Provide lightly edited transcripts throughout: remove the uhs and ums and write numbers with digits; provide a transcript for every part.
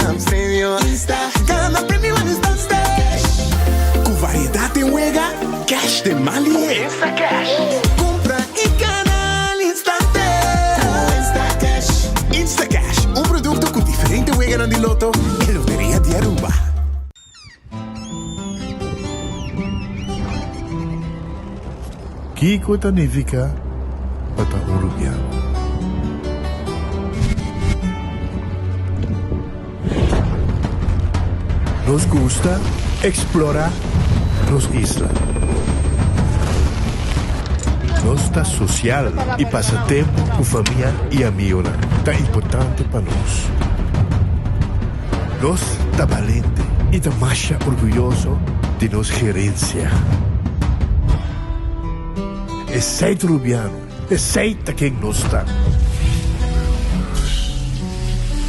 Gana premio Insta Gana premio al instante Ku variedat den wega, cash den man lihé. Instacash Kumpra i gana al instante Ku Instacash. Instacash, un produkto ku diferente weganan di loto e Loteria di Aruba. Kiko ta nifiká pa ta un rubiano? Nos gusta eksplorá nos isla. Nos ta sosial i pasa tempu ku famia i amigonan ta importante pa nos. Nos ta balente i ta masha orguyoso di nos gerensia. Esei ta Rubiano, esei ta ken nos ta.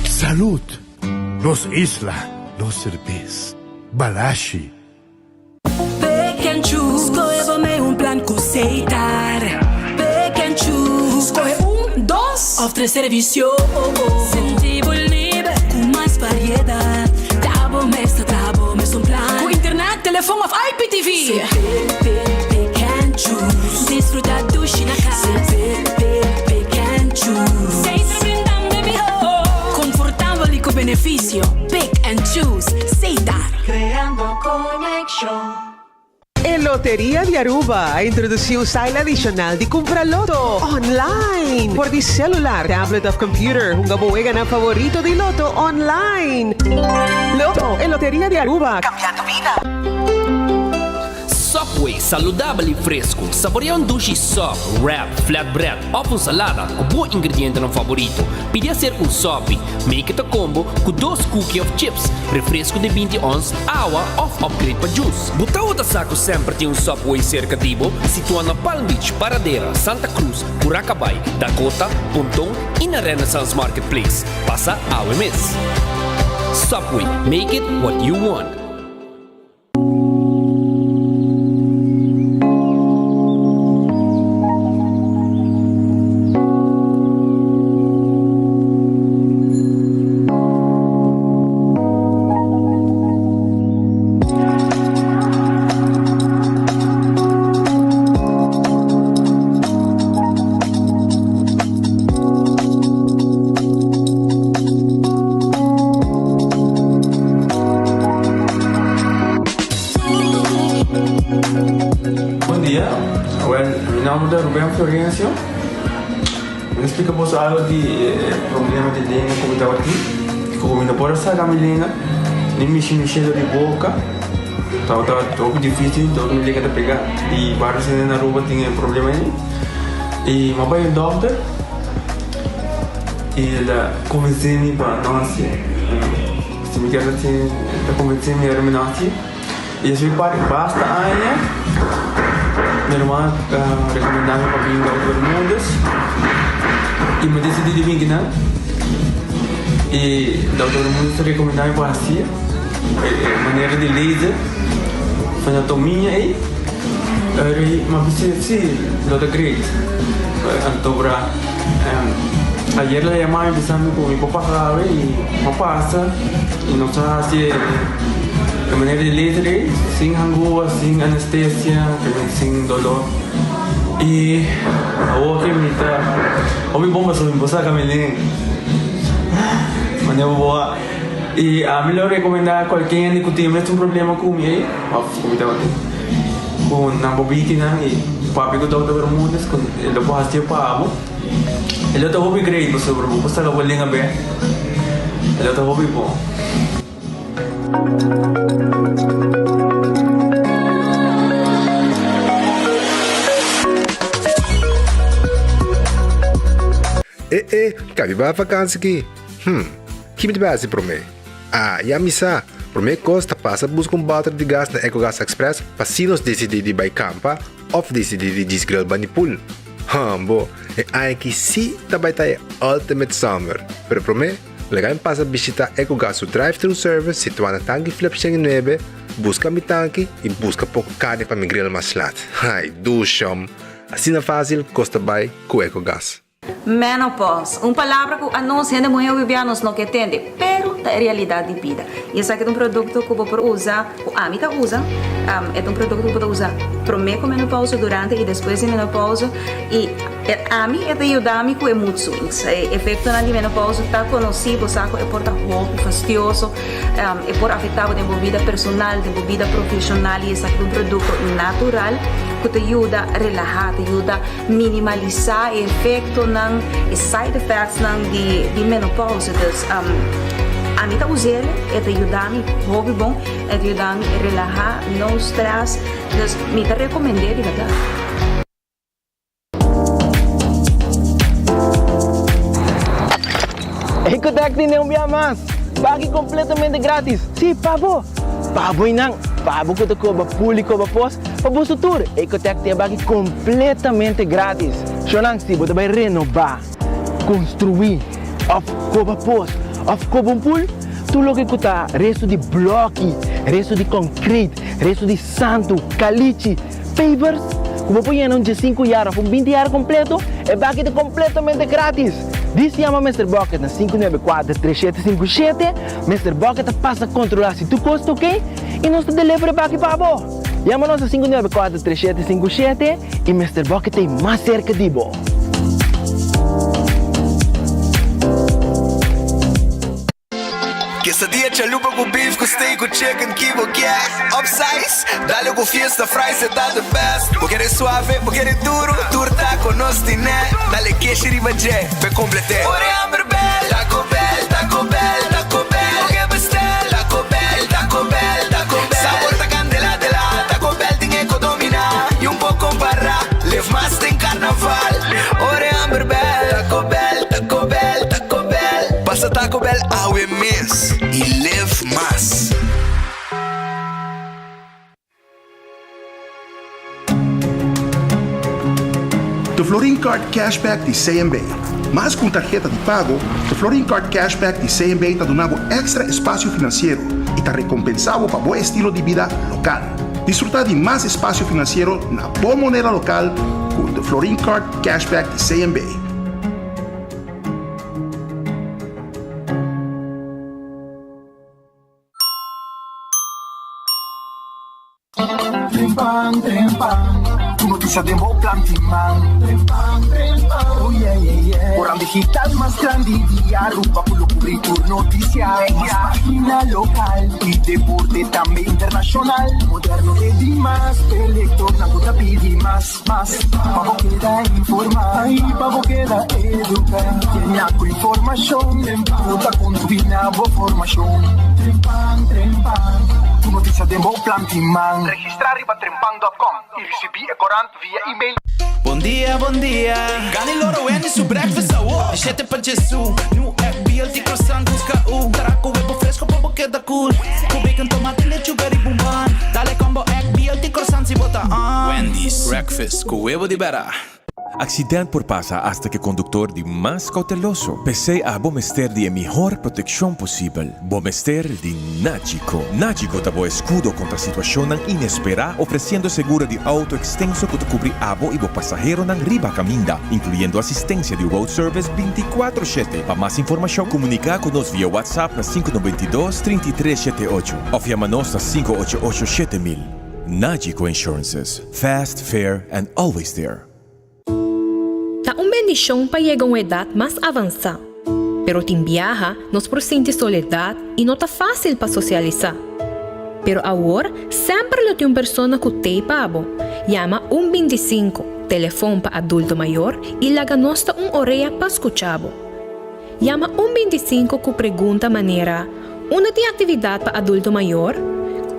Salud! Nos isla, nos serbes. Balashi. Pick and choose, skohe bo mei un plan ku Setar. Pick and choose, skohe un, dos òf tres servisio. Sinti bo liber ku mas variedat. Ta bo mes ta traha bo mes un plan. Ku internet, telefon òf IPTV. Pick, pick, pick and choose. Disfruta dushi na kas. Pick, pick, pick and choose. Setar brindando e mihó. Konfortabel i ku benefisio. Pick and choose. Setar. Creando conexion. E Loteria di Aruba a introduci un style adicional di cumpra loto online. Por di celular, tablet of computer, hunga bo weganan favorito di loto online. Lotto, e Loteria di Aruba, cambiando bida. Subway, saludabel y fresco. Saborea un dushi sub, wrap, flatbread of un salada cu bo ingredientenan favorito. Pidi acerca un sopi. Make it a combo cu dos cookie of chips, refresco di binti ons, awa of upgrade pa juice. Bo tawata sa cu semper tin un Subway cerca di bo? Situa na Palm Beach, Paradera, Santa Cruz, Curacabai, Dakota, Ponton y na Renaissance Marketplace. Pasa awe mes. Subway, make it what you want. Bon dia, wel mi nomber ta Ruben Florencio. Mi ta splika boso algo di e problema di lenga ku mi tabatin. Ku mi no por a saka mi lenga, ni mishi mi shelo di boka. Tabata hopi dificil, dor mi lenga ta pega. I varios hende na Aruba tin e problema ei. I mi a bai un dokter i el a konvensé mi pa no hasié. Si mi kier hasié, el a konvensé mi ora mi no hasié. I despues pa basta aña mi ruman a rekomendá mi pa bin Dokter Bermudez i mi a disidí di bin kinan. I Dokter Bermudez a rekomendá mi pa hasié e manera di laser frenatomiña ei. Eri mi a bisa si lo ta great. Anto bra ayer el a yama mi bisa mi ku mi por pasa awe i mi a pasa i nos a hasi e manera di laser ei sin hangua, sin anestesia, sin dolor i awor ke mi ta hopi bon pasobra mi por saka mi lenga manera bo a i ami lo rekomenda kualke hende ku tin e mesun problema ku mi ei òf ku mi tabatin ku nan por biki nan i papia ku Dòkter Bermudez ku e lo por hasié pa bo. E lo ta hopi great pasobra bo por saka bo lenga bek. E lo ta hopi bon. E e, kabi bai vakansi ki? Hm, ki mi ta bai hasi promé? Ah, ya mi sa! Promé kos ta pasa buska un bòter di gas na Ecogas Express pa si nos disidí di bai kampa òf disidí di djis grill bani pool. Hambo, e aña aki sí ta bai ta e ultimate summer! Pero promé, laga mi pasa bishitá Ecogas su drive-thru service situá na Tanki Flip 109, buska mi tanki i buska poko karni pa mi grill mas lat. Ai, dushom! Asina fásil kos ta bai ku Ecogas. Menopause, un palabra ku anos hende muhé hopi bia nos no ke tende, pero ta e realidat di bida. I esaki ta un produkto ku bo por usa, ku ami ta usa, e ta un produkto ku bo ta usa promé ku menopause, durante i despues di menopause. I ami e ta yuda mi ku e mood swings. E efektonan di menopause ta konosí, bo sa ku e por ta hopi fastioso, e por afektá bo den bo bida personal, den bo bida profeshonal i esaki ta un produkto natural ku ta yuda relahá, ta yuda Minimalisá e efektonan, e side effectsnan di di menopausa. Dus ami ta us'el, e ta yuda mi hopi bon, e ta yuda mi relahá, no stress. Dus mi ta rekomend'é di bèrdat. Ecotec tene un bia mas! Pagi completamente gratis! Si, pa bo! Pa bo y nan! Pa bo cu ta coba pul y coba pos, pa boso tur! Ecotec tin e baki completamente gratis! Shonan, si bo ta bay renoba, construi, of coba pos, of coba un pul, tur loke cu ta resto di bloki, resto di concrete, resto di santu, calichi, Pavers ku bo por yena un diesinku yar òf un binti yar kompleto, e baki ta kompletamente gratis! Dis yama Mister Bucket na 594 3757, Mister Bucket ta pasa kontrolá si tur kos ta oke i nos ta deliver e baki pa bo! Yama nos na 594 3757 i Mister Bucket ta ei mas serka di bo! Quesadilla chalupa cu beef cu steak cu chicken ki bo kier Upsize, dale cu fiesta fries e ta the best Bo kere suave, bo kere duro, tur taco nos tine Dale keshi riba dje, p'e complete Ora e hamber bel, Taco Bell, Taco Bell, Taco Bell Bo ke bestel, Taco Bell, Taco Bell, Taco Bell Sabor ta candela de la, Taco Bell tin e co domina Y un por compara, live mas den carnaval Ora e hamber bel, Taco Bell, Taco Bell, Taco Bell. Pasa Taco Bell awe mes y live mas. The Florin Card Cashback di CMB. Mas ku un tarheta di pago, The Florin Card Cashback di CMB ta duna bo èkstra espasio finansiero i ta rekompensá bo pa bo estilo di bida lokal. Disfrutá di mas espasio finansiero na bo moneda lokal ku The Florin Card Cashback di CMB. Trempan, trempan, tur noticia den bo plan tin man. Trempan, trempan, oh yeah, yeah, yeah. Oran digital mas grandi di Aruba cu lo cubri tur noticia. Mas pagina local y deporte tambe internacional. Moderno e di mas, e lectornan cu ta pidi mas. Mas, pa bo keda informá i pa bo keda eduká. Kenia ku informashon ku ta kontribuí na bo formashon. Trempan, trempan, tur notisia den bo plan tin man. Registrá riba trempan dòt kòm i risibí e korant via email. Bon dia, bon dia. Gani loro Wendy su breakfast awo. Di shete pa djesu. New egg, BLT, croissant, busca u. Taraco webo fresco pa bo keda cool. Cu bacon, tomate, lechuga riba un bun. Dale combo egg, BLT, croissant si bo ta on. Wendy's breakfast cu webo di bera. Accident por pasa hasta cu e conductor di mas cauteloso. P'esey abo mester di e mihor proteccion posibel. Bo mester di Nagico. Nagico ta bo escudo contra situacionnan inespera, ofreciendo seguro di auto extenso cu ta cubri abo y bo pasaheronan riba caminda, incluyendo asistencia di road service binticuatro shete. Pa mas informacion, comunica cu nos via WhatsApp na sinku noventa i dos, trinta i tres shete ocho of yama nos na sinku ocho ocho shete mil. Nagico Insurances, fast, fair and always there. Ta un bendishon pa yega un edat mas avansá, pero tin biaha nos por sinti soledat i no ta fásil pa sosialisá. Pero awor semper lo tin un persona ku t'ei pa bo. Yama un bintisinku, telefon pa adulto mayor, i laga nos ta un orea pa skucha bo. Yama un bintisinku ku pregunta manera, Unda tin aktividat pa adulto mayor?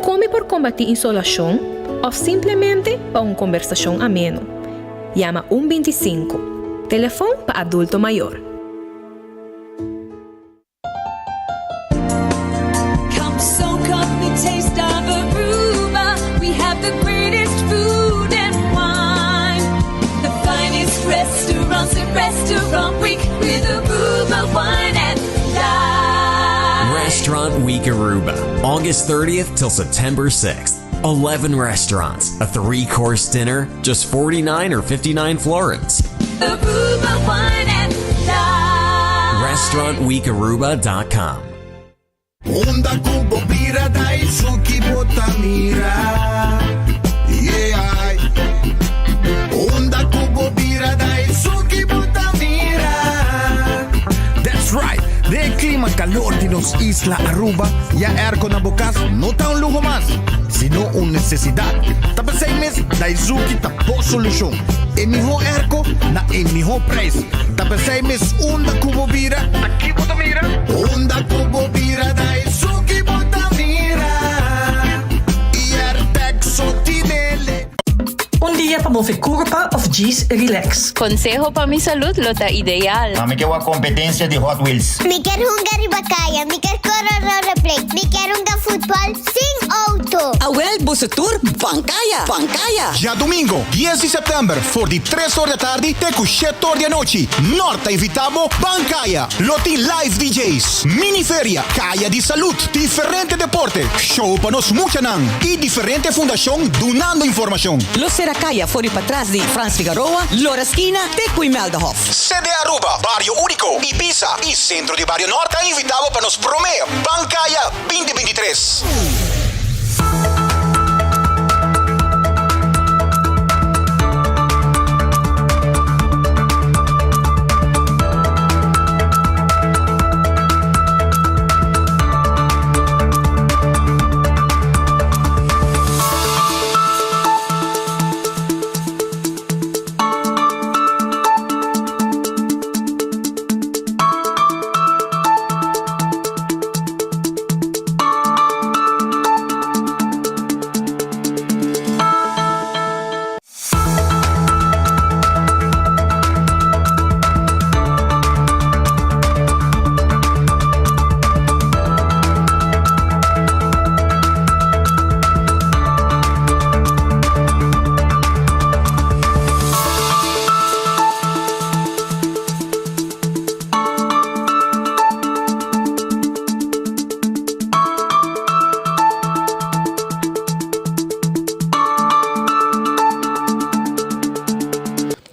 Kon mi por kombatí insolashon? Òf simplemente pa un kombersashon ameno. Yama un bintisinku, telefon pa adulto mayor. Come soak up the taste of Aruba. We have the greatest food and wine. The finest restaurants at Restaurant Week with Aruba Wine and Dine. Restaurant Week Aruba, August 30th till September 6th. 11 restaurants, a three course dinner, just 49 or 59 florins. Aruba Wine and Dine. RestaurantWeekAruba.com. Unda ku bo bira Daisuki bo ta mira Yeah Unda ku bo bira Daisuki bo ta mira That's right! Den e klima kalor di nos isla Aruba, ya airco na bo kas no ta un luho mas, sino un nesesidat. Ta p'esei mes Daizuki ta bo solushon. E mihó airco na e mihó prijs. Ta p'esei mes unda ku bo bira, Ta ki bo ta mira? Unda ku bo bira Daizuki bo ta mira. I airtec so tinele. Un dia pa move curpa of djis relax. Conseho pa mi salud lo ta ideal. Ma mi ke wak competencia di Hot Wheels. Mi kier hunga riba caya, mi kier core rollerblade, mi kier hunga futbol sin auto. Awel boso tur ban caya, ban caya! Djadomingo, dies di sèptèmber, for di tres or di atardi te ku shete or di anochi, Nort ta invitá bo ban kaya! Lo tin live DJ's, mini feria, kaya di salud, diferente deporte, show pa nos muchanan i diferente fundashon dunando informashon. Lo sera kaya for di patras di Frans Figaroa, Lora Skina te ku Imeldahof. CD Aruba, Bario Unico, Ibiza i Centro di Bario Nort ta invitá bo pa nos promé Ban Kaya 2023.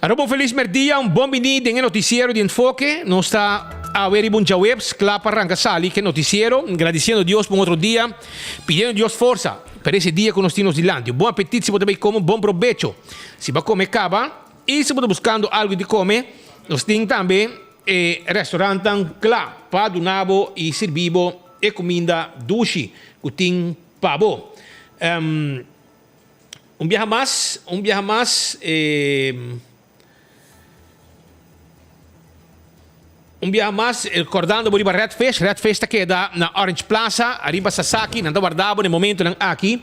Aruba un felis merdia, un bon bini den e noticiero di Enfoke. Nos ta awe riba un djaweps kla pa ranka sali ke noticiero, gradiciendo Dios pa un otro dia, pidiendo Dios forsa pa ese dia ku nos tin nos dilanti. Un bon apetit si bo ta bay come, un bon probecho si bo a come caba. I si bo ta buskando algu di kome, nos tin tambe e restaurantnan kla pa duna bo i sirbi bo e kuminda dushi ku tin pa bo. Un biaha mas, un biaha mas e. Un biaha mas, kordando bo riba Red Fish. Red Fish ta keda na Orange Plaza, ariba Sasaki. Nan ta warda bo na e momentonan aki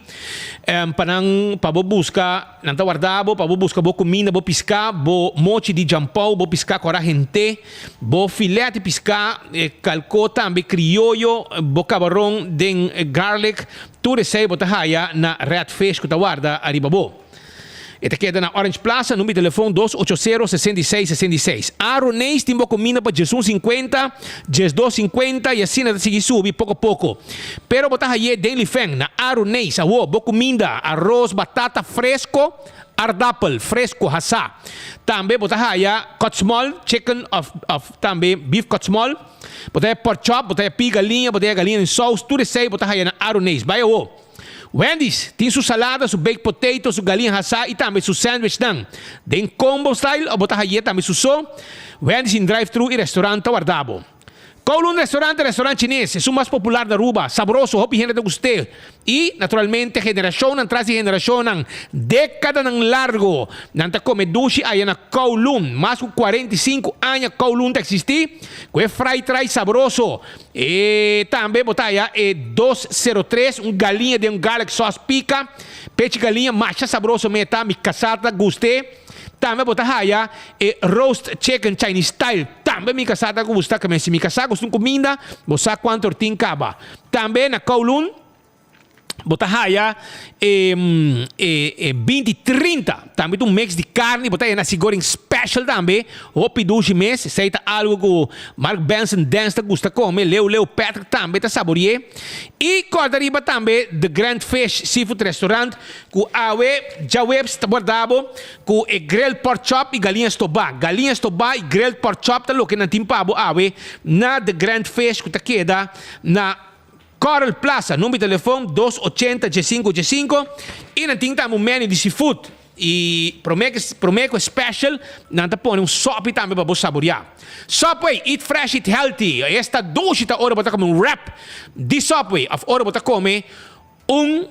pa nan, pa bo buska, nan ta warda bo pa bo buska bo kuminda, bo piská, bo mochi di jampou, bo piská kora hent'é, bo filet di piská, kalkó tambe krioyo, bo kabaron den garlic. Tur esei bo ta haya na Red Fish ku ta warda ariba bo. E ta keda na Orange Plaza, number di telefon dos ocho sero 66 66. Aroneis tin bo kuminda pa djesun sinkuenta, djesdos sinkuenta i asina ta sigui subi poko poko. Pero bo ta haye den Lifen na Aroneis awo bo kuminda aros batata fresko, aardappel fresko hasá. Tambe bo ta haya kotsmol, chicken of of tambe beef kotsmol. Bo ta haya pork chop, bo ta haya pig galiña, bo ta haya galiña den sous, tur esei bo ta haya na Aroneis. Bai awo. Wendy's tin su salada, su baked potato, su galin hasá i tambe su sandwichnan. Den combo style o bo ta haye tambe su so. Wendy's tin drive-thru i restaurant ta warda bo. Kowloon Restaurant ta restaurant chines, esun mas popular na Aruba. Sabroso, hopi hende ta gust'é. I, naturalmente, generashonnan tras di generashonnan, dékadanan largo, nan ta kome dushi aya na Kowloon. Mas ku 45 aña Kowloon ta eksistí ku e fried rice sabroso. E tambe bo ta haya e dos sero tres, un galiña den un garlic sauce pica, pechi galiña masha sabroso me ta, mi casá ta gust'é. Tambe bo ta haya e roast chicken Chinese style, tambe mi casá ta gusta, keme si mi casá gusta un cuminda, bo sa cuanto or tin caba. Tambe na Kowloon. Bo ta haya e e 20 30 tambe ta un mix di carni bo ta haya nasi goreng special tambe hopi dushi mes esey ta algo cu Mark Benson Dance ta gusta come Leo Leo Patrick tambe ta saborie y corda riba tambe The Grand Fish Seafood Restaurant cu awe djaweps ta borda bo cu e grilled pork chop y galiña stoba galiña stoba y grilled pork chop ta loke nan tin pa bo awe na The Grand Fish cu ta keda na Coral Plaza, number di telefon dos ochenta diesinco diesinco y nan tin tambe un menu di seafood y prome prome cu e special nan ta pone un sopi tambe pa bo saboria. Subway, eat fresh eat healthy, esta dushi ta ora bo ta come un wrap di Subway of ora bo ta come Un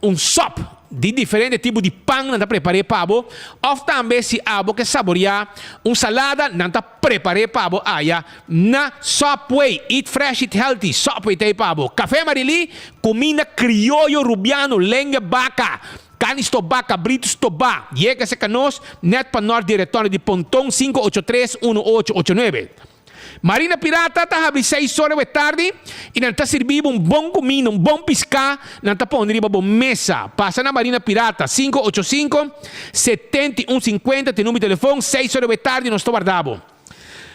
un sop di diferente tipo di pan nan ta prepar'é pa bo, òf tambe si abo ke saboriá un salada nan ta prepar'é pa bo aya na Subway. Eat fresh, eat healthy, Subway ta ei pa bo. Café Marilí, kuminda krioyo rubiano, lenga baka, kani stobá, kabritu stobá. Yega serka nos nèt pa nòrt di Retorno di Ponton, 583 1889. Marina Pirata ta habri seis ora wet tardi y nan ta sirbi bo un bon cuminda, un bon pisca nan ta pone riba bo mesa. Pasa na Marina Pirata, 585 71 50 ta e numero di telefon, seis ora wet tardi nos ta warda bo.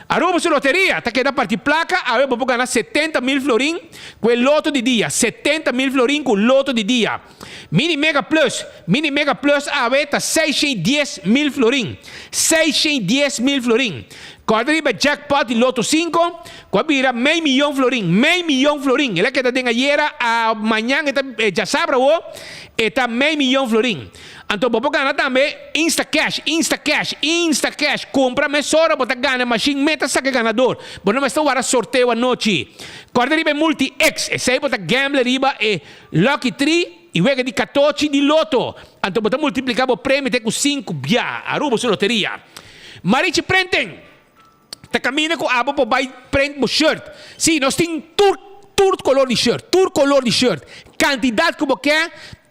Aruba su loteria ta keda parti placa, awe bo por gana 70 mil florin cu e loto di dia, 70 mil florin cu loto di dia. Mini Mega Plus, Mini Mega Plus awe ta 610 mil florin, 610 mil florin. Kòrda riba jackpot di Lotto 5, ku a bira mei miyon florin, mei miyon florin. El a keda den ayera, a mañan e ta djasabra awo, e ta mei miyon florin. Anto bo por gana tambe Instacash, Instacash, Instacash. Kumpra mesora bo ta gana, mashin me ta saka e ganador. Bo no mester wara sorteo anochi. Kòrda riba e Multi X, esei bo ta gamble riba e Lucky Tree i wega di katochi di Lotto. Anto bo ta multipliká bo premio te ku sinku bia. Aruba su loteria. Marichi Printing ta kaminda ku abo por bai print bo shirt. Sí, nos tin tur tur kolor di shirt, tur kolor di shirt, kantidat ku bo ke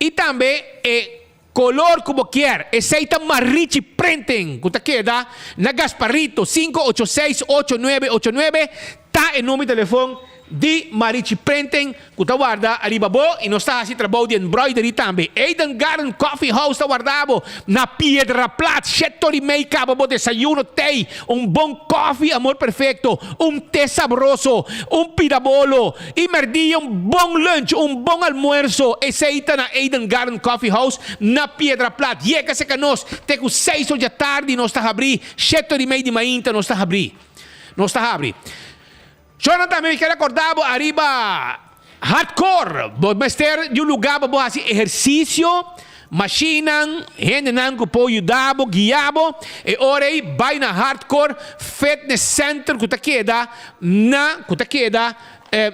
i tambe e kolor ku bo kier. Esei ta Marichi Printing ku ta keda na Gasparito 586 8989 ta e number di telefon di Marichi Printing ku ta warda ariba bo i nos ta hasi trabou di embroidery tambe. Eden Garden Coffee House ta warda bo na Piedra Plat, shetor i mei kaba bo desayuno tei, un bon kofi amor perfecto, un te sabroso, un pida bolo i merdia un bon lunch, un bon almuerso. Esei ta na Eden Garden Coffee House na Piedra Plat. Yega serka nos te ku seis or djatardi nos ta habri, shetor i mei di mainta nos ta habri. Nos ta habri. Shona tambe mi ker acorda bo ariba hardcore. Bo mester di un lugar pa bo haci ehercicio, machinan, hendenan cu por yuda bo, guia bo. E ora ey bay na Hardcore Fitness Center cu ta keda na cu ta keda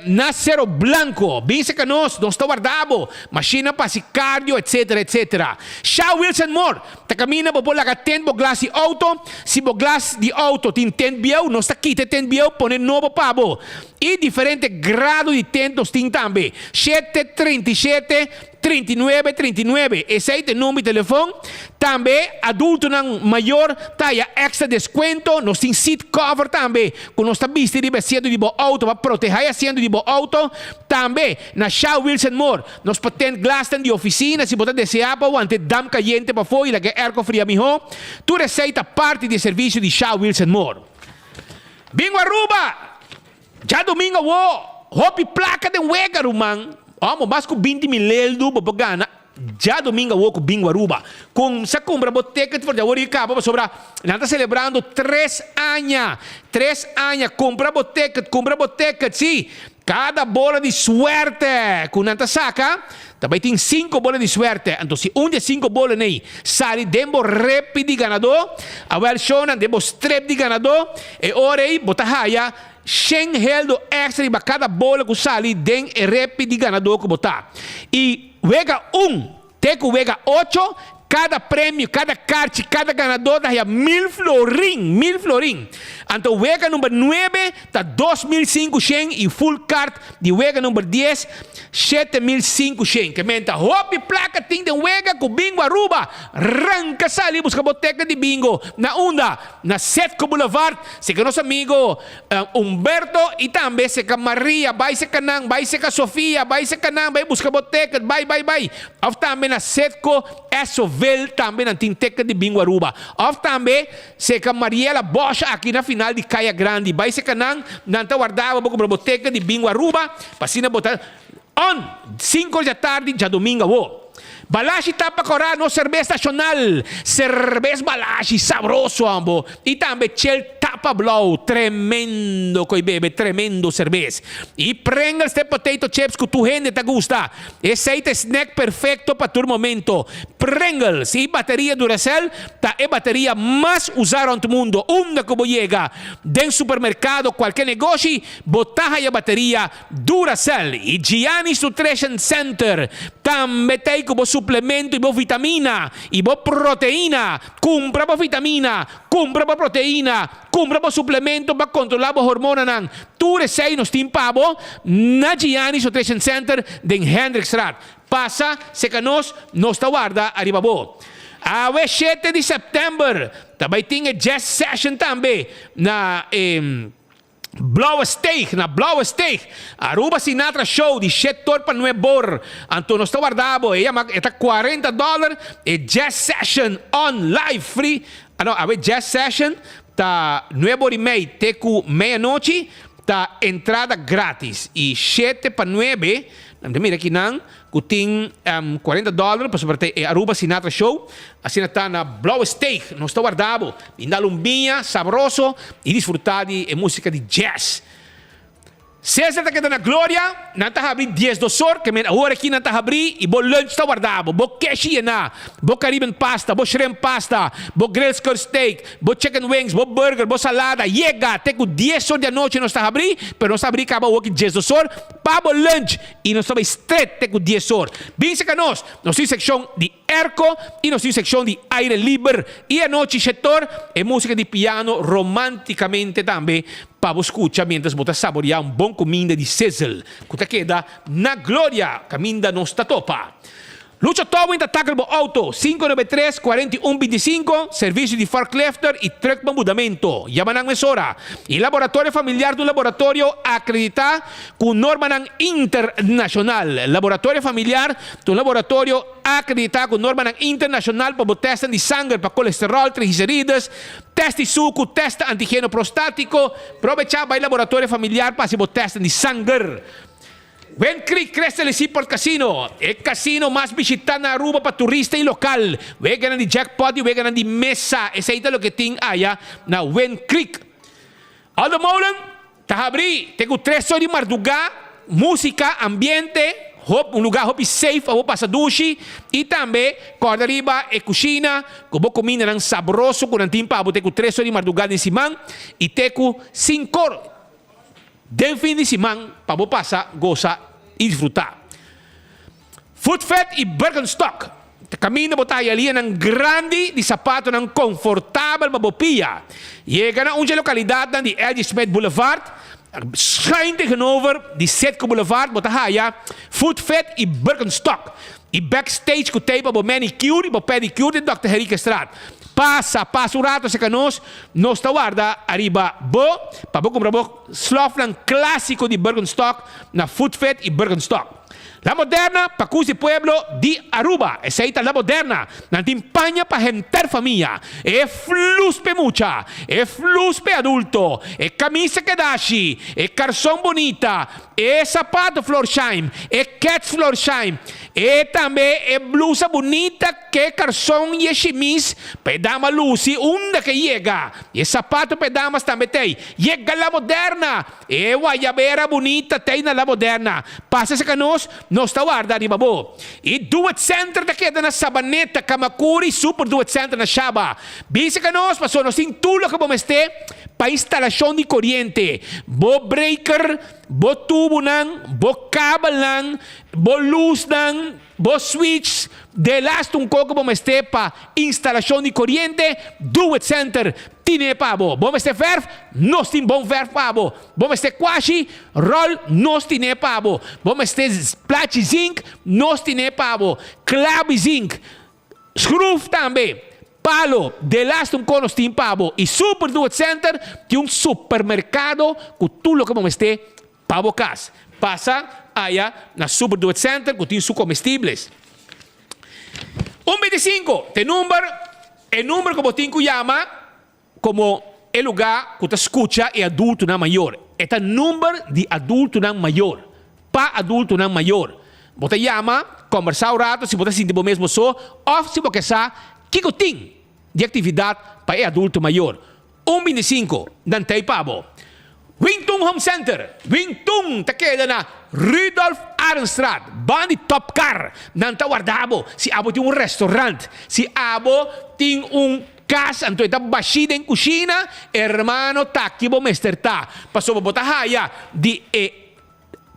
na Cerro Blanco. Bin cerca nos, nos ta warda bo. Machinan pa haci cardio etcetera etcetera. Sha Wilson Moore. Ta kaminda bo por laga tent bo glas di outo. Si bo glas di outo tin tent bieu, nos ta kita e tent bieu pone nobo pa bo. I diferente grado di tent nos tin tambe. Shete 37 39 39, esei ta e number di telefon. Tambe adultonan mayor ta haya extra descuento. Nos tin seat cover tambe ku nos ta bisti riba e asiento di bo outo pa proteha e asiento di bo outo. Tambe na Shell Wilson Moore. Nos por tent glasnan di oficina si bo ta desea pa wanta e dam cayente pafó y laga e airco fria mihó. Tur esey ta parti di e servicio di Shaw Wilson Moore. Bingo Aruba! Djadomingo awo, hopi placa den wega ruman. Omo, mas cu 20 mil eldo bo por gana djadomingo awo cu Bingo Aruba. Cumsa cumpra bo ticket for di awor y caba pasobra nan ta celebrando tres aña. Tres aña. Cumpra bo ticket, cumpra bo ticket, si. Kada bola di suerte ku nan ta saka, ta bai tin sinku bola di suerte. Anto si un di e sinku bolanan ei sali den bo repi di ganadó, awèl shownan den bo strep di ganadó, e ora ei bo ta haya shen heldo èkstra riba kada bola ku sali den e repi di ganadó ku bo ta. I wega un te ku wega ocho. Kada premio, kada karchi, kada ganadó ta haya mil florin, mil florin. Anto wega number nuebe ta 2500 i full kart di wega number dies 7500. Ke men ta hopi plaka tin den wega ku Bingo Aruba. Ranka sali buska bo teken di bingo na unda? Na Setco Boulevard, seka nos amigo Humberto i tambe seka Maria. Bai seka nan, bai seka Sofia, bai seka nan, bai buska bo teken, bai, bai, bai. Of tambe na Setco Essoville tambe nan tin teken di Bingo Aruba. Of tambe seka Mariela Bosch aki na final di Kaya Grandi. Bai seka nan, nan ta warda bo pa kumpra bo teken di Bingo Aruba pa asina bo ta on sinku or djatardi djadomingo awo. Balashi tapa kora nos serbes nashonal, serbes Balashi sabroso ambo i tambe chel tapa blou, tremendo koi bebe, tremendo serbes. I Pringles te potato chips ku tur hende ta gusta. Esei ta e snack perfecto pa tur momento. Pringles y bateria Duracell ta e bateria mas usa rond mundo. Unda cu bo yega, den supermercado, cualke negoshi, bo ta haya bateria Duracell. Y Gianni's Nutrition Center tambe ta ei cu bo suplemento y bo vitamina y bo proteina. Cumpra bo vitamina, cumpra bo proteina. Kumpra bo suplemento pa kontrolá bo hormonanan. Tur esei nos tin pa bo na Gianni's Nutrition Center den Hendrikstraat. Pasa seka nos, nos ta warda ariba bo. Awe shete di sèptèmber ta bai tin e jazz session tambe na e Blauwe Steeg, na Blauwe Steeg. Aruba Sinatra Show di shet or pa nuebor. Anto nos ta warda bo. E yama e ta cuarenta dollar e jazz session on live free. Ah no, awe jazz session ta nuebor y mei te cu meianochi ta entrada gratis. Y shete pa nuebe, nan ta mira akinan cu tin cuarenta dollar pasobra ta e Aruba Sinatra Show. Asina ta na Blauwe Steeg. Nos ta warda bo. Bin dal un biña sabroso y disfruta di e musica di jazz. Cesar ta keda na Gloria, nan ta habri diesdos or, ke men awor aki nan ta habri y bo lunch ta warda bo, bo keshi yena, bo Caribbean pasta, bo shrimp pasta, bo grilled skirt steak, bo chicken wings, bo burger, bo salada, yega te ku dies or di anochi nos ta habri, pero nos ta habri kaba awor ki diesdos or pa bo lunch y nos ta bai straight te ku dies or. Bin seka nos, nos tin seccion di airco y nos tin seccion di aire liber y anochi shetor e musica di piano romanticamente tambe pa bo scucha mientras bo ta saborea un bon cuminda di sizzle cu ta keda na Gloria caminda nos ta topa. Lucho Towing ta tackle bo auto, 593 41 25, servicio di forklifter y truck pa mudamento. Yama nan mesora. Y Laboratorio Familiar ta un laboratorio acredita cu normanan internacional. Laboratorio Familiar ta un laboratorio acredita cu normanan internacional pa bo testnan di sanger pa colesterol, triglicerides, Test di suku, test antigeno prostátiko, Probechá bai laboratorio familiar pa hasi bo testnan di sanger. Wind Creek Crystal y Seaport Casino, e casino mas bishitá na Aruba pa turista y lokal. Weganan di jackpot y weganan di mesa, esei ta loke tin aya na Wind Creek. Aldo Molen ta habrí te ku tres or di mardugá, músika, ambiente, hop un lugá hopi safe pa bo pasa dushi i tambe kòrda riba e kushina ku bo kumindanan sabroso ku nan tin pa bo te ku tres or di mardugá den siman i te ku sinkor den fin di siman pa bo pasa gosa i disfrutá. Footfed i Birkenstock ta kaminda bo ta haya lianan grandi di sapatonan konfortabel pa bo pia. Yega na un dje lokalidatnan di LG Smith Boulevard, schuin tegenover di Citgo Boulevard bo ta haya Footfed i Birkenstock. I backstage ku tei pa bo manicure i bo pedicure den Dòkter Henriquezstraat. Pasa, pasa un rato serka nos, nos ta warda ariba bo pa bo kumpra bo slòfnan klásiko di Birkenstock na Footfed i Birkenstock. La Moderna pa cus di pueblo di Aruba. Esey ta La Moderna. Nan tin paña pa henter famia. E flus p'e mucha, e flus p'e adulto, e camisa kedashi, e carson bunita, e sapato Florsheim, e kets Florsheim, e tambe e blusa bunita k'e carson y e shimis pa e dama luci unda k'e yega. Y e sapato p'e damas tambe t'ey. Yega La Moderna! E wayabera bunita t'ei na La Moderna. Pasa serka nos, nos ta warda riba bo. E Do It Center ta keda na Sabaneta, Camacuri, Super Do It Center na Shaba. Bin serka nos pasobra nos tin tur loke bo mester. Pa instalashon di koriente, bo breaker, bo tubunan, bo kabelnan, bo lusnan, bo switch, delaste un koko bo mester pa instalashon di koriente, Do It Center tine pa bo. Bo mester verf? Nos tin bon verf pa bo. Bo mester kwashi? Ròl, nos tine pa bo. Bo mester plachi zink? Nos tine pa bo. Klabi zink. Schroef tambe. Palo, delaste un konos tin pa bo i Super Do It Center tin un supermerkado ku tur loke bo mester pa bo kas. Pasa aya na Super Do It Center ku tin su komestibles. Un 25 ta e number, e number ku bo tin ku yama Komo e lugá ku ta skucha e adultonan mayor. E ta number di adultonan mayor. Pa adultonan mayor. Bo ta yama, kòmbersá un rato si bo ta sinti bo mes bo so òf si bo ke sa kiko tin di aktividat pa e adulto mayor. Un 25 nan t'ei pa bo. Wingtun Home Center, Wingtun ta keda na Rudolf Arendstraat, ban di Top Car. Nan ta warda bo si abo tin un restaurant, si abo tin un cas anto e ta bashí den cushina, hermano taki bo mester ta, pasobra bo ta haya di e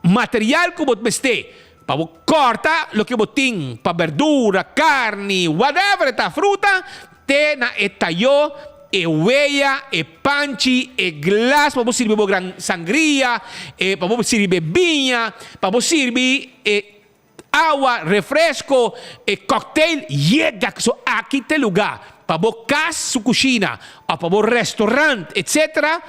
material cu bo mester pa bo corta loke bo tin pa berdura, carni, whatever e ta fruta, te na e tayo, e weya, e panchi, e glas pa bo sirbi bo gran sangria, e pa bo sirbi e biña, pa bo sirbi e awa, refresco, e cocktail, yega so aki ta e luga pa bo cas su cushina of pa bo restaurant etc.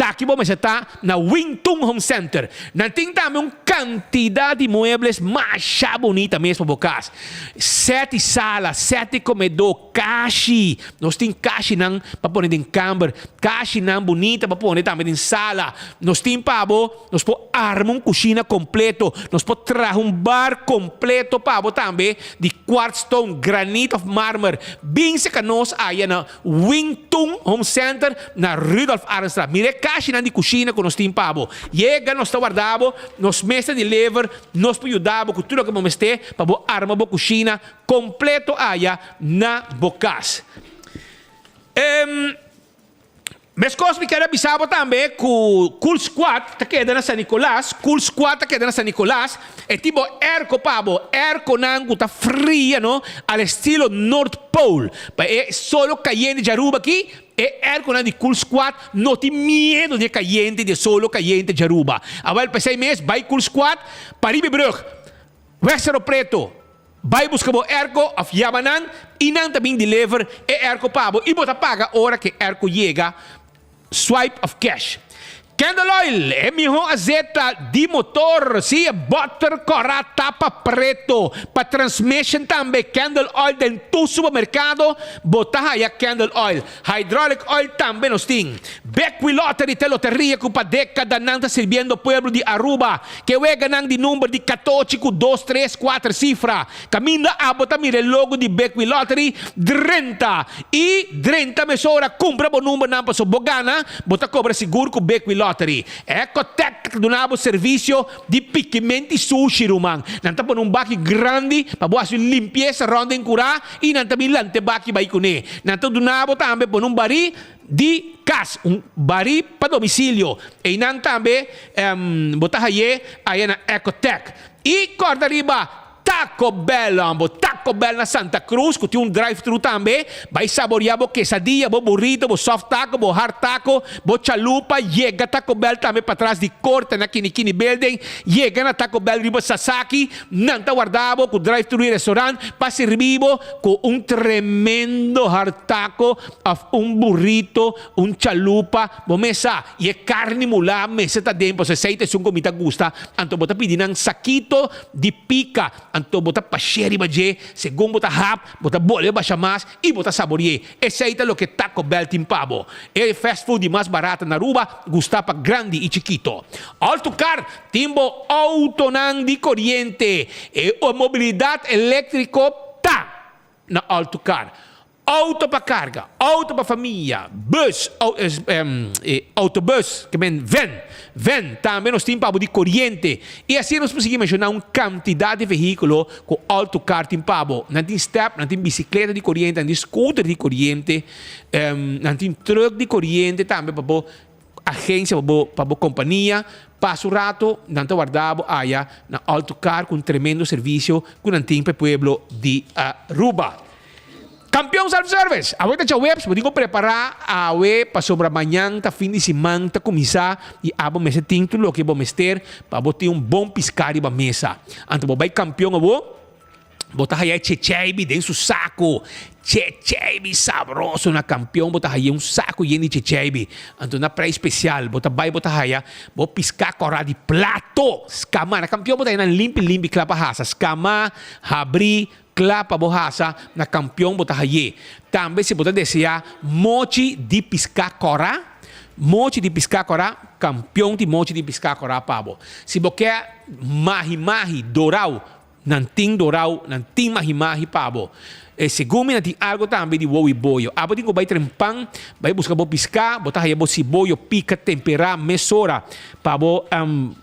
Taki bo mester ta na Wing Tun Home Center. Nan tin tambe un kantidat di muebles masha bunita mes pa bo kas. Sèt di sala, sèt di komedó, kashi. Nos tin kashinan pa pone den kamber, kashinan bunita pa pone tambe den sala. Nos tin pa bo, nos por arma un kushina kompleto, nos por traha un bar kompleto pa bo tambe di quartz stone, granit òf marmer. Bin seka nos aya na Wing Tun Home Center na Rudolf Arendstraat. Mira e kashinan di kushina ku nos tin pa bo. Yega, nos ta warda bo, nos mes ta deliver, nos por yuda bo ku tur loke bo mester pa bo arma bo kushina kompleto aya na bo kas. Meskos mi ker a bisa bo tambe ku Cool Squad ta keda na San Nicolas, Cool Squad ta keda na San Nicolas, e tin bo airco pa bo, airconan ku ta fria no, al estilo North Pole, pa e solo kayente di Aruba aki, e airconan di Cool Squad no tin miedo di e kayente di e solo kayente di Aruba. Awel p'esei mes bai Cool Squad, Paribibrug, Weg Cerro Preto, Bai buska bo airco of yama nan y nan ta bin deliver e airco pa bo y bo ta paga ora ke airco yega, swipe of cash. Candle oil, e miho azeta di motor, si e boter cora tapa preto, pa transmission tambe candle oil den tur supermercado bo ta haya candle oil. Hydraulic oil tambe nos tin. Bequi Lottery ta e loteria cu pa decadanan ta sirbiendo pueblo di Aruba. Ke weganan di number di catochi cu dos, tres, cuater cifra. Caminda abo ta mira e logo di Bequi Lottery, drenta y drenta mesora cumpra bo numbernan paso bo gana, bo ta cobra sigur cu Bequi Lottery. Ecotec ta duna bo servicio di pikimenti sushi ruman. Nan ta pone un baki grandi pa bo haci limpieza rond den cura I nan ta bin lante baki bai kuné. Nan ta duna bo tambe pone un barí di kas, un barí pa domisilio. Einan tambe bo ta hay'é aya na Ecotec. I kòrda riba Taco Bell, bo Taco Bell na Santa Cruz ku tin un drive-thru tambe. Bai saboriá bo quesadilla, bo burrito, bo soft taco, bo hard taco, bo chalupa. Yega Taco Bell tambe patras di korte na Kinikini Building. Yega na Taco Bell riba Sasaki. Nan ta warda bo ku drive-thru di restaurant pa sirbi bo ku un tremendo hard taco òf un burrito, un chalupa, bo mes sa. I e karni mulá mester ta den pasobra esei ta esun ku mi ta gusta. Anto bo ta pidi nan sakito di pika, anto bo ta pash'é riba dje, segun bo ta hap, bo ta bolbe basha mas i bo ta sabori'é. Esei ta loke Taco Bell tin pa bo. E fast food di mas barata na Aruba, gusta pa grandi i chikito. Alto Car Tin bo autonan di koriente. E mobilidat eléktriko ta na Alto Car. Auto pa carga, auto pa famia, bus, autobus, ke men ven, ven, tambe nos tin pa bo di coriente. Y asina nos por sigui menciona un cantidad di vehiculo cu Autocar tin pa bo. Nan tin step, nan tin bicicleta di coriente, nan tin scooter di coriente, nan tin truck di coriente tambe pa bo agencia, pa bo, pa bo compania. Pasa un rato, nan ta warda bo aya na Autocar cu un tremendo servicio cu nan tin pa e pueblo di Aruba. Campeon Self Service! Awe ta djaweps, bo tin ku prepará awe pasobra mañan ta fin di siman ta kuminsá i abo mester tin tur loke bo mester pa bo tin un bon piská riba mesa. Anto bo bai Campeon awo, bo ta haya e checheibi den su saku. Checheibi sabroso na Campeon bo ta haya un saku yen di checheibi. Anto na preis spesial bo ta bai bo ta haya bo piská kòrá di plato skamá. Na Campeon bo ta haya nan limpi limpi kla pa hasa, skamá, habrí, Kla pa bo hasa na kampion bo ta hay'é. Tambe si bo ta deseá mochi di piská kòrá, mochi di piská kòrá, kampion tin mochi di piská kòrá pa bo. Si bo ke mahi mahi dorau, nan tin dorau, nan tin mahi mahi pa bo. E segun mi nan tin algo tambe di wowi boyo. Abo tin ku bai trempan, bai buska bo piská, bo ta haya bo siboyo pika temperá mesora pa bo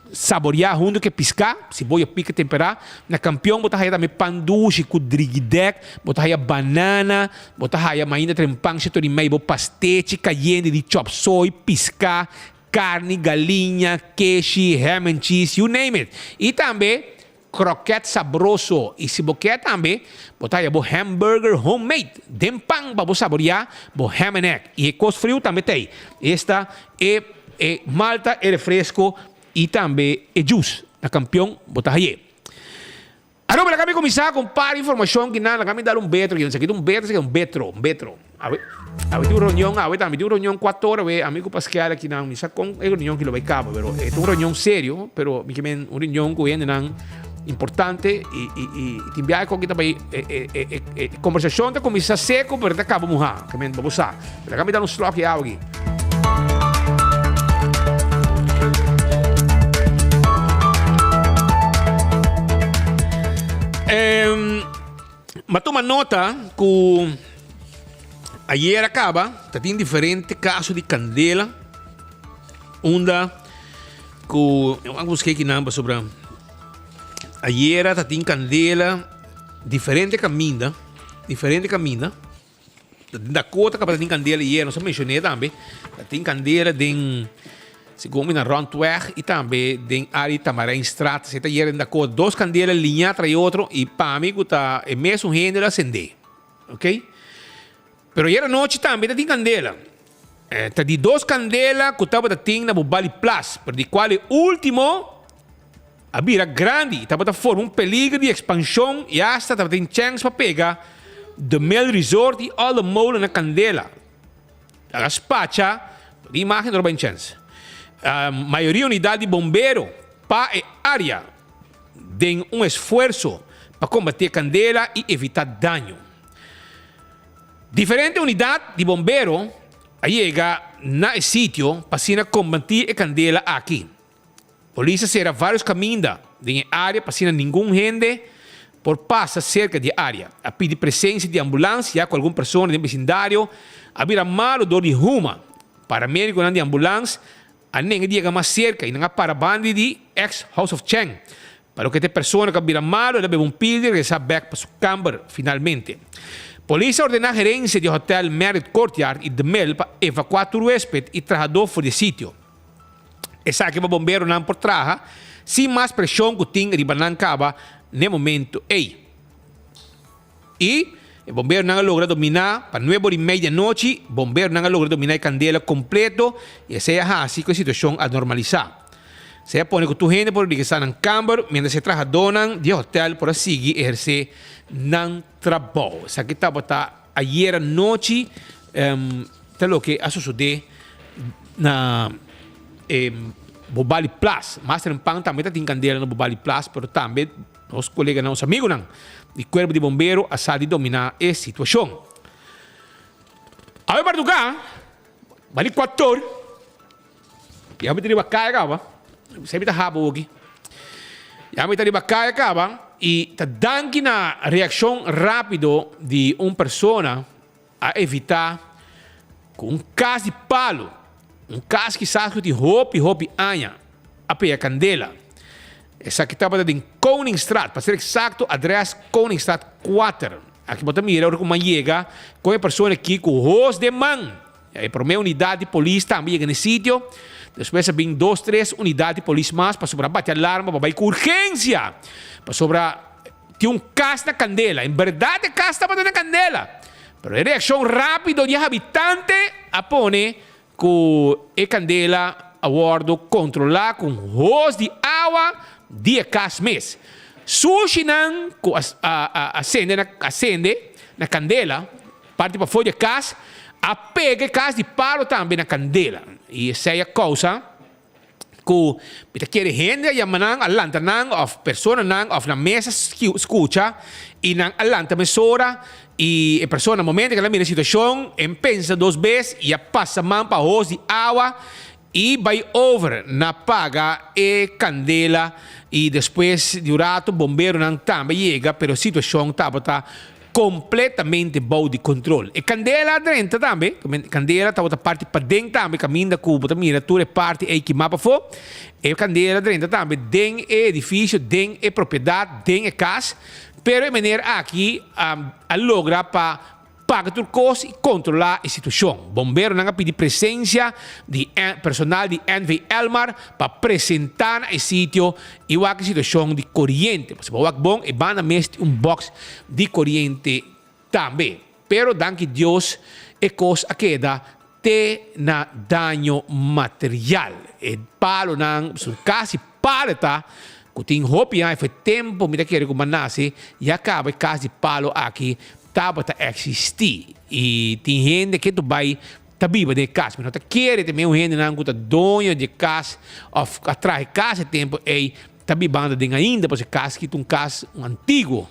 Saboreá huntu ku e piská, siboyo pika temperá. Na Kampion bo ta haya tambe pan dushi ku drigidèk, bo ta haya banana, bo ta haya mainda tren pan sheto di mei, bo pastechi kayente di chop soy, piská, karni, galiña, keshi, ham and cheese, you name it. I tambe krokèt sabroso. I si bo ke tambe, bo ta haya bo hamburger homemade den pan pa bo saboreá bo ham and egg. I e kos friu tambe t'ei. Esta e. E malta, e refresco y tambe e juice. Na Campeon bo ta haye. Aruba laga mi cuminsa cu un par di informacion ki nan laga mi dal un betro ki esaki ta un betro esaki ta un betro un betro awe awe tin un reunion awe tambe tin un reunion cuatro ora awe ami cu Pascal aki nan mi sa con e reunion ki lo bay caba pero e ta un reunion serio pero mi ke men un reunion cu hendenan importante y y y tin biaha con ki ta bay e e e e conversacion ta cuminsa seco pero ta caba muha ke men bo sa. Laga mi dal un slok di awa aki. Um, ma tuma nota ku ayer a kaba ta tin diferente kaso di kandela unda ku eu a busca aki nan pasobra ayera ta tin kandela diferente kaminda diferente kaminda Den Dakota capaz tin candela y nos a mencioné tambe. Tin candela den segun mi na Rondweg y tambe den área Tamarijnstraat. Se ta hier den Dakota. Dos candela liña tras otro y pa mi cu ta e mesun hende lo acende. Ok? Pero ayer anochi tambe ta tin candela. Eh, ta di dos candela cu tabata tin na Bubali Plas, pero di cual e ultimo a bira grandi y tabata forma un peligro di expansion y hasta tabatin chens pa pega The Mill Resort y All the Molen na candela. A spacha di imagen no tabatin chens. Mayoria unidad di bombero pa e area den un esfuerso pa combati e candela y evita daño. Diferente unidad di bombero a yega na e sitio pa asina combati e candela aki. Polis a sera varios caminda den e area pa asina ningun hende por pasa cerca di e area. A pidi presencia di ambulans ya cu algun persona den becindario a bira malo door di huma. Paramediconan di ambulans a nenga di yega mas cerca y nan a para banda di ex House of Cheng. Pa loke ta e persona cu a bira malo el a bebe un pil di regresa bek pa su camber finalmente. Polis a ordena gerencia di hotel Marriott Courtyard y The Mill pa evacua tur huesped y trahador for di e sitio. Esaki pa bomberonan por traha sin mas preshon ku tin riba nan kaba n'e momento ei. I e bomberonan a logra dominá pa nuebe ora i mei di anochi, bomberonan a logra dominá e kandela kompleto i esei a hasi ku e situashon a normalisá. Esei a pone ku tur hende por regresá nan kamber miéntras e trahadónan di e hotèl por a sigui ehersé nan trabou. Esaki tabata Ayer anochi ta loke a sosode na e Bobali Plas. Mas trempan tambe ta tin kandela na Bobali Plas, pero tambe nos koleganan, nos amigunan di Kuerpo di Bombero a sa di dominá e situashon. Awe marduká, bali kuator, ya mi ta riba kaya kaba, esei mi ta haba oki. Ya mi ta riba kaya kaba i ta danki na reakshon rápido di un persona. a evitá ku un kas di palu, un kas kisas ku tin hopi hopi aña, a pega kandela. Esaki tabata den Koningstraat, pa ser eksakto adrès Koningstraat kuater. Aki bo ta mira ora ku man yega kon e persona aki ku hos den man. E promé unidat di polis tambe yega na e sitio. Despues a bin dos tres unidat di polis mas pasobra a bati alarma pa bai ku urgensia pasobra tin un kas na kandela. En bèrdat e kas tabata na kandela, pero e reakshon rápido di e habitante a pone ku e kandela a wòrdu kontrolá ku un hos di awa di e kas mes. Sushinan ku a sende a sende na kandela Parti pafó di e kas, a pega e kas di palo tambe na kandela. I esei a kousa ku mi ta kere hende a yama nan, a lanta nan òf personanan òf nan mes a skucha i nan a lanta mesora i e persona momento ku el a mira e situashon e pensa dos bes i a pasa man pa hos di awa i bai over na paga e kandela i despues di un rato bomberonan tambe yega pero e situashon tabata Completamente bou di control. E candela a drenta tambe, candela tabata parti paden tambe, caminda cu bo ta mira tur e parti ey kima pafo. E candela a drenta tambe den e edificio, den e propiedad, den e cas. Pero e meneer aki a logra pa paga tur cos y controla e situacion. Bomberonan a pidi presencia di personal di NV Elmar pa presenta na e sitio I wak e situashon di koriente. Pasobra bo wak bon, e banda mes tin un box di koriente tambe. Pero danki Dios e kos a keda te na daño material. E palonan, pasobra kasi palo ta ku tin hopi aña, for e tempu mi ta kere ku mi a nase, ya kaba e kas di palo aki tabata eksistí. I tin hende ke ta bai ta biba den e kas. Mi no ta kere ta meun hendenan ku ta doño di e kas òf a traha e kas e tempu ei ta bibando aden ainda pasobra e kas aki ta un kas un antiguo.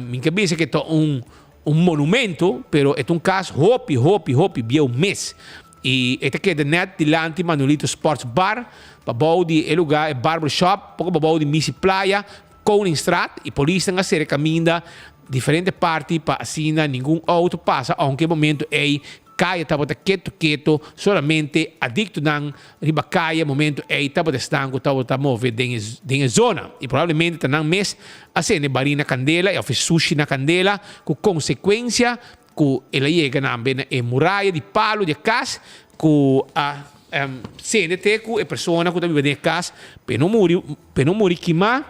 Mi ke bisa ke ta un un monumento pero e ta un kas hopi hopi hopi bieu mes. I e ta keda nèt dilanti Manuelito Sports Bar pabou di e lugá e barber shop poko pabou di Misi Playa Koningstraat i polisnan a sera e kaminda diferente parti pa asina ningun outo pasa ounke e momento ei Kaya tabata ketu ketu, solamente adiktonan riba kaya momento ei tabata esnan ku tabata move den e den e zona i probablemente ta nan mes a sende bari na kandela i òf e sushi na kandela ku konsekuensia ku el a yega nambe na e muraya di palu di e kas ku a sende te ku e persona ku ta biba den e kas p'e no muri p'e no muri kimá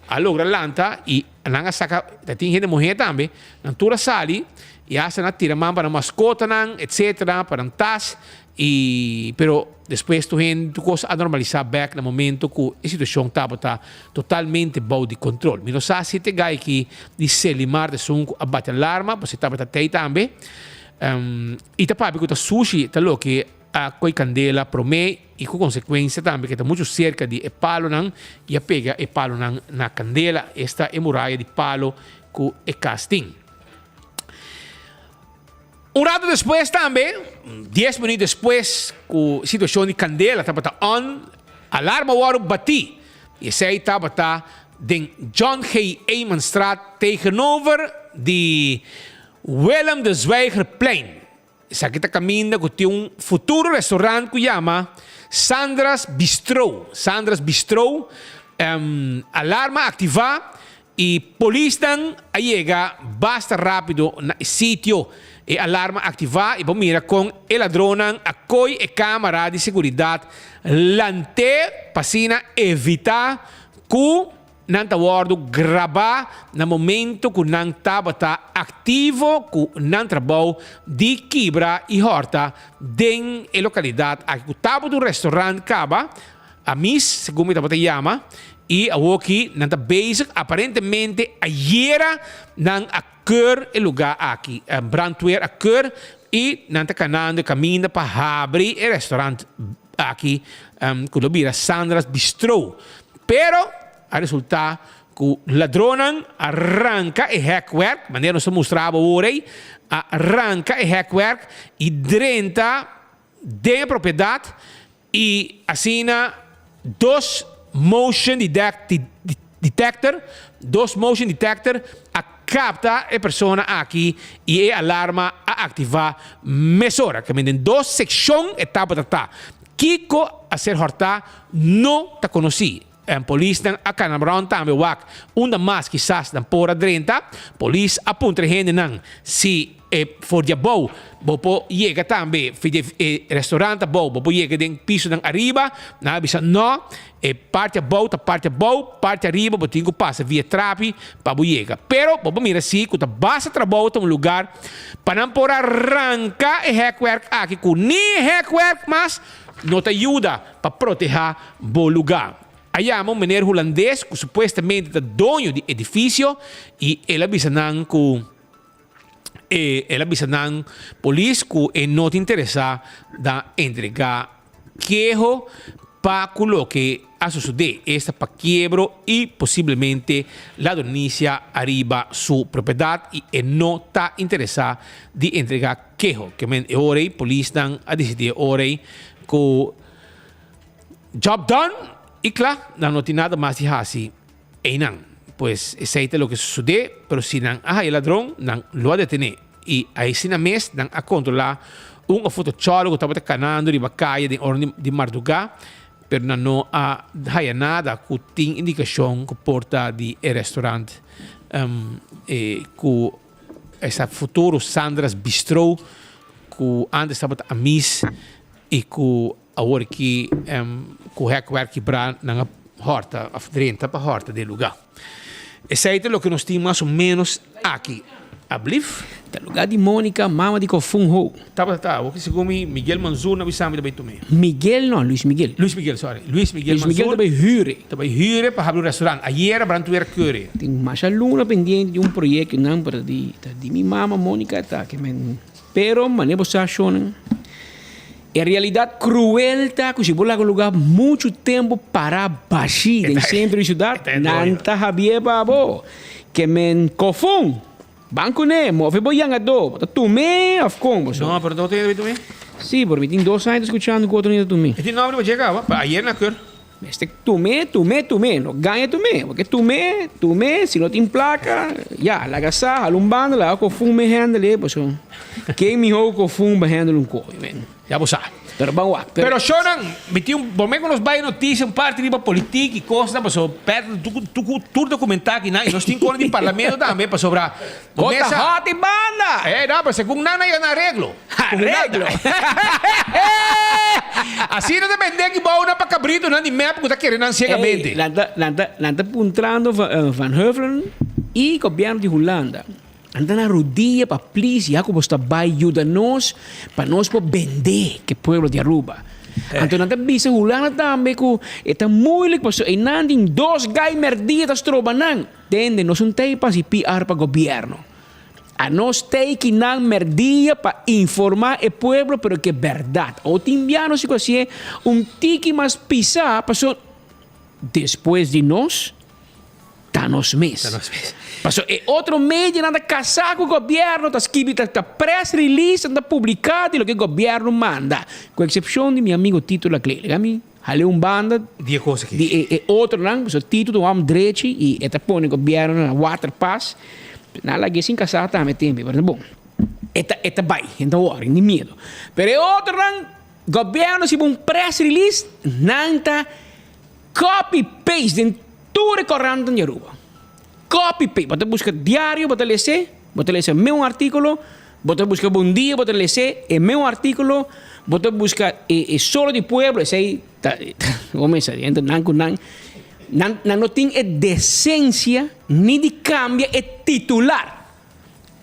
a logra lanta i nan a saka ta tin hende muhé tambe nan tur a sali i hasta nan a tira man pa nan maskotanan etcetera pa nan tas i pero despues tur hende tur kos a normalisá bèk na momento ku e situashon tabata totalmente bou di kontrol. Mi no sa si te gai ki di Selimar ta esun ku a bati alarma pasobra e tabata tei tambe i ta papia ku ta sushi ta loke a koi kandela promé i ku konsekuensia tambe ke ta muchu serka di e palonan i a pega e palonan na kandela, esta e muraya di palo ku e kas tin. Un rato despues tambe, dies minuut despues ku situashon di kandela tabata on, alarma wòrdu batí i esei tabata den John G. Eemanstraat tegenover di Willem de Zwijgerplein. Esaki ta kaminda ku tin un futuro restaurant ku yama Sandra's Bistro. Sandra's Bistro, alarma aktivá i polisnan a yega basta rápido na e sitio. E alarma aktivá i bo mira kon e ladronnan a koi e kámara di seguridat lant'é pa asina evitá ku Nan ta wòrdu grabá na momento ku nan tabata aktivo ku nan trabou di kibra i hòrta den e lokalidat aki ku tabata un restaurant kaba, Amis segun mi tabata yama, i awoki nan ta bezig aparentemente ayera nan a keur e lugá aki, brandweer a keur i nan ta kanando e kaminda pa habri e restaurant aki ku lo bira Sandra's Bistro. Pero a resultá ku ladronnan a ranka e hèkwerk, manera nos ta mustra abo awor ei, a ranka e hèkwerk i drenta den e propiedat i asina dos motion detector, dos motion detector a capta e persona aki y e alarma a activa mesora. Ke men den dos seccion e tabata ta. Kico a ser horta no ta conoci. En polisnan a cana rond tambe wak unda mas kisas nan por a drenta. Polis a puntra e hendenan si e for di abou bo por yega tambe for di e restaurant abou bo por yega den pisonan ariba. Nan a bisa no, e parti abou ta parti abou, parti ariba bo tin cu pasa via trapi pa bo yega. Pero bo por mira si cu ta basta trabou ta un lugar pa nan por a ranca e hekwerk aki cu ni e hekwerk mas no ta yuda pa proteha bo luga. A yama un meneer Hulandes cu supuestamente ta doño di edificio y el a bisa nan cu e el a bisa nan polis cu e no ta interesa da entrega keho pa cu loke a sosode, esta pa kiebro y posiblemente ladronicia ariba su propiedad y e no ta interesa di entrega keho. Ke men e ora ei polisnan a disidí e ora ei ku job done i kla, nan no tin nada mas di hasi einan. Pues esei ta loke sosodé, pero si nan a haya ladron, nan lo a detené. I aisina mes nan a kontrolá un òf otro chòlo ku tabata kanando riba kaya den ora di mardugá, pero nan no a haya nada ku tin indikashon ku por ta di e restaurant ku Esa futuro Sandra's Bistro ku antes tabata Amis i ku awor ki ku hekwerk kibrá nan a hòrta òf drenta pa hòrta den lugá. Esei ta loke nos tin mas o ménos aki. Ablif? Ta lugá di Monica, mama di Kofun Ho. Tabata ta awor ki segun mi Miguel Manzur na bisa mi ta bai tum'é. Miguel no, Luis Miguel. Luis Miguel, sorry. Luis Miguel Luis Miguel Manzur. ta bai hür e. Ta bai hür e pa habri un restaurant. Ayera brandweer keur e. Tin masha luna pendiente di un proyecto nan pero di ta di mi mama Monica ta ke men pero mane bo sa shownan e realidad cruel ta cu si bo laga un lugar mucho tempo para bashi den centro di ciudad nan ta habié pa bo ke men kofon. Ban kuné, move bo yangadó, bo ta tum'é òf kon bo so? No, pero no tin hende tum'é. Sí, por mi tin dos aña ta skuchando ku otro hende ta tum'é. E tin nòmber di bo dje kaba, pa ayer na keur. Mester tum'é, tum'é, tum'é, no gaña tum'é, porque tum'é, tum'é, si no tin plaka, ya, laga sa, hala un banda, laga kofun me handle, pasobra ken mihó ku kofun pa handle un koe, men. Ya bo sa. Pero ban wak. Pero shownan, mi tin un, bo me ku nos bai noticia un parti riba politik i kosnan, pasobra Petro tu ku tu ku tur documentá kinan i nos tin kona di parlamento tambe pasobra bo Bo ta mesa. hot di banda! Eh, no, pero segun nan nan yega na areglo. Ku Areglo! Asina ta bende ki bounan pa kabritonan di mep ku ta kere nan siegamente. Ey, nan ta, nan ta, nan ta puntrando Van, Van Heuvelen i gobierno di Hulanda. Nan ta na rudia pa please ya ku bos ta bai yuda nos pa nos por bende ke pueblo di Aruba. Anto nan ta bisa Hulanda tambe ku e ta moeilijk pasobra einan tin dos gai merdia ta stroba nan. Tende nos un tei pa hasi PR pa gobierno. Anos tei ki nan merdia pa informa e pueblo pero ke berdad. O tin bia nos ku hasié un tiki mas pisa pasobra despues di nos. Ta nos mes. Ta nos mes. Paso e otro medianan ta kasá ku gobièrnu, ta skibi, ta ta press release, ta publiká di loke gobièrnu manda. Ku eksepshon di mi amigo Tito Laclé. Laga mi hal'é un banda Di e kos aki. di e e otronan, pasobra Tito ta un hòmber drechi i e ta pone gobièrnu na waterpas. Nan lag'é sin kasá tambe tempu, pero ta bon. E ta e ta bai, e no ta wòri, ni miedu. Pero e otronan, gobièrnu si bo un press release, nan ta Copy paste den tur e korantan di Aruba. Copy paste. Bo ta buska diario, bo ta les'é, bo ta lesa meun artíkulo, bo ta buska Bon Dia, bo ta les'é e meun artíkulo, bo ta buska e e Solo di Pueblo, esei ta bo mester sa, nan ku nan, nan nan no tin e desensia ni di kambia e titular.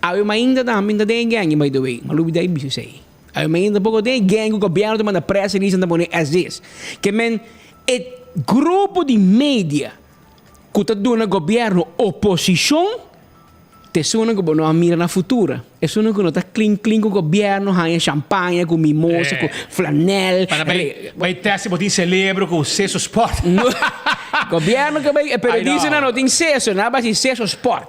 Awe mainta tambe ta den e gènge by the way, mi a lubida e bisa esei. Awe mainta tampoco den e gènge ku gobièrnu ta manda press release nan ta pone as is. Ke men e grupo di media ku ta duna gobièrnu oposishon ta esunnan ku bo no a mira na futura. Esunnan ku no ta klin klin ku gobièrnu haña champaña ku mimosa ku flanèl. Para bai bai tèst si bo tin selebro ku seso sport. Gobièrnu ke bai e periodistanan no tin seso nan a bai si seso sport.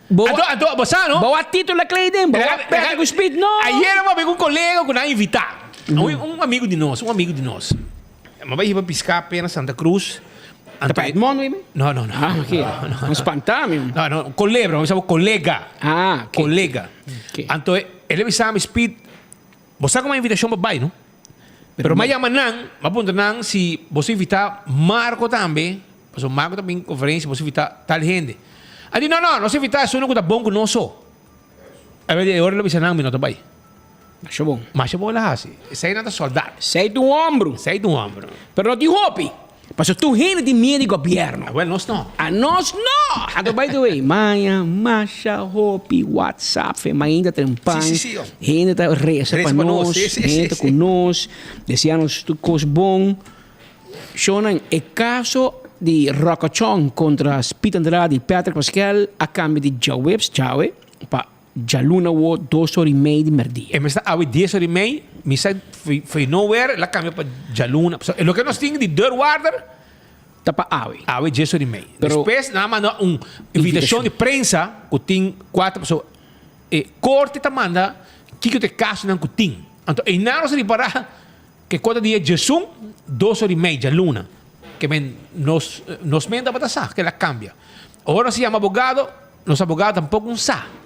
Bo Anto, anto, bo sa no? Bo a titula Clayden, bo a perde ku speed, no! Ayera bo a bin ku un kolega ku nan a invitá. Un, un amigu di nos, un amigu di nos. Mi a bai hiba piská apenas Santa Cruz. Anto, pa Edmond mi? No, no, no. Ah, oké. No, no. No spanta mi. No, no, colebra, mi bisa colega. Ah, oké. Colega. Anto, el a bisa mi Speed, bo sa ku mi invitashon pa bai, no? Pero mi a yama nan, mi a puntra nan si bo sa invita Marco tambe, pasobra Marco ta bin conferencia, bo sa invita tal hende. A di, no, no, nos invita esunnan ku ta bon ku nos so. A di, e ora el a bisa nan, mi no ta bai. Masha bon. Masha bon el a hasi. Esei nan ta soldat. Esei ta un hombro. Esei ta un hombro. Pero no tin hopi. Pasobra tur hende tin miedu di gobièrnu. Awel, nos no. A nos no! Anto by the way, maña masha hopi WhatsApp fe mainta trempan. Si, si, si. Hende ta resa pa nos, hende ta ku nos, desea nos tur kos bon. Shownan, e kaso di Rockochon kontra Speed Andrade i Patrick Pascal a kambia di djaweps, djawe, pa Djaluna wo dos ora i mei di merdia. E mester awe dies ora i mei, mi sa foi nowhere, el a cambia pa djaluna. So, loke nos tin di deurwaarder ta pa awe. Awe dies ora i mei. Pero Despues nan a manda un invitacion di prensa cu tin cuater perso. E corte ta manda kico ta e casonan cu tin. Anto einan nos a ripara ke cota di e djesun dos ora i mei djaluna. Ke men nos nos men tabata sa ke el a cambia. Ora nos a yama abogado, nos abogado tampoco un sa.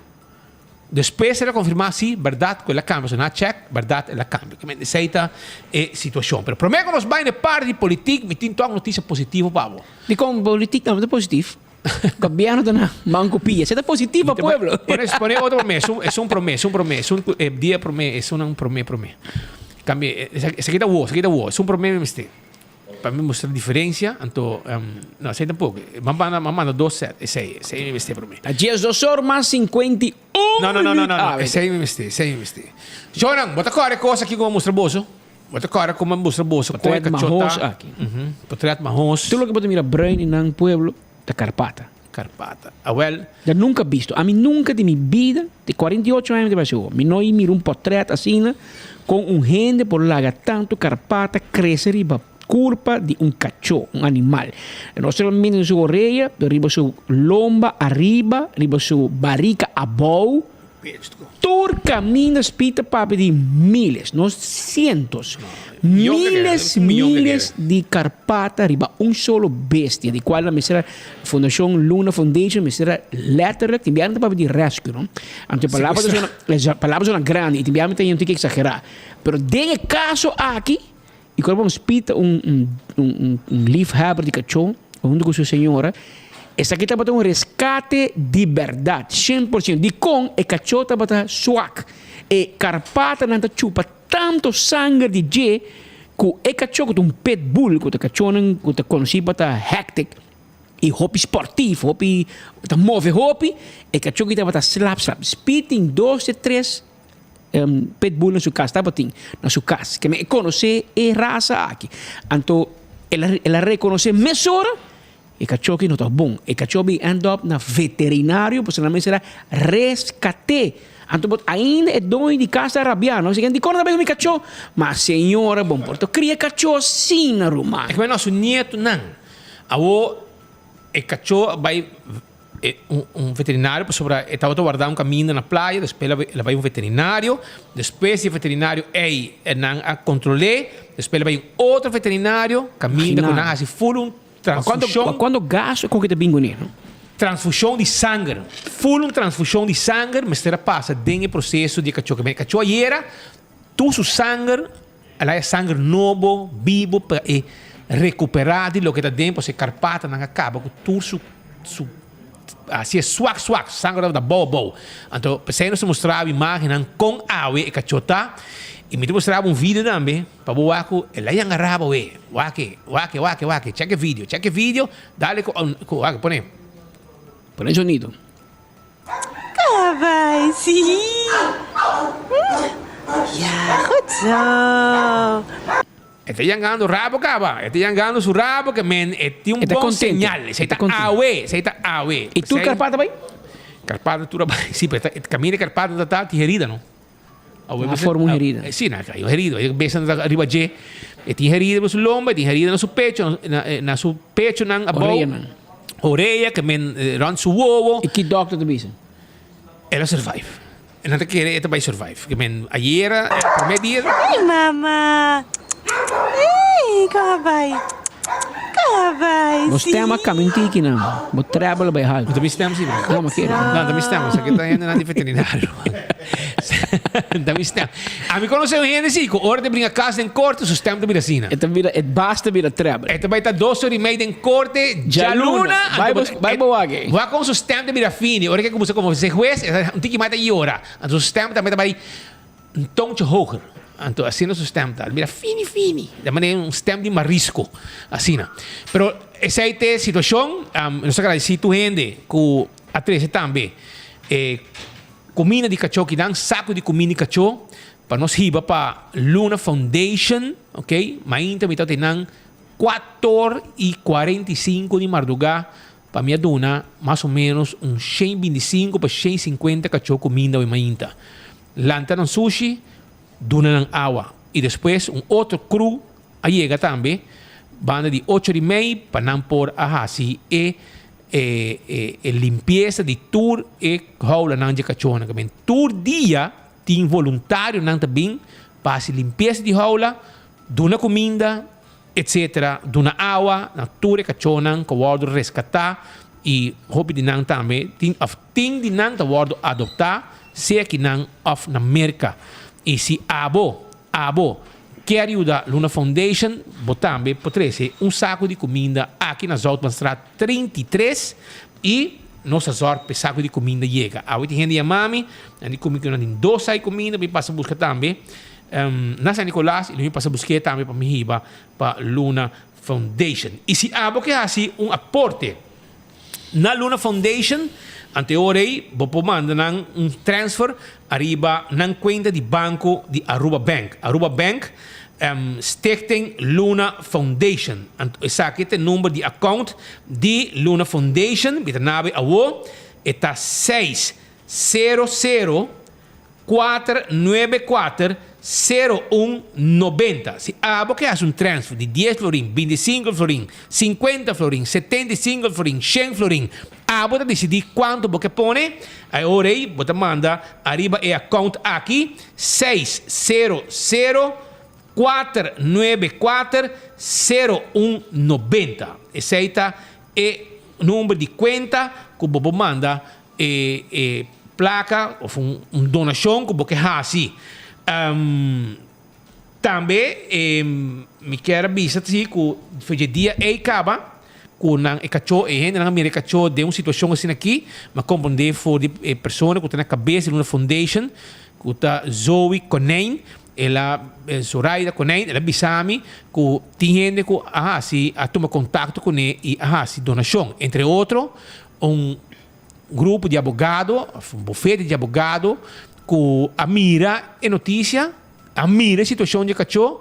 Despues el a confirma si, berdad cu el a cambia. So nan a check, berdad el a cambia. Ke men esey ta e situacion. Pero prome cu nos bay na e parti di politic, mi tin tok noticia positivo pa bo. Dicon politic tambe ta positief? Gobierno ta na man cu pia. Esey ta positief pa pueblo. Pone, pone otro prome. Esun, esun prome, esun prome, esun cu e dia prome, esunnan prome, prome. Cambia, esaki ta wo, esaki ta wo. Esun prome mi mester. Pa mi mustra diferencia, anto, no, esey tampoco. M'a manda, m'a manda dos set, esey, esey mi mester prome. Ta diesdos or mas 51 No, no, no, no, no, no, minuut. esey mi mester, esey mi mester. Jonan, bo ta kore cos aki cu m'a mustra boso? Bo ta kore cu m'a mustra boso con e Potret cachota? mahos aki. Potret mahos. Tur loke bo ta mira bruin in nan pueblo ta Karpata. Karpata. Awel. Ya nunca bisto. Ami nunca di mi bida, di 48 aña mi ta bai seguro, mi no i mira un potret asina con un hende por laga tanto karpata crece riba curpa di un cachó, un animal. No solamente den su orea, pero riba su lomba ariba, riba su barica abou. Tur caminda Speed ta papia di miles, no cientos, miles, miles di carpata riba un solo bestia, di cual nan mester a, Fundacion Luna Foundation mester a letterlijk, tin biaha nan ta papia di rescue, no? Anto e palabra ta sona, e palabra sona grandi y tin biaha mi ta yendo tin ke exagera, pero den e caso aki, y cual bo Speed ta un, un, un, un liefhebber di cachó, hunto cu su señora, esaki tabata un rescate di berdad, 100%. Dicon e cachó tabata swak? E carpatanan ta chupa tanto sanger di dje cu e cachó cu ta un pit bull, cu ta cachónan cu ta conoci pa ta hectic y hopi sportief, hopi ta move hopi, e cachó aki tabata slap slap. Speed tin dos te tres Pitbull na su cas tabatin na su cas ke men e conoce e raza aki anto el a el a reconoce mesora e cacho aki no ta bon e cacho a bin end up na veterinario pasobra nan mester a rescate anto bo ainda e doño di cas ta rabia no si dikon no ta bay cu mi cacho ma señora bon por ta cria cacho asina ruman. E no su nietonan awo e cacho a bay E un veterinario pasobra e tabata warda un caminda na playa, despues el a bay un veterinario, despues di e veterinario ey nan a controle, despues el a bay un otro veterinario caminda cu nan a haci full un transfusion. Pa cuanto gasto e coge ta bin cune no? Transfusion di sanger, full un transfusion di sanger mester a pasa den e proceso di e cacho. E cacho ayera tur su sanger El haya sanger nobo, bibo, pa e recuperá di loke ta den, pasobra e karpatanan a kaba ku tur su, su, hasi e swak swak, su sanger tabata bou bou. Anto, p'esei nos ta mustra bo imágennan kon awe e kachó ta, i mi ta mustra bo un video tambe pa bo wak ku el a yanga raba awe. Wak e, wak e, wak e, wak e, chèk e video, chèk e video, dale ku, ku, wak e, pone. Pone sonido. Cabai, sí. Ja, goed zo. E ta yangando rabo caba. E ta yangando su rabo ke men e tin un E ta bon contento. señal. Esei E ta ta contento. awe, esei ta awe. I tur Esei- Karpata bai? Karpata tur a bai. Sí, pero e ta- e kaminda Karpata ta ta tin herida no. Awe Na mester- forma un herida. Eh, sí, na un herido. E bes nan ta riba dje. E tin herida riba su lomba, e tin herida na su pecho, na, eh, na su pecho nan abou. Oreyanan. Oreya ke men eh, rond su wowo. I ki dokter ta bisa? El a survive. E nan ta kere e ta bai survive. Ke men ayera, eh, prome dia. Hey, mama. Hey, kon a bai? El a bai, Bo stem a cambia un tiki nan. Bo treble bai halto. No ta mi stem si. No, ma kere. No, ta mi stem. Esaki ta hendenan di veterinario. Ta mi stem. Ami conoce un hende si, cu ora ta bringa cas den corte, su stem ta bira asina. E ta bira, e bas ta bira treble. E ta bai ta dos ora y mei den corte, djaluna. Bai bo, bai bo wak ei. Wak con su stem ta bira fini. Ora ke cuminsa convence hues, e ta un tiki mas ta yora. Anto su stem tambe ta bai un toontje hoger. Anto asina su stem ta. Mira fini fini. Ta manera un stem di marisco. Asina. Pero esei ta e situacion. Nos ta agradeci tur hende cu a trece tambe e cuminda di cacho kinan, saco di cuminda di cacho pa nos hiba pa Luna Foundation. Ok. Mainta mi ta tenan cuator y 45 di marduga Pa mi a duna mas o menos un shen bintisinco pa shen sinkuenta kachó kuminda awe mainta. Lanta nan sushi, duna nan awa i despues un otro crew a yega tambe banda di ocho di mei pa nan por a hasi e e limpiesa di tur e houlanan dje kachónan. Kamen tur dia tin voluntarionan ta bin pa hasi limpiesa di houla, duna kuminda. Etc. Duna awa na tur e kachónan ku a wòrdu reskatá i hopi di nan tambe tin òf tin di nan ta wòrdu adoptá sea kinan òf na Merka. I si abo, abo, kier yuda Luna Foundation bo tambe por trese un saku di kuminda aki na Zoutmanstraat 33 i nos ta zòrg pa e saku di kuminda yega. Awe tin hende yama mi, nan di ku mi ku nan tin dos sai kuminda, mi pasa buska tambe. Na San Nicolas y lo mi pasa busk'é tambe pa mi hiba pa Luna Foundation. Y si abo ke haci un aporte na Luna Foundation, ante ora ey bo por manda nan un transfer ariba nan cuenta di banco di Aruba Bank. Aruba Bank, Stichting Luna Foundation. Anto esaki ta e number di account di Luna Foundation. Mi ta nabe awo, e ta seis sero sero Kuater nuebe kuater sero un nobenta. Si abo ke hasi un transfer di dies florin, bintisinko florin, sinkuenta florin, setenta i sinko florin, shen florin, abo ta disidí kuantu bo ke pone. E ora ei bo ta manda ariba e account aki, seis sero sero kuater nuebe kuater sero un nobenta. Esei ta e number di kuenta ku bo por manda E e plaka of un un donashon ku bo ke hasi. Tambe e mi kier a bisa si ku for dje dia ei kaba ku nan e kachó e hendenan a mira e kachó den un situashon asina aki, mi a komprondé for di e persona ku ta na kabes di Luna Foundation ku ta Zoe Konijn, el a Zoraida Konijn, el a bisa mi ku tin hende ku a hasi a tuma kontakto kuné i a hasi donashon, entre otro Un grupo di abogado, of un bufete di abogado ku a mira e notisia, a mira e situashon di e kachó,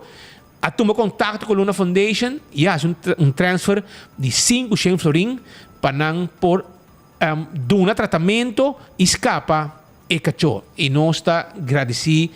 a tuma kontakto ku Luna Foundation i a hasi un transfer di sinku shen florin pa nan por duna tratamentu i skapa e kachó. I nos ta gradisí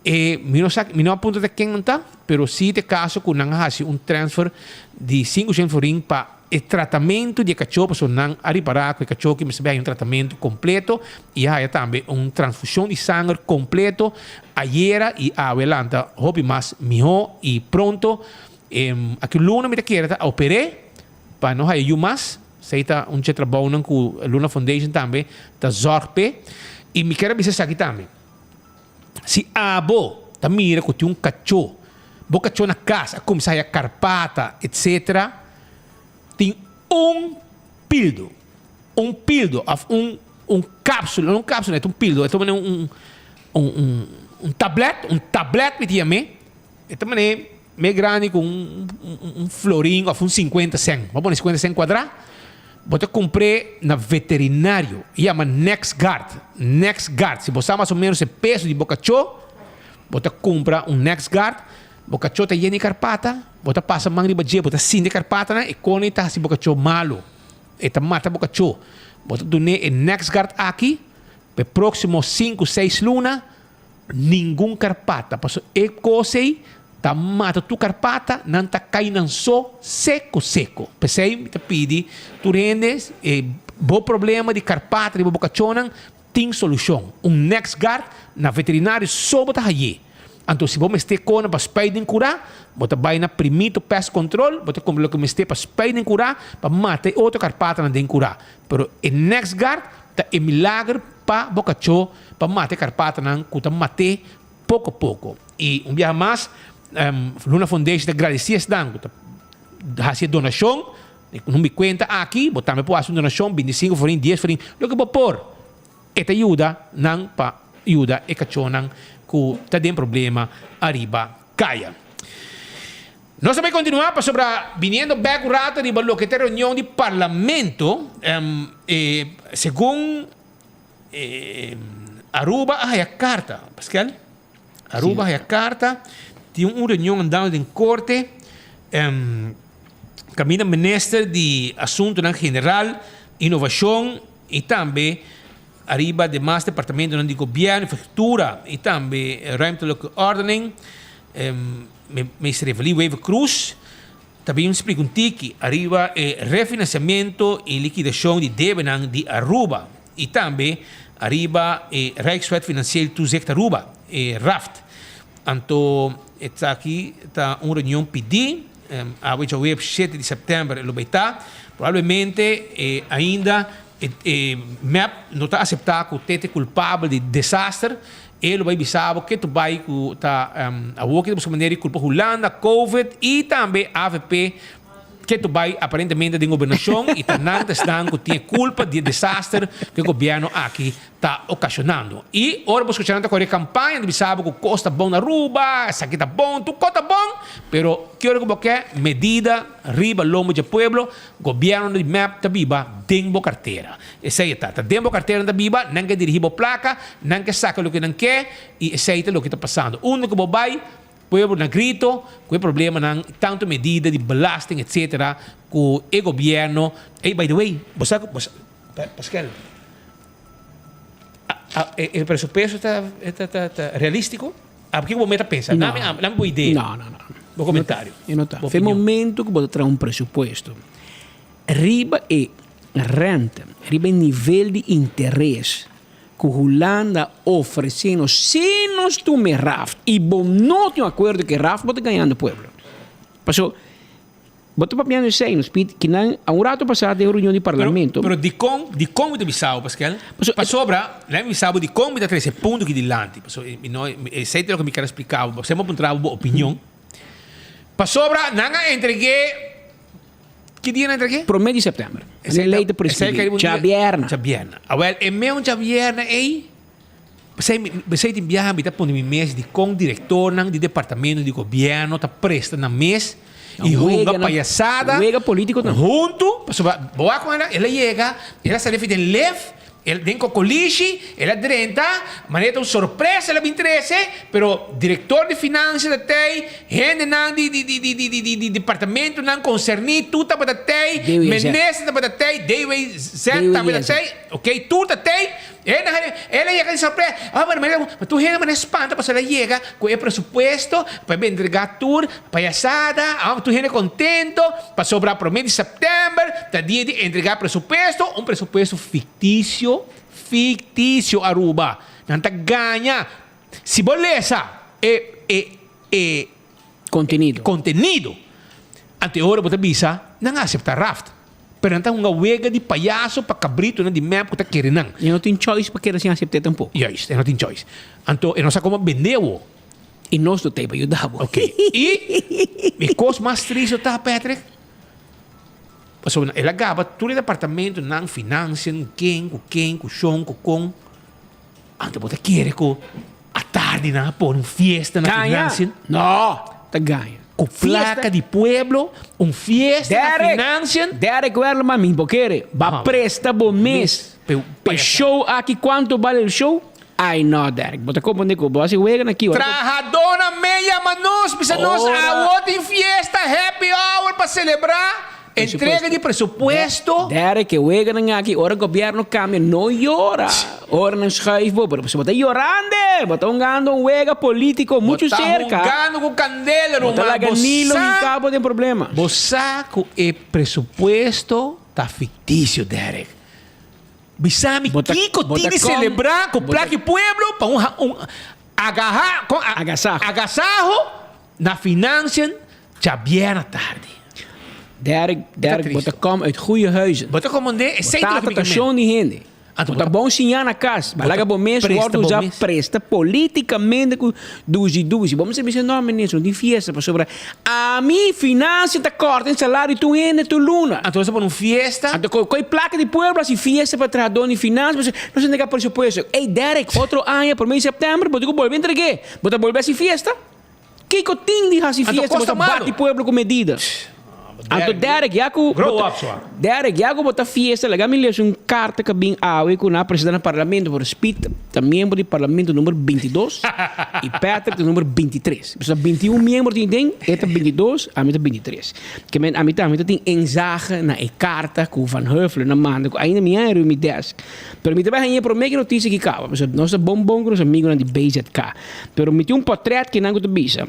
e, mi no sa, mi no a puntra ta ken nan ta, pero si ta e kaso ku nan a hasi un transfer di 500 florin pa e tratamentu di e kachó, pasobra nan a ripará ku e kachó ki mester bai haña un tratamentu kompleto i a haña tambe un transfushon di sanger kompleto ayera i awe lanta hopi mas mihó i pronto. Aki luna mi ta kere ta oper'é pa no haña yu mas. Esei ta un dje trabounan ku Luna Foundation tambe ta zòrg p'e. I mi kier a bisa esaki tambe. Si abo ta mira ku tin un kachó, bo kachó na kas a kuminsá haya karpata etsetera, tin un pildo, un pildo òf un un kápsula, no un kápsula, e ta un pildo, e ta manera un un un tablèt, un tablèt mi ta yam'é, e ta manera Me grandi ku un un florin of un sinkuenta sèn. Bo a pone sinkuenta sèn kuadrá, bo ta kumpr'é na veterinario. E yama NexGard. NexGard. Si bo sa mas o ménos e peso di bo kachó, bo ta kumpra un NexGard. Bo kachó ta yen di karpata, bo ta pasa man riba dje, bo ta sinti e karpatanan, e kone ta hasi bo kachó malu. E ta mata bo kachó. Bo ta dun'é e NexGard aki pa e próksimo sinku, seis luna. Ningun karpata, pasobra e kos ei ta mata tur karpata, nan ta kai nan so seko seko. P'esei mi ta pidi tur hende, e bo problema di karpata riba bo kachónan tin solushon. Un NexGard na veterinario so bo ta haye. Anto si bo mester kona pa spuit den kurá, bo ta bai na Primito Pest Control, bo ta kumpra loke mester pa spuit den kurá pa mata e otro karpatanan den kurá. Pero e NexGard ta e milager pa bo kachó pa mata e karpatanan ku ta mat'é poko poko. I un biaha mas, Luna Foundation ta gradisí esnan ku ta hasi e donashon. Nun mi kuenta aki, bo tambe por hasi un donashon, bintisinko florin, dies florin, loke bo por. E ta yuda nan pa yuda e kachónan ku ta den problema ariba kaya. Nos ta bai kontinuá pasobra biniendo bèk un rato riba loke ta e reunion di parlamento, e segun Aruba a haya karta, Pascal, Aruba a haya karta, tin un reunion andando den korte, kaminda minister di Asuntunan General, Inovashon i tambe ariba demas departamentonan di gobièrnu, infrastruktura i tambe ruimtelijke ordening, Minister Evelyn Wever-Croes ta bin splika un tiki ariba e refinanciamento i likidashon di debenan di Aruba i tambe ariba e Rijkswet Financieel Toezicht Aruba, e RAFT. Anto esaki ta un reunion pidi awe djaweps shete di sèptèmber lo bay ta. Probablemente ainda e mep no ta aseptá ku te ta e kulpabel di desaster. E lo bay bisa bo ke ta bay ku ta awor ke ta buska manera di kulpa Hulanda, Covid i tambe avp Ke ta bai aparentemente den gobernashon i ta nan ta esnan ku tin e kulpa di e desaster ku e gobièrnu aki ta okashonando. I ora bo skucha nan ta kore kampaña ta bisa bo ku kos ta bon na Aruba, esaki ta bon, tur kos ta bon, pero ki ora ku bo ke medida riba lombo dje pueblo, gobièrnu di mep ta biba den bo kartera. Esei e ta, ta den bo kartera nan ta biba, nan ke dirigí bo plaka, nan ke saka loke nan ke i esei ta loke ta pasando. Unda ku bo bai, Pueblo na grito cu e problemanan tanto medida di belasting etc cu e gobierno ey by the way bo sa bo sa Pascal e presupuesto ta ta ta realistico? Abo kico bo meta pensa No. dame dame bo idea No no no bo comentario E no ta. bo Fe opinion. momento cu bo ta traha un presupuesto riba e rente riba e nivel di interes Ku Hulanda ofresé nos si nos tuma e raft i bo no tin un akuerdo ku e raft bo ta gañando pueblo. Paso bo ta papiando esei nos pidi kinan a un rato pasá den un reunion di parlamento. Pero dikon dikon mi ta bisa bo Paskel? Pasobra lei mi bisa bo dikon mi ta trese e punto aki dilanti pasobra mi no esei ta loke mi ker a splika bo pasobra mi a puntra bo bo opinion pasobra nan a entreg'é Ki dia nan entra aki? Promé di sèptèmber. E lei ta preskribí. Djabièrna. Djabièrna. Awèl, e meun djabièrna ei, p'esei mi, p'esei tin biaha mi ta pone mi mes dikon direktornan di departamento di gobièrnu ta presta nan mes i hunga payasada. Wega polítiko tambe. Huntu, pasobra bo wak kon el a, el a yega, el a sali afi den lef, El den kokolishi, el a drenta, manera ta un sorpresa el a bin trese, pero direktor di finansia ta tei, hendenan di di di di di di di departamentonan konserní tur tabata tei, minister tabata tei, DWZ tambe ta tei, ok, tur ta tei, el a el a yega di sorpresa, ah pero manera tur hende manera spanta pasobra el a yega ku e presupuesto pa e bin entregá tur payasada, ah tur hende kontento. Pasobra promé di sèptèmber ta dia di entregá presupuesto, un presupuesto ficticio, ficticio Aruba. Nan ta gaña. Si bo lesa e e e Contenido. contenido, anto e ora bo ta bisa nan a acepta raft. Pero nan ta hunga wega di payaso pa cabritonan di mep cu ta kere nan. E no tin choice pa keda sin acept'é tampoco. Juist, e no tin choice. Anto e no sa como bende awo. I nos lo ta pa yuda bo. Ok. I e kos mas tristu ta, Patrick, pasobra el a gaba tur e departamentonan, financiën, ken ku ken, ku shon, ku kon. Anto bo ta kere ku atardi nan a pone un fiesta na Gaña? financiën? No, ta gaña. Ku plaka di pueblo, un fiesta na Derek, financiën? Derek Werleman, mi bo kere. Ba presta bo mes. P'e show aki, kuantu bal el show? Ai no Derek, bo ta comprende cu bo haci wega na ki ora. Trahadónan me yama nos, bisa nos awo tin fiesta, happy hour pa celebra entrega di presupuesto. Derek, e weganan aki ora gobierno cambia no yora, ora nan schuif bo, pero bo ta yorande, bo ta hungando un wega politico mucho cerca. Bo ta hungando cu candela ruman, bo ta laga Nilo hinca bo den problema. Bo sa cu e presupuesto ta ficticio Derek. Bisa mi kiko tin di selebrá ku plak di pueblo pa un un. Agaha, kon a, Agasaho. Agasaho na financiën djabièrnè tardi. Derek, Derek, bo ta kom uit goeie huizen. Bo ta komandé e Bo sei tata ta shon di hende. Anto Bo ta bon siñá na kas. Bo Balaga ta bo mes presta wòrdu bo usá mes. presta polítikamente ku dushi dushi. Bo mester bisa no minister, no tin fiesta pasobra ami finansia ta kòrta e salario tur hende tur luna. Anto nos ta pone un fiesta. Anto ku e plaka di pueblo hasi fiesta pa trahadó di finansia pasobra nos a nega presupuesto. Ey Derek, otro aña prome di sèptèmber bo tin ku bolbe entreg'é. Bo ta bolbe hasi fiesta? Kiko tin di hasi Anto fiesta bo kos ta ta malo. bati pueblo ku medida? Anto Derek ya ku Grow bo ta up swa. Derek ya ku bo ta fiesta laga mi lesa un karta ku a bin awe ku nan a presenta na parlamento por Speed ta miembro di parlamento number 22 i Patrick ta number 23. Pasobra 21 miembro tin den e ta 22 ami ta 23. Ke men ami tambe ta tin inzage na e karta ku Van Huffelen a manda ku ainda mi a riba mi desk. Pero mi ta bai haña e prome ki notisia ki kaba pasobra nos ta bon bon ku nos amigonan di BZK. Pero mi tin un portret kinan ku ta bisa,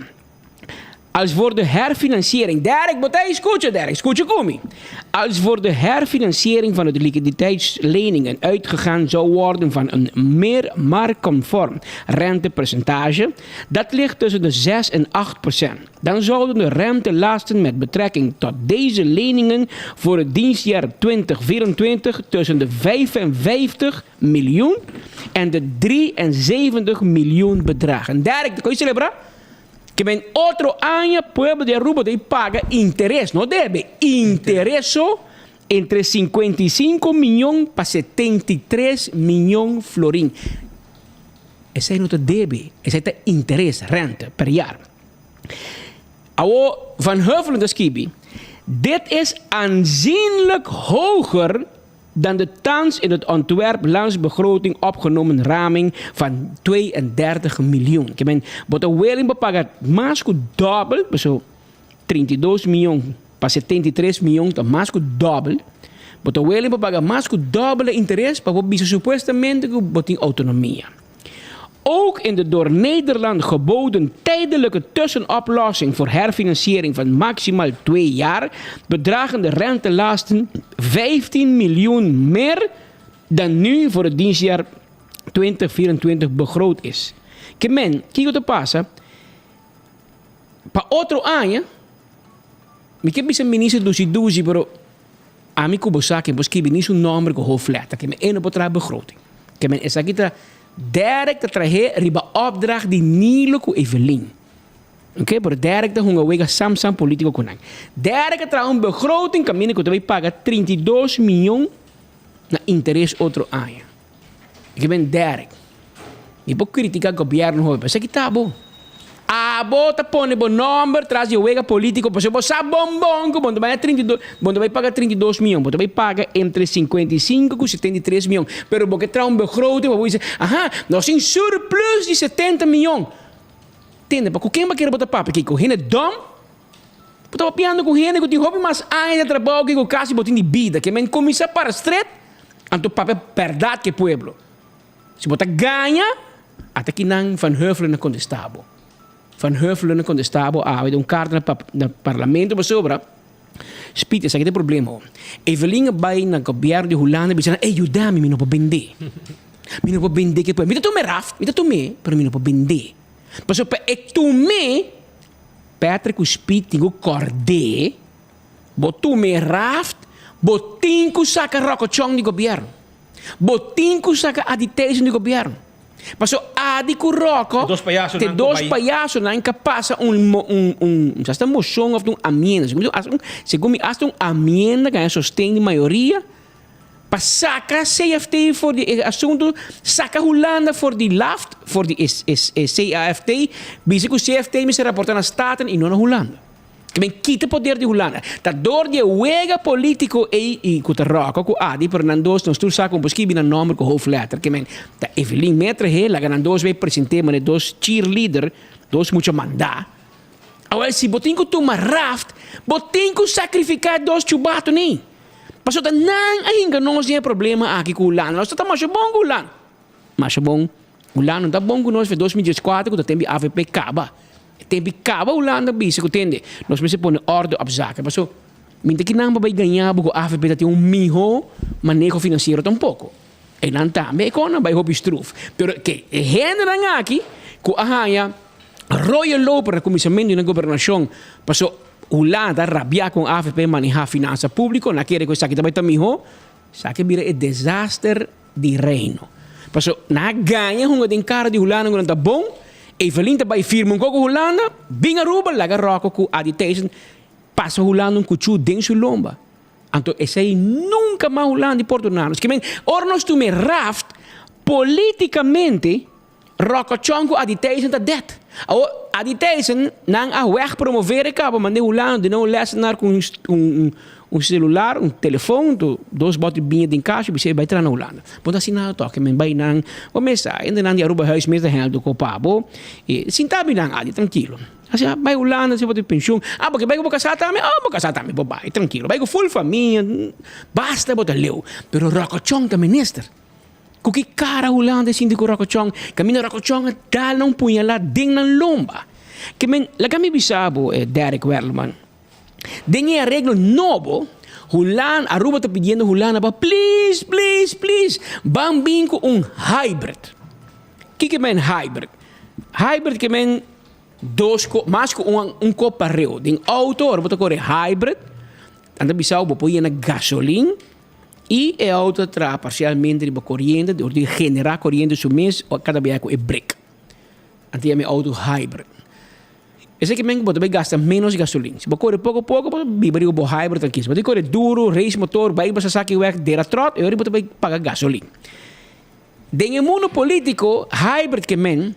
Als voor de herfinanciering, Derek, bo ta ei skucha, Derek, skucha ku mi. Als voor de herfinanciering van het liquiditeitsleningen uitgegaan zou worden van een meer marktconform rentepercentage, dat ligt tussen de 6 en 8%, dan zouden de rentelasten met betrekking tot deze leningen voor het dienstjaar 2024 tussen de 55 miljoen en de 73 miljoen bedragen. Derek, ta koe celebra? Ke men otro aña pueblo di Aruba ta paga interes, no debe, interes so entre 55 miyon pa 73 miyon florin. Esei no ta debe, esei ta interes, rente, per jaar. Awo Van Huffelen ta skibi, Dit is aanzienlijk hoger dan de thans in het ontwerp landsbegroting opgenomen raming van 32 miljoen. Ke men, bo ta willing pa paga mas ku dòbel, paso 32 miyon pa 73 miyon ta mas ku dòbel, bo ta willing pa paga mas ku dòbel e interes pa bo bisa supuestamente ku bo tin outonomia. Ook in de door Nederland geboden tijdelijke tussenoplossing voor herfinanciering van maximaal twee jaar bedragen de rentelasten 15 miljoen meer dan nu voor het dienstjaar 2024 begroot is. Ke men, kiko ta pasa? Pa otro aña, mi ke bisa minister dushi dushi, pero ami ku bo sa ke bo skibi ni su nomber ku hoofdletter, ke men e no por traha begroting. Ke men esaki ta Derek ta trah'é riba opdracht di Nilo ku Evelyn. Oké, pero Derek ta hunga wega sam sam politico ku nan. Derek a traha un begroting kaminda ku ta bai paga 32 miyon na interes otro aña. Ke men Derek, mi por critica gobierno hopi, pero esaki ta bo. Abo ta pone bo nomber tras di e wega politico pasobra bo sa bon bon cu bo no ta bai 32, bo no ta bai paga 32 miyon, bo ta bai paga entre 55 cu 73 miyon. Pero bo ke traha un begroting pa bo bisa, aha, nos tin surplus di 70 miyon. Tende, pa cu ken bo kere bo ta papia? Kico, hende dom? Bo ta papiando cu hende cu tin hopi mas aña di trabao ke cu casi bo tin di bida. Ke men cuminsa para stret, anto papia berdad ke pueblo. Si bo ta gaña, ata ki nan Van Huffelen a kontestá bo. Van Huffelen a kontestá bo awe den un karta na na parlamento pasobra, Speed, esaki ta e problema ho. Evelyn a bai na gobièrnu di Hulanda a bisa nan, ey yuda mi, mi no por bendé. Mi no por bendé ke pueblo. Mi ta tum'é raf, mi ta tum'é, pero mi no por bendé. Pasobra pa e tum'é, Patrick ku Speed tin ku kòrd'é, bo tum'é raft, bo tin ku saka ròkòchòn di gobièrnu. Bo tin cu saca Adi Thijssen di gobierno. Paso Adi cu Rocco te dos payasonan ca pasa un un un hasta mocion of un amienda segun mi hasta un amienda ca sosten di mayoria pa saca CFT for di e asunto saca Hulanda for di laft for di e e CAFT bisa cu CFT mester raporta na Staten y no na Hulanda. Ke men kita poder di Hulanda. Ta dor di e wega politico ey y cu ta Rocco cu Adi pero nan dos nos tur sa con por skibi nan nomber cu hoofdletter. Ke men ta Evelyn Metre he laga nan dos bay presente mane dos cheerleader, dos mucha manda. Awel si bo tin cu tuma raft bo tin cu sacrifica e dos chubato ney. Pasobra ta nan a hinca nos den e problema aki cu Hulanda. Nos ta ta masha bon cu Hulanda. Masha bon. Hulanda no ta bon ku nos fe 2014 ku ta tempi avp kaba. E tempi kaba Hulanda bisa ku tende nos mester pone orde op zaken. Paso mi ta kinan pa bai gaña bo ku avp ta tin un miho maneho finansiero tampoko. Einan tambe e konan bai hopi struf. Pero ke e hendenan aki. ku a haña Royal Loper na kuminsamentu di nan gobernashon paso Hulanda a rabia kon avp maneha finansa públiko, nan a kere ku esaki ta bai ta mihó, esaki a bira e desaster di Reino. Paso nan a gaña hunga den kara di Hulanda ku nan ta bon, Evelyn ta bai firma un koko ku Hulanda, bin Aruba laga Rocco ku Adi Thijssen pasa Hulanda un kuchú den su lomba. Anto esei nunka mas Hulanda di pordona nos. Kimen ora nos tuma e raft politikamente Rocco Chong ku Adi Thijssen ta dead. Awor Adi Thijssen nan a weg promover e kaba manda e Hulanda duna un lessenaar ku un un celular, un telefon, to dos bòt di biña den kasha bis'é bai traha na Hulanda. Bo ta hasi nada tòg, kimen bai nan bo mesa hende nan di Aruba Huis mes ta hèldu ko pa bo i sinta bi nan Adi trankilo. Asina bai Hulanda si bo tin penshun. Ah bo ke bai ku bo kasá tambe? Oh bo kasá tambe bo bai trankilo. Bai ku ful famia, basta bo ta leu. Pero Ròkòchòn ta minister. Ku ki kara Hulanda e sinti ku Ròkòchòn? Kaminda Ròkòchòn a dal nan un puñalá den nan lomba. Ke men, laga mi bisa bo, Derek Werleman, den e areglo nobo, Hulanda, Aruba ta pidiendo Hulanda pa please, please, please, ban bin ku un hybrid. Kiko men hybrid? Hybrid ke men Dos ko, mas ku un, un kop pareu. Den outo ora bo ta kore hybrid, nan ta bisa bo bo por yena gasolin i e outo ta traha parsialmente riba koriente, dor di generá koriente su mes kada bia ku e brek. Nan ta yama e outo hybrid. Esaki men ku bo ta bai gasta ménos gasolin. Si bo kore poko poko bo ta biba riba bo hybrid trankil. Si bo ta kore duru, race motor, bai basa saki wèg, dera tròt, e ora bo ta bai paga gasolin. Den e mundo polítiko, hybrid ke men.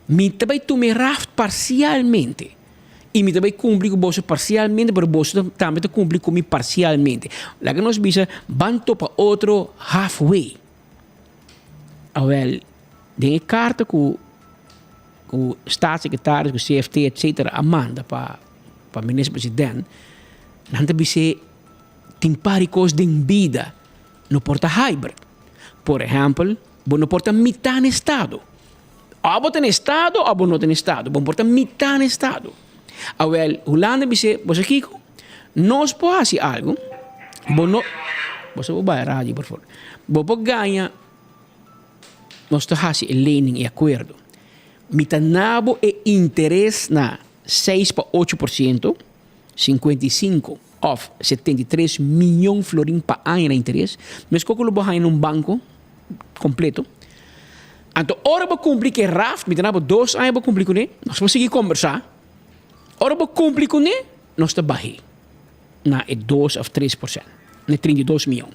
Mi ta bai tuma e raft parsialmente i mi ta bai kumpli ku boso parsialmente, pero boso tambe ta kumpli ku mi parsialmente. Laga nos bisa, ban topa otro halfway. Awel, den e karta ku ku staatssecretaris, ku CFT etcetera a manda pa pa minister president, nan ta bis'é tin par di kos den bida no por ta hybrid. Por ehèmpel, Bo no por ta mitá na estado. Òf bo ta na estado òf bo no ta na estado. Bo no por ta mitá na estado. Awèl, Hulanda bis'é, bo sa kiko? Nos por hasi algu, bo no, bo sa por bai radio por favor. Bo por gaña, nos ta hasi e lening, e akuerdo. Mi ta na bo e interes na seis pa 8%, 55 òf 73 mion florin pa aña na interes. Meskos ku lo bo haña na un banko kompleto. Anto ora bo kumpli ku e raft, mi ta na bo dos aña bo kumpli kuné, nos por sigui kombersá. Ora bo kumpli kuné, nos ta bah'é na e dos òf 3%, na e 32 mion.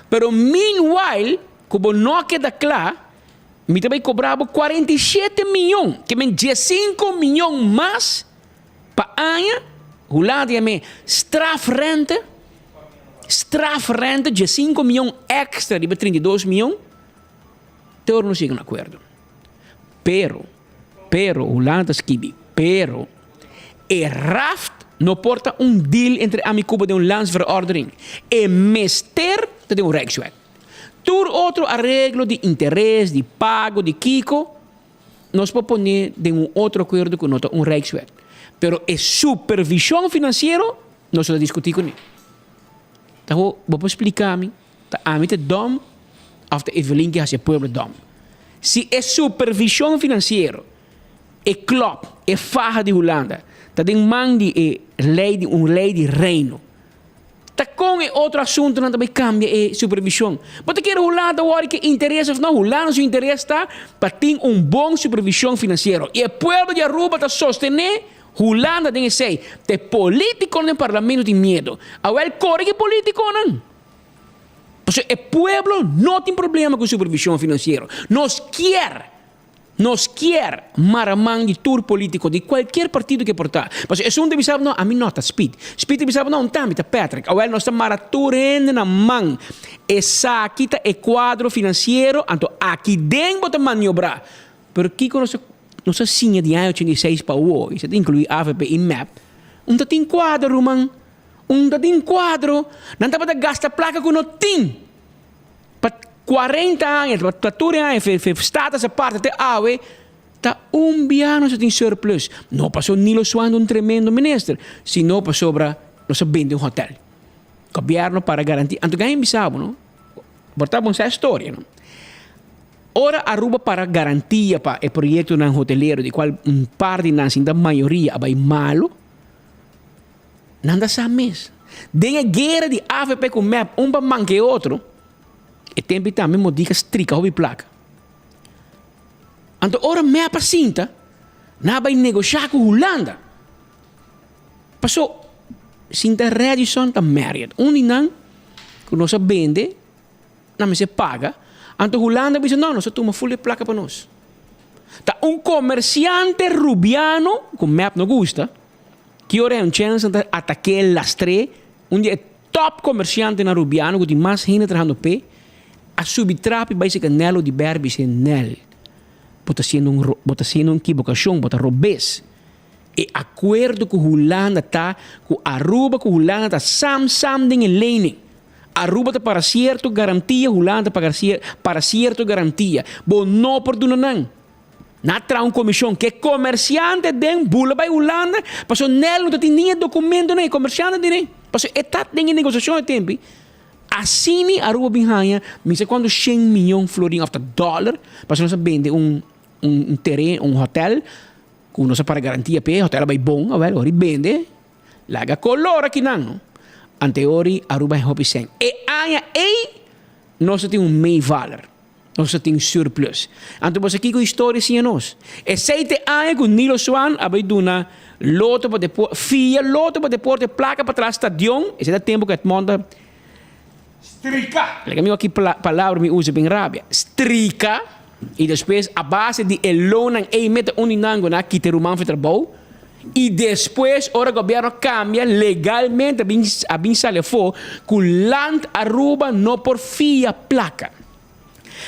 Pero meanwhile, ku bo no a keda kla, mi ta bai kobra bo 47 mion, ke men 15 mion mas Pa aña, Hulanda yam'é strafrente, strafrente 15 mion extra riba 32 mion, te ora nos yega un akuerdo. Pero, pero, Hulanda ta skibi, pero, e raft no por ta un deal entre ami ku bo den un landsverordening. E mester ta den un rijkswet. Tur otro areglo di interes, di pago, di kiko, Nos por pone den un otro akuerdo ku no ta un Rijkswet. Pero e supervishon finansiero nos lo ta diskutí kuné. Ta ho, bo por splika mi, ta ami ta dòm òf ta Evelyn ke hasi e pueblo dòm? Si e supervishon finansiero, e klòp, e faha di Hulanda ta den man di e lei di un lei di Reino, Ta kon e otro asuntunan ta bai kambia e supervishon? Bo ta kere Hulanda ta wòrdu ke interes òf no? Hulanda su interes ta pa tin un bon supervishon finansiero i e pueblo di Aruba ta sostené Hulanda den esei. Ta e politikonan den parlamento tin miedo. Awèl kore ki politikonan. Pasobra e pueblo no tin problema ku supervishon finansiero. Nos kier. Nos kier mara man di tur politico di cualkier partido ke por ta. Pasobra esun ta bisa bo no, ami no ta Speed. Speed ta bisa bo no, un tambe ta Patrick. Awel nos ta mara tur hende na man. Esaki ta e cuadro financiero, anto aki den bo ta maniobra. Pero kico nos ta nos a siña di aña 86 pa awo, y esei ta inclui avp y mep, un ta tin cuadro ruman. Un ta tin cuadro. Nan tabata gasta placa cu no tin. Pa 40 aña, pa tur e aña, fe Status aparte te awe, ta un bia nos a tin surplus. No paso Nilo Swan ta un tremendo minister, sino pasobra nos a bende un hotel. Gobierno para garanti, anto gaña bisa bo no, bo ta bon sa e storia no. Ora Aruba para garantia pa e proyectonan hotelero di cual un par di nan sin ta mayoria a bay malo, nan ta sa mes. Den e guera di avp cu mep un pa manca e otro, e tempo tambe Modica strika hopi placa. Anto ora mep a sinta, nan a bay negosha cu Hulanda. Paso sinta Radisson ta Marriott, un di nan cu nos a bende, Nan mester paga. Anto Hulanda bisa no, nos a tuma ful e plaka pa nos. Ta un komersiante rubiano ku mep no gusta, ki ora e un chèns nan ta atak'é, lastr'é, un di e tòp komersiantenan rubiano ku tin mas hende trahando p'e, a subi trapi bai seka Nel Oduber bis'é, Nel, bo ta hasiendo un bo ta hasiendo un kibokashon, bo ta robes. E akuerdo ku Hulanda ta ku Aruba ku Hulanda ta sam sam den e lening. Aruba ta para sierto garantia, Hulanda ta paga para sierto garantia. Bo no por duna nan. Nan a traha un komishon ku e komersiante den bula bai Hulanda pasobra Nel no ta tin ni e dokumentonan e komersiante tin ei. Pasobra e ta den e negosiashon e tempi. Asini Aruba bin haña mi sa kuantu shen miyon florin òf ta dòler pasobra nos a bende un un tereno un hotèl. Ku nos a para garantia p'e hotel a bai bon, awel ora i bende, laga kolor akinan no. Anteori Aruba hen hopi sèn. E aña ei nos a tin un meevaller, nos a tin surplus. Anto bo sa kiko historia siña nos? Esei ta e aña ku Nilo Swan a bai duna loto pa deporte, fia loto pa deporte, plaka pa traha stadion, esei ta tempu ku Edmond ta. Strika. Laga mi wak ki palabra mi usa bin rabia. Strika y despues a base di e loonnan ey mete un di nan cu nan a kita e ruman for trabou y despues ora gobierno cambia legalmente a bin a bin sali afo cu Land Aruba no por fia placa.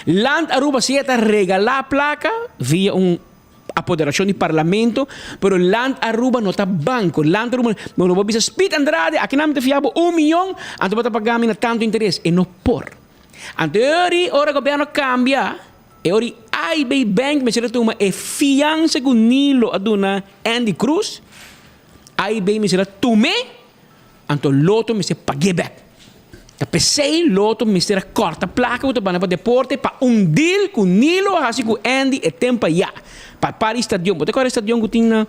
Land Aruba si e ta regala placa via un Apoderacion di Parlamento, pero Land Aruba no ta banco. Land Aruba, bo no por bisa Speed Andrade, aki nan mi ta fia bo un miyon, anto bo ta paga mi na tanto interes. E no por. Anto e ori, ora gobierno cambia, e ori AIB Bank mester a tuma e fiansa cu Nilo a duna Andy Cruz, AIB mester a tum'e, Anto Loto mester pag'é bek. Ta p'esei Loto mester a kòrta plaka ku ta banda pa deporte pa un deal ku Nilo a hasi ku Andy e tempu ayá. Pa para e stadion. Bo ta kòrda e stadion ku tin na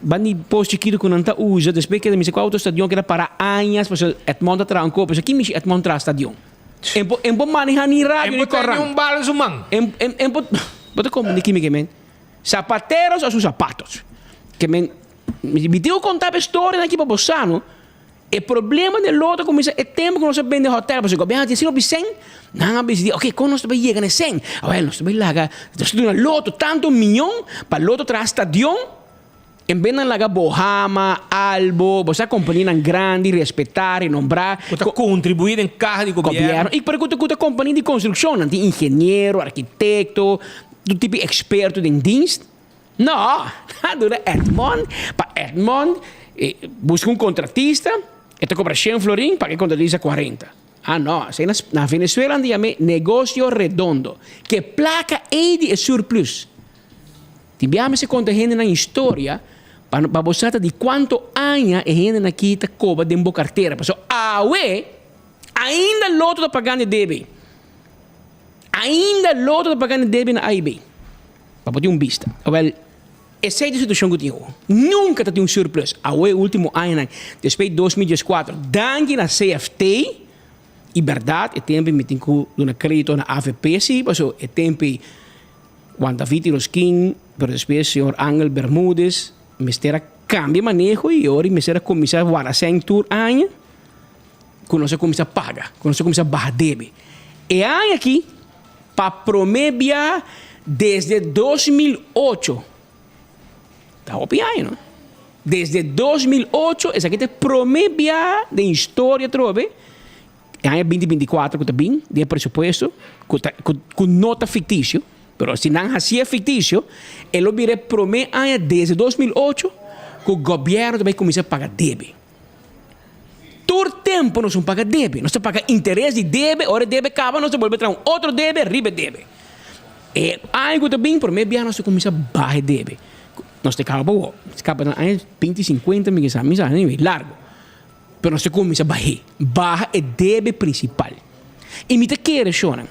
banda di Pos Chikitu ku nan ta usa despues keda mester ku auto stadion keda pará añas pasobra Edmond ta traha un kopi. Pasobra ki mishi Edmond traha stadion? En por en por manehá ni radio ni kòrant. En por tene un bala den su man. En en en por bo ta komprendé kimi ke men? Zapateros a sus zapatos. Ke men Mi tin ku konta bo e storianan aki pa bo sa no. E problema den loto a kuminsá e tempu ku nos a bende hotel pasobra gobièrnu a tin asina hopi sèn, nan a disidí oke kon nos ta bai yega na e sèn? Awèl nos ta bai laga nos ta duna loto tantu mion pa loto traha stadion en bes nan laga Bohama, Albo, bo sa kompanianan grandi, respetá, renombrá. Ku ta kontribuí den kaha di gobièrnu. Gobièrnu i pero ku ta ku ta kompania di konstrukshon, nan tin ingeniero, arkitekto, tur tipo di eksperto den dienst. No, a duna Edmond, pa Edmond busca un contratista, e ta cobra shen florin, paga e contratista cuarenta. Ah no, esei na na Venezuela nan ta yam'e negocio redondo, ke placa ei di e surplus. Tin bia mester conta e hendenan historia pa pa bo sa ta di cuanto aña e hendenan aki ta coba den bo cartera, pasobra awe ainda loto ta pagando e debe. Ainda loto ta pagando e debe na AIB. Pa bo tin un bista. Awel, esei ta e situashon ku tin awo. Nunka ta tin un surplus. Awo e ultimo añanan, despues di 2014, danki na CFT, i bèrdat e tempu mi tin ku duna kredito na avp si, pasobra e tempu ei Juan David Irosquin, pero despues señor Angel Bermudez mester a kambia maneho i ora mester a kuminsá warda sèn tur aña ku nos a kuminsá paga, ku nos a kuminsá baha debe. E aña aki Pa prome bia desde 2008, ta hopi aña no, desde 2008 esaki ta e prome bia den historia atrobe, e aña binti binti kuater ku ta bin den e presupuesto ku ta ku no ta ficticio, pero si nan hacié ficticio e lo bira e prome aña desde 2008 ku gobierno ta bai kuminsa paga debe. Tur tempu nos un paga debe. Nos ta paga interes di debe, ora e debe kaba nos ta bolbe traha un otro debe riba e debe. E aña ku ta bin promé bia nos ta kuminsá baha e debe. Nos ta kaba awor, nos ta kaba na aña binti sinkuenta mi ke sa, mi sa anyway largu. Pero nos ta kuminsá bah'é, baha e debe prinsipal. I mi ta kere shornan.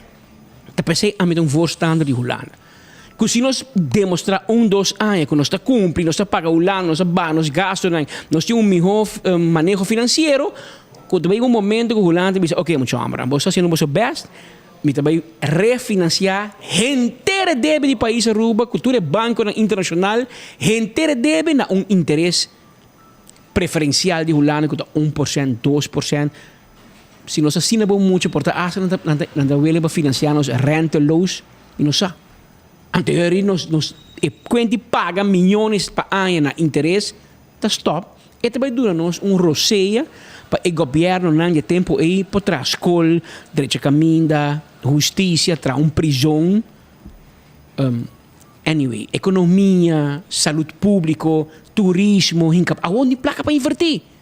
Ta p'esei ami ta un voorstander di Hulanda. Ku si nos demostrá un dos aña ku nos ta kumpli, nos ta paga Hulanda, nos ta baha nos gastunan, nos tin un mihó maneho finansiero, ku ta bai un momento ku Hulanda ta bisa, oke mucha hòmbernan, boso ta hasiendo boso bèst, mi ta bai refinansiá henter e debe di pais Aruba ku tur e bankonan internashonal, henter e debe na un interes preferensial di Hulanda ku ta 1%, 2%. Si nos asina bo mucha por ta asta nan ta nan ta nan ta wele pa finansiá nos renteloos i nos sa. Anto e ora nos nos e kuenti paga miyones pa aña na interes ta stòp, e ta bai duna nos un rosea pa e gobièrnunan di e tempu ei por traha skol, drecha kaminda, hustisia, traha un prizon. Anyway, ekonomia, salud públiko, turismo, hinka awor ni plaka pa invertí.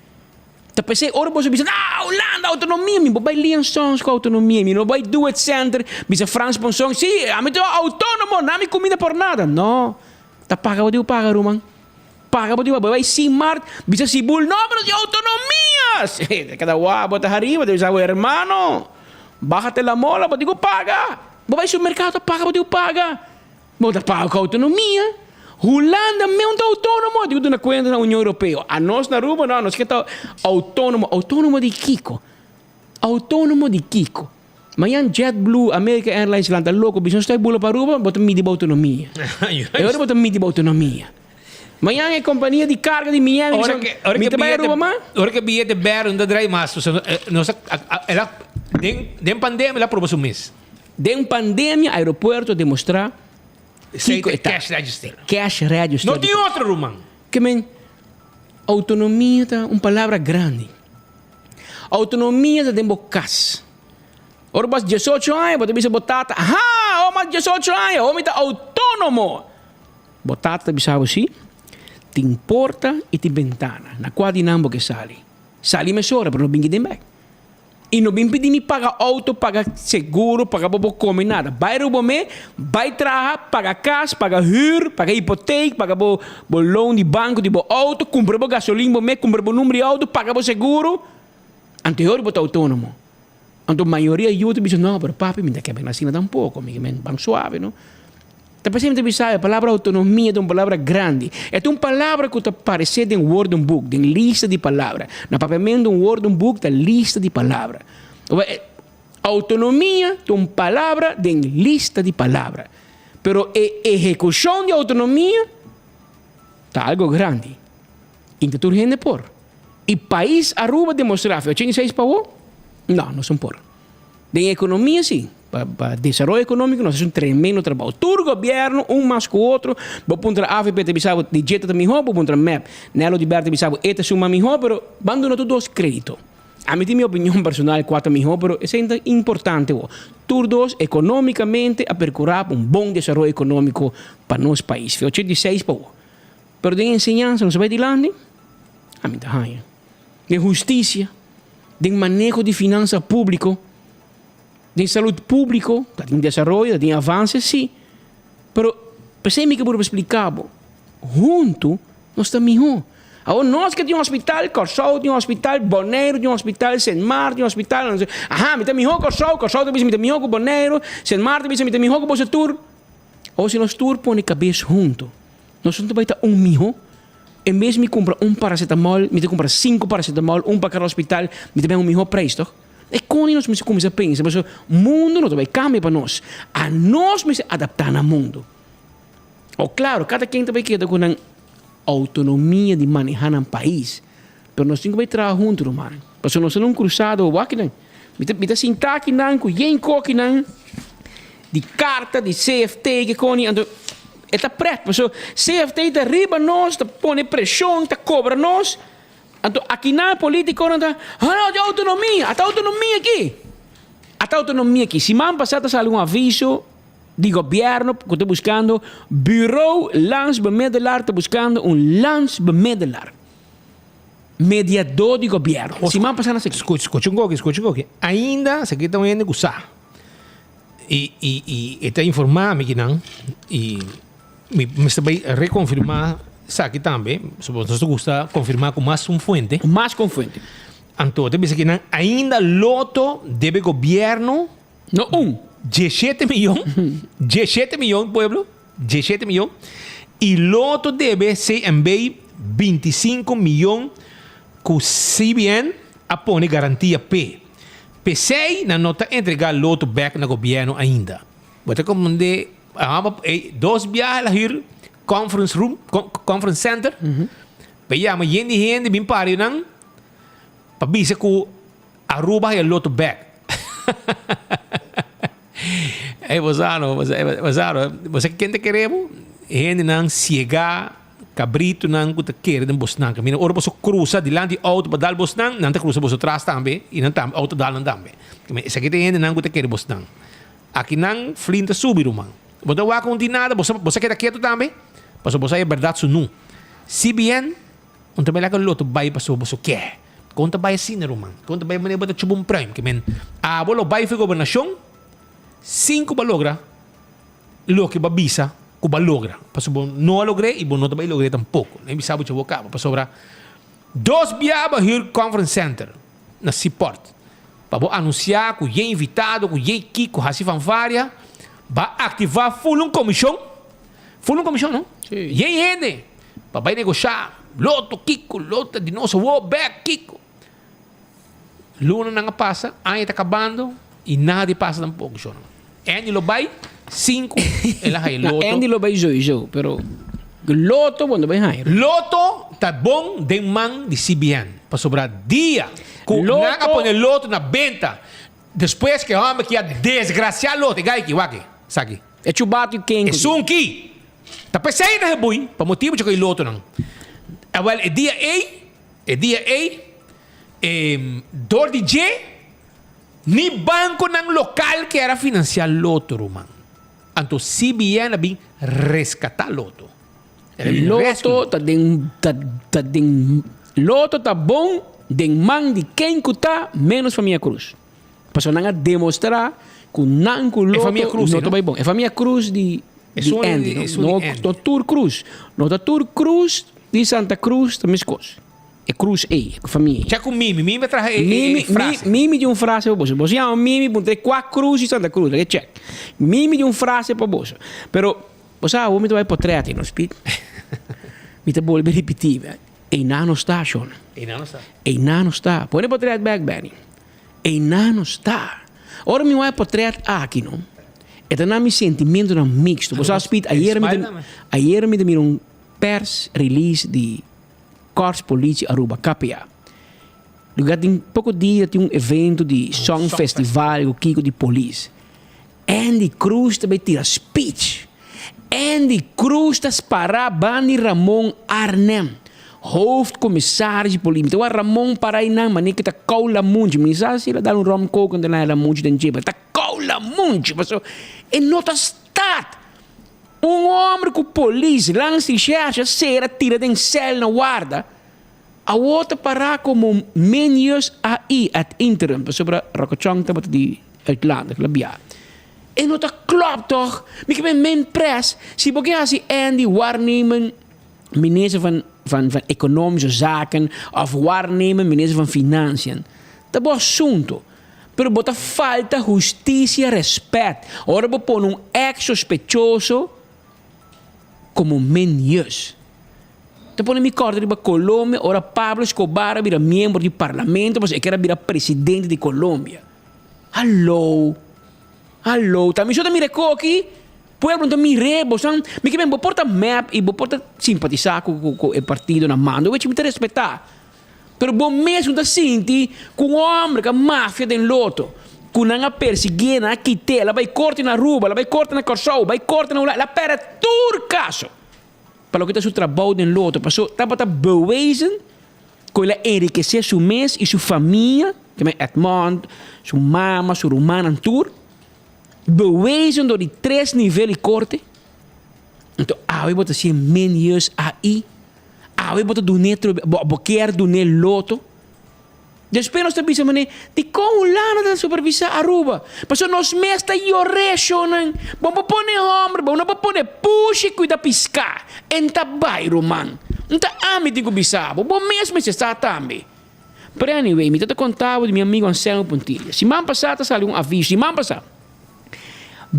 Ta p'esei ora boso bisa, Ah, Hulanda, autonomia! Mi bo bai Liansons ku autonomia, mi no bai Do It Center, bisa Frans Ponson, Sí, ami ta autónomo, na mi kumida por nada. No, ta paga bo diu paga, ruman. Paga bo diu paga. Bo bai Simart, bisa Sibul, No, pero si autonomia! Ta keda wak, bo ta hariba, ta bisa bo, Hermano, bájate la mola, bo tin ku paga. Bo bai supermerkado, ta paga bo diu paga. Bo ta paga ku autonomia. Hulanda meun ta autonomo, di ku duna kuenta na Union Europeo. Anos na Aruba no, anos ke ta autonomo. Autonomo di kiko? Autonomo di kiko? Mañan JetBlue, American Airlines lanta loko, bisa nos ta bula pa Aruba, bo ta midi bo autonomia. E ora bo ta midi bo autonomia. Mañan e kompania di karga di Miami bisa, mi ta bai Aruba ma? Ora ke biyete bèrdè no ta drai mas, nos a, el a, den pandemia el a proba su mes. Den pandemia aeropuerto a demostrá kiko e ta. Cash register. Cash register. No tin otro ruman. Ke men, autonomia ta un palabra grandi. Autonomia ta den bo kas. Ora bo has diesocho aña bo ta bisa bo tata, aha, awor mi a diesocho aña, awor mi ta autónomo. Bo tata ta bisa bo si, tin porta i tin bentana, na kua di nan bo ke sali? Sali mesora pero no bingi den bek. I no bin pidi mi paga auto, paga seguro, paga bo bo come nada. Bai riba bo me, bai traha, paga cas, paga huur, paga hipoteek, paga bo bo loan di banco di bo auto, cumpra bo gasolin bo me, cumpra bo number di auto, paga bo seguro. Anto e ora bo ta autonomo. Anto mayoria yu ta bisa, no, pero papi mi ta kebe asina tampoco, mi kimen ban suave no. Ta p'esei mi ta bisa e palabra autonomia ta un palabra grandi. E ta un palabra ku ta paresé den woordenboek, den lista di palabra. Na papiamentu un woordenboek ta lista di palabra. Autonomia ta un palabra den lista di palabra. Pero e ehekushon di autonomia ta algo grandi. I ta tur hende por. I pais Aruba demostrá fi 86 pa awor, no, nos no por. Den economia si, pa pa desaroyo economico nos haci un tremendo trabao. Tur gobierno, un mas cu otro, bo puntra avp ta bisa bo di dje ta miho, bo puntra mep, Nelo di Ber ta bisa bo e ta suma miho, pero ban duna tur dos credito. Ami tin mi opinion personal cua ta miho, pero esey no ta importante awo. Tur dos economicamente a percura pa un bon desaroyo economico pa nos pais, fi 86 pa awo. Pero den enseñansa nos a bay dilanti? Ami ta haya. Den husticia, den maneho di finansa publico, den salud publico, ta tin desaroyo, ta tin avance, si. Pero p'esei mi ke por splica bo, hunto nos ta miho. Awor nos ke tin hospital, Kòrsou tin hospital, Boneiru tin hospital, Sint Maarten tin hospital, aha, mi ta miho Kòrsou, Kòrsou ta bisa mi ta miho ku Boneiru, Sint Maarten ta bisa mi ta miho ku boso tur. Awor si nos tur pone kabes hunto, nos no ta bai ta un miho? En bes mi kumpra un paracetamol, mi ta kumpra sinku paracetamol, un pa kada hospital, mi ta bin un mihó preis, toch? E kon di nos mester kuminsá pensa, pasobra mundu no ta bai kambia pa nos. Anos mester adaptá na mundu. O klaro, kada ken ta bai keda ku nan outonomia di manehá nan pais, pero nos tin ku bai traha huntu, ruman. Pasobra nos ta na un krusado, wak nan. Mi ta mi ta sinta akinan ku yen kokinan di karta di CFT ke koni anto e ta pret paso CFT ta riba nos ta pone preshon ta kobra nos anto akinan e politikonan ta ha di outonomia ata outonomia aki ata outonomia aki siman pasa ta sali un aviso di gobièrnu ku ta buskando Bureau Landsbemiddelaar ta buskando un landsbemiddelaar. Mediadó di gobièrnu. Siman pasá nan sa Skucha, skucha un koki, skucha un koki. Ainda sa kita un hende ku sa. I, i, i e ta informá mi kinan i mi mester bai rekonfirmá esaki tambe. Nos ta gusta konfirmá ku mas un fuente. Mas ku un fuente. Anto ta bisa kinan ainda Lotto debe gobièrnu. No un. 17 miyon, 17 miyon pueblo, 17 miyon, y Lotto debe CMB 25 miyon cu CBN a pone garantia p'e. P'esey nan no ta entrega Lotto bek na gobierno ainda. Bo ta comprende, e dos biaha el a huur conference room, conference center, pa yama yen di hende bin pario nan pa bisa cu Aruba haya Lotto bek. Ey bosano, bosano, bo sa ken ta kere bo? Hendenan siega, kabritonan ku ta kere den bosnan. Kaminda ora boso krusa dilanti outo pa dal bosnan, nan ta krusa boso tras tambe i nan tambe outo dal nan tambe. Esaki ta e hendenan ku ta kere bosnan. Aki nan flin ta subi ruman. Bo ta wak un tin nada, bo sa keda ketu tambe, pasobra bo sa e bèrdat sunú. Si bien, un ta bai laga loto bai pasobra boso ke. Kon ta bai asina ruman? Kon ta bai manera bo ta chupa un pruim? Ke men abo lo bai for gobernashon sin ku bo a logra loke bo a bisa ku bo a logra. Pasobra bo no a logr'é i bo no ta bai logr'é tampoko. Nan bisa bo dje bo kaba. Pasobra dos bia bo a hür conference center na Seaport pa bo anunsiá ku ye invitado, ku ye kiko, hasi fanfaria. Bo a aktivá ful un komishon. Ful un komishon no? Ye hende. Pa bai negoshá, loto kiko, loto di nos awor bek kiko. Lunanan a pasa, aña ta kabando i nada di pasa tampoko shornan. Andy lo bai sin ku el a haña loto. Andy lo bai sowieso, pero loto bo no bai haña. Loto ta bon den man di CBN, pasobra dia ku nan a pone loto na benta, despues ku e hòmber ki a desgrasiá loto, e gai aki, wak esaki. E chubatu i ken ku. Esun ki. Ta p'esei ta hebui, pa motibu dje ku e lotonan. Awel, e dia ei, e dia ei, e dor di dje, ni bankonan lokal kier a finansiá loto, ruman. Anto CBN a bin reskatá loto. El a bin rescue Loto ta den, ta, ta den, loto ta bon den man di ken ku ta, ménos famia Cruz. Pasobra nan a demostrá ku nan ku E famia loto Cruz no ei, ta no? bai bon. E famia Cruz di E di sun di Andy, e no? sun di No, Andy. no tur Cruz. No ta tur Cruz di Santa Cruz ta meskos. E Cruz ei, e famia ei. Check ku Mimi. Mimi a traha e, e, e Mimi, mi, frase. Mimi di un frase pa boso. Boso yama Mimi puntra e kua Cruz di Santa Cruz. Laga check. Mimi di un frase pa boso. Pero, bo sa awor mi ta bai potret ei no, Speed. Mi ta bolbe ripití. Einan no sta, shon. Einan no sta. Einan no sta. Pone potret bek, Benny. Einan no sta. Ora mi wak e potret aki no, e ta na mi sentimentonan mixto. Bo sa Speed, ayer mi ta, ayer mi ta mira un pers release di Korps Politie Aruba, KPA. Lugar tin poko dia tin un evento di Song Festival ku kiko di polis. Andy Cruz ta bay tira speech. Andy Cruz ta spara bandi Ramon Arnhem, hoofdcommissaris di polis. Mi ta wak Ramon para einan manera ki ta kou lamunchi. Mi sa si el a dal un rom coke anto nan lamunchi den dje, pero ta kou lamunchi pasobra e no ta start. Un homber ku polis langs recherche a sera tira den cel na warda, awor ta para como menius AI ad interim pasobra Rocochong tabata di Uitlandig, la bia. E no ta klòp tòg? Mi ke ben men pres. Si bo ke hasi Andy waarnemen minister van van van Economische Zaken of waarnemen minister van Financiën, ta bo asunto. Pero bo ta falta hustisia rèspèt ora bo pone un èks sospechoso komo menius. Ta pone mi kòrda riba Colombia ora Pablo Escobar a bira miembro di parlamento pasobra e ker a bira presidente di Colombia. Hallo! Hallo! Ta mi so ta mira e koki? Pueblo no ta mir'é, bosan mi ke men bo por ta mep i bo por ta simpatisá ku ku ku e partido na mando, wechi mi ta respetá. Pero bo mes no ta sinti ku un hòmber ku a mafia den loto, ku nan a persiguié, nan a kit'é, el a bai korte na Aruba, el a bai korte na Kòrsou, bai korte na Hulanda, el a pèrdè tur kaso pa loke ta su trabou den loto, pasobra tabata bewezen ku el a enrikesé su mes i su famia, ke men Edmond, su mama, su rumannan tur, bewezen dor di tres nivel di korte. Anto awe bo ta siña menius AI. Awe bo ta dun'é trobe, bo, bo kier dun'é loto. Despues nos ta bisa manera, dikon Hulanda ta supervisá Aruba? Pasobra nos mes ta yor'é shownan. Bo por pone hòmber, bo no por pone pushi kuida piská. E n'ta bai, ruman. N'ta ami tin ku bisa bo. Bo mes mester sa tambe. Pero anyway, mi ta ta konta bo di mi amigu Anselmo Puntilla. Siman pasá ta sali un aviso, siman pasá.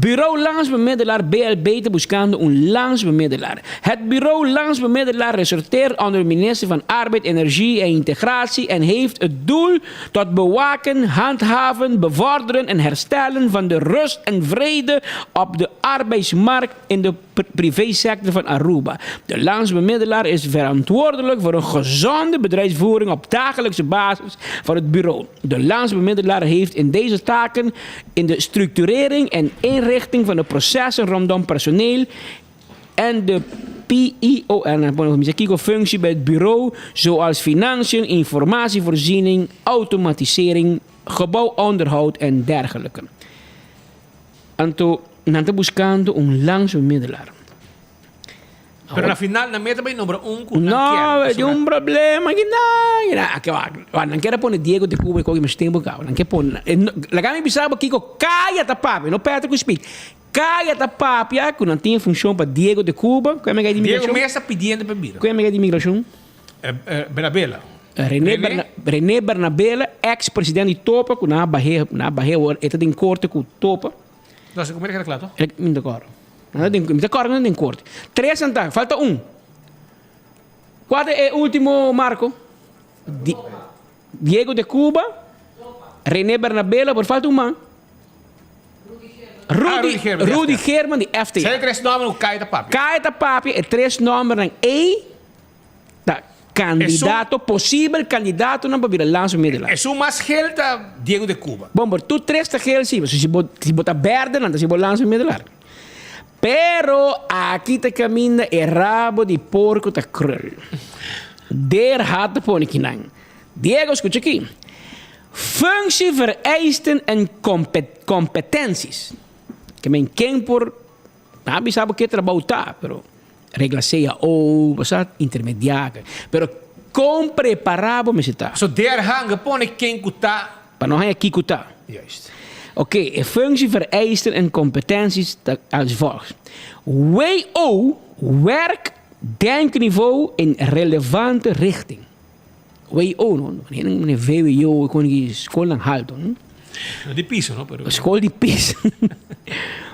Bureau Landsbemiddelaar BLB ta buscando un landsbemiddelaar. Het Bureau Landsbemiddelaar ressorteert onder de minister van Arbeid, Energie en Integratie en heeft het doel tot bewaken, handhaven, bevorderen en herstellen van de rust en vrede op de arbeidsmarkt in de privésector van Aruba. De landsbemiddelaar is verantwoordelijk voor een gezonde bedrijfsvoering op dagelijkse basis van het bureau. De landsbemiddelaar heeft in deze taken in de structurering en inrichting van de processen rondom personeel en de PION, functie bij het bureau, zoals financiën, informatievoorziening, automatisering, gebouwonderhoud en dergelijke. Anto nan ta buscando un landsbemiddelaar. Pero na final nan meta bay nombra un cu nan No, kier. tin un problema aki nan. Nan ke wak, wak, nan kier a pone Diego de Cuba y koki mas tempo caba. Nan ke pone, eh, no, laga mi bisa bo kico Caya ta papia, no Patrick cu Speed. Caya ta papia cu nan tin e funcion pa Diego de Cuba, cu e mega di Diego migracion. mes ta pidiendo pa bira. Cu e mega di migracion. Eh, eh, Bernabela. René, Berna, René Bernabela, ex president di Topa, cu nan a bahe, nan a bahe awor, e ta den corte cu Topa. No, se como era kla to? Mi ta kòrda. Mi ta kòrda den korte. Tres nan ta, falta un. Kua ta e último, Marco? Di, Diego de Cuba, René Bernabela, por falta un man. Rudy, Ah, Rudy Geerman, Rudy di FTA. Geerman di FTA. Zijn e tres nòmber ku Kai ta papia. Kai ta papia e tres nòmbernan ei ta kandidato, posibel kandidatonan pa bira landsbemiddelaar. Esun mas gel ta Diego de Cuba. Bon, pero tur tres ta gel si, pasobra si bo si bo ta berde nan ta si bo landsbemiddelaar. Pero aki ta kaminda e rabo di porko ta krul. Der hat ta pone kinan. Diego, skucha aki. Functie, vereisten en competenties. Ke men ken por nan a bisa bo ke trabou ta, pero regla cao, bo sa, intermediá. Pero kon prepará bo mester ta. So der hanga pone ken ku ta. Pa no haña kiko ta. Juist. Oké, e functie, vereisten en competenties ta als volgt. WO, werk, denkniveau in relevante richting. WO no, meneer VWO, ik kon die school lang halto. No? Di piso, no? Pero... School di piso.